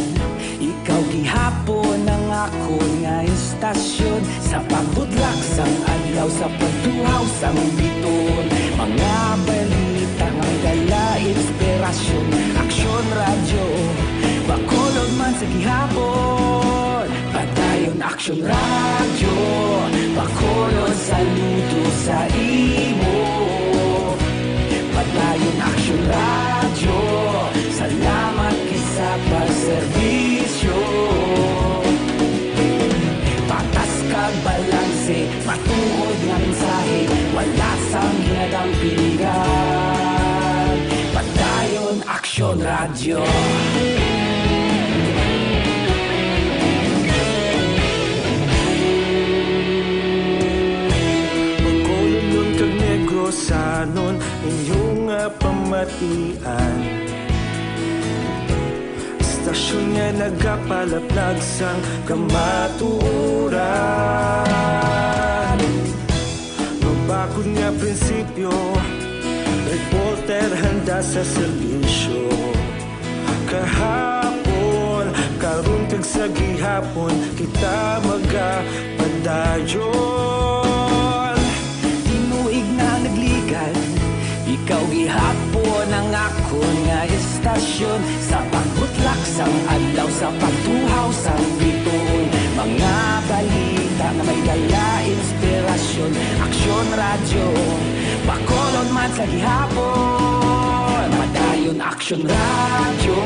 ikaw gihapon ang akon nga istasyon. Sa pagbutlak sang adlaw, sa pagtuhaw sang bituon, mga balita nga may dala inspirasyon. Aksyon Radyo, Bacolod man sa gihapon. Padayon Aksyon Radyo, Bacolod, saludo sa imo. Padayon Aksyon Radyo, salamat gid sa pagserbisyo. Patas kag balanse, matuod nga mensahe, wala sang ginadampingan. Padayon Aksyon Radyo. Bacolodnon kag Negrosanon, inyo nga pamatian. Istasyon nga nagapalapnag sang kamatuoran. Mabakod nga prinsipyo, reporter handa sa serbisyo. Kahapon, karon kag sa gihapon, kita magapadayon. Tinuig na nagligan, ikaw gihapon ang akon nga istasyon. Sa pagbutlak sang adlaw, sa pagtuhaw sang bituon, mga balita nga may dala inspirasyon. Aksyon Radyo, Bacolod man sa gihapon. Padayon Aksyon Radyo,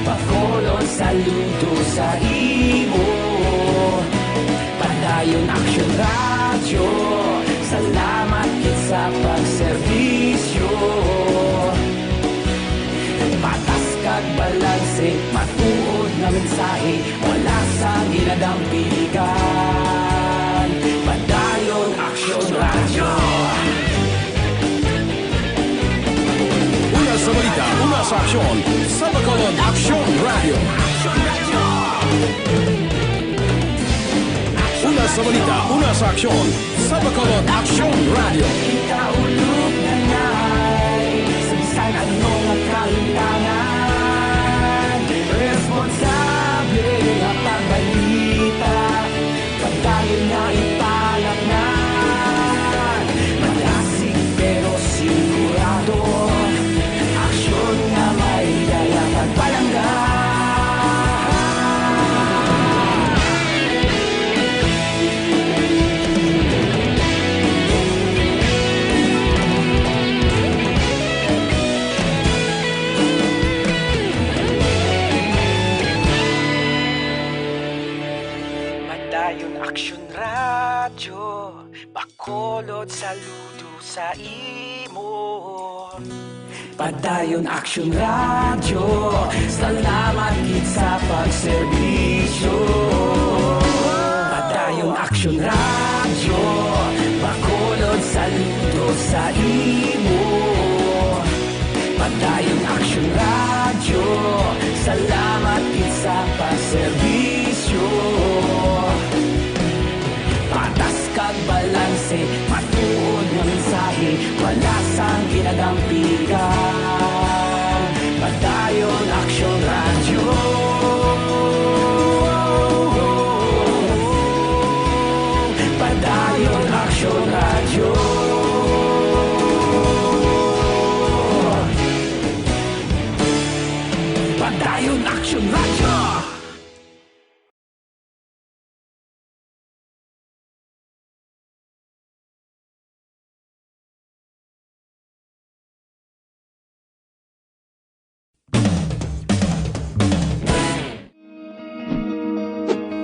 Bacolod, saludo sa imo. Padayon Aksyon Radyo, salamat gid sa pagserbisyo. Patas kag balanse, matuod nga mensahe, wala sang ginadampingan. Padayon Aksyon Radyo. Una sa balita, una sa aksyon, sa Bacolod Aksyon Radyo. Una sa balita, una sa aksyon, sa Bacolod Aksyon Radyo. Kita ulog na ngay, sa bisan ano nga kalimtangan, responsable nga pagbalita. Padayon nga ipalapngan, madasig pero sigurado. Aksyon nga may dala pagpalangga. Saludo sa imo. Padayon Aksyon Radyo, salamat gid sa pagserbisyo. Padayon Aksyon Radyo, Bacolod, saludo sa imo. Padayon Aksyon Radyo, salamat gid sa pagserbisyo. Patas kag balanse, matuod nga mensahe, wala sang ginagampigan. Padayon Aksyon Radyo. Padayon Aksyon Radyo. Padayon Aksyon Radyo.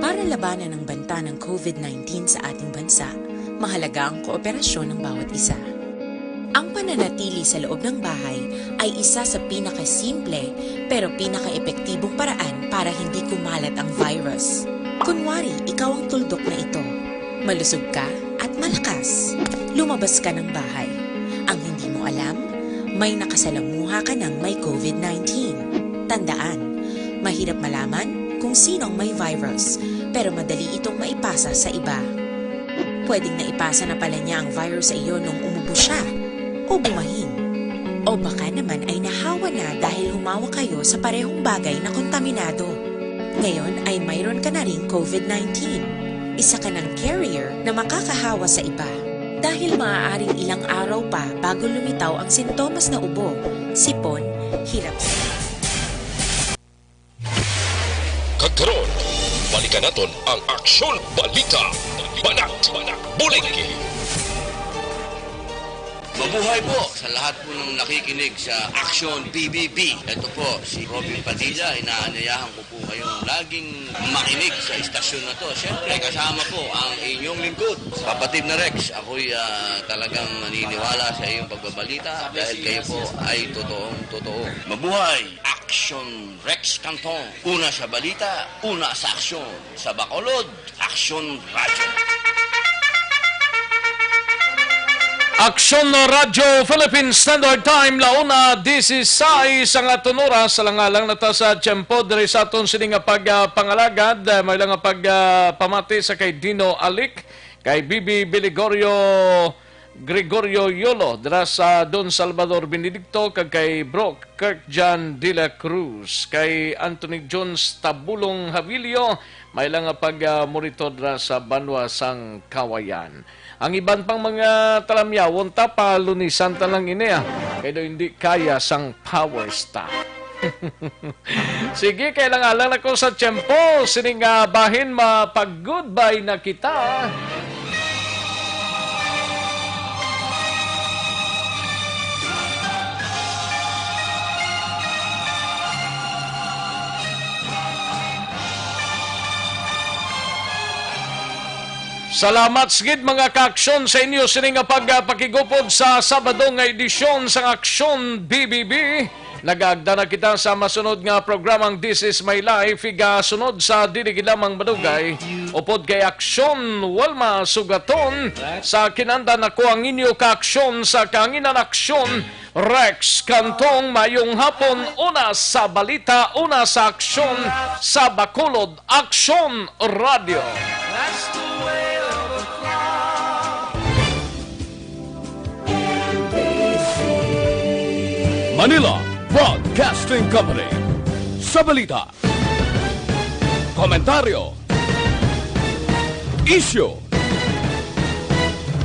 Para labanan ang banta ng COVID nineteen sa ating bansa, mahalaga ang kooperasyon ng bawat isa. Ang pananatili sa loob ng bahay ay isa sa pinakasimple pero pinakaepektibong paraan para hindi kumalat ang virus. Kunwari, ikaw ang tuldok na ito. Malusog ka at malakas. Lumabas ka ng bahay. Ang hindi mo alam, may nakasalamuha ka ng may COVID nineteen. Tandaan, mahirap malaman kung sino ang may virus, pero madali itong maipasa sa iba. Pwedeng naipasa na pala niya ang virus sa iyo nung umubo siya o bumahin. O baka naman ay nahawa na dahil humawa kayo sa parehong bagay na kontaminado. Ngayon ay mayroon ka na ring COVID nineteen. Isa ka ng carrier na makakahawa sa iba. Dahil maaaring ilang araw pa bago lumitaw ang sintomas na ubo, sipon, hirap. Kag karon, balikan naton ang Aksyon Balita. Banat, Buliki. Mabuhay po sa lahat po ng nakikinig sa Aksyon B B B. Ito po si Robin Padilla. Inaanyayahan ko po kayong laging makinig sa istasyon na to. Siyempre, kasama po ang inyong lingkod, kapatid na Rex. Ako'y, ah, talagang naniniwala sa iyong pagbabalita dahil kayo po ay totoong totoo. Mabuhay! Aksyon Rex Cantong. Una sa balita, una sa aksyon. Sa Bacolod, Aksyon Radyo. Aksyon Radyo Philippine Standard Time, launa disisais ang aton oras. Alang-alang na ta sa tiyempo diri sa aton sini nga pag, ah, pangalagad. Ah, may lang nga pag, ah, pamati sa kay Dino Alik, kay Bibi Biligorio, Gregorio Yolo, dira sa Don Salvador Benedicto, kag kay Bro Kirk John de la Cruz, kay Anthony Jones Tabulong Havilio, may lang nga pag, ah, monitor dira sa banwa sang Kawayan. Ang iban pang mga talamyawon ta, palunisan ta lang ini, ah, kay daw hindi kaya sang power stop. Sige, kay alang-alang na ko sa tiyempo, sining, ah, bahin, mapag-goodbye na kita. Salamat sa gid, mga kaaksyon, sa inyo sini nga pagpakigupod sa Sabado nga edisyon sang Aksyon B B B. Nagaagda na kita sa masunod nga programang This Is My Life, igasunod sa dili gid lamang madugay, upod kay Aksyon Walma Sugaton. Sa kinandan, ako ang inyo kaaksyon sa kahanginan, Aksyon Rex Cantong. Mayong hapon, una sa balita, una sa aksyon, sa Bacolod Aksyon Radyo. Manila Broadcasting Company. Sa balita, komentaryo, isyu,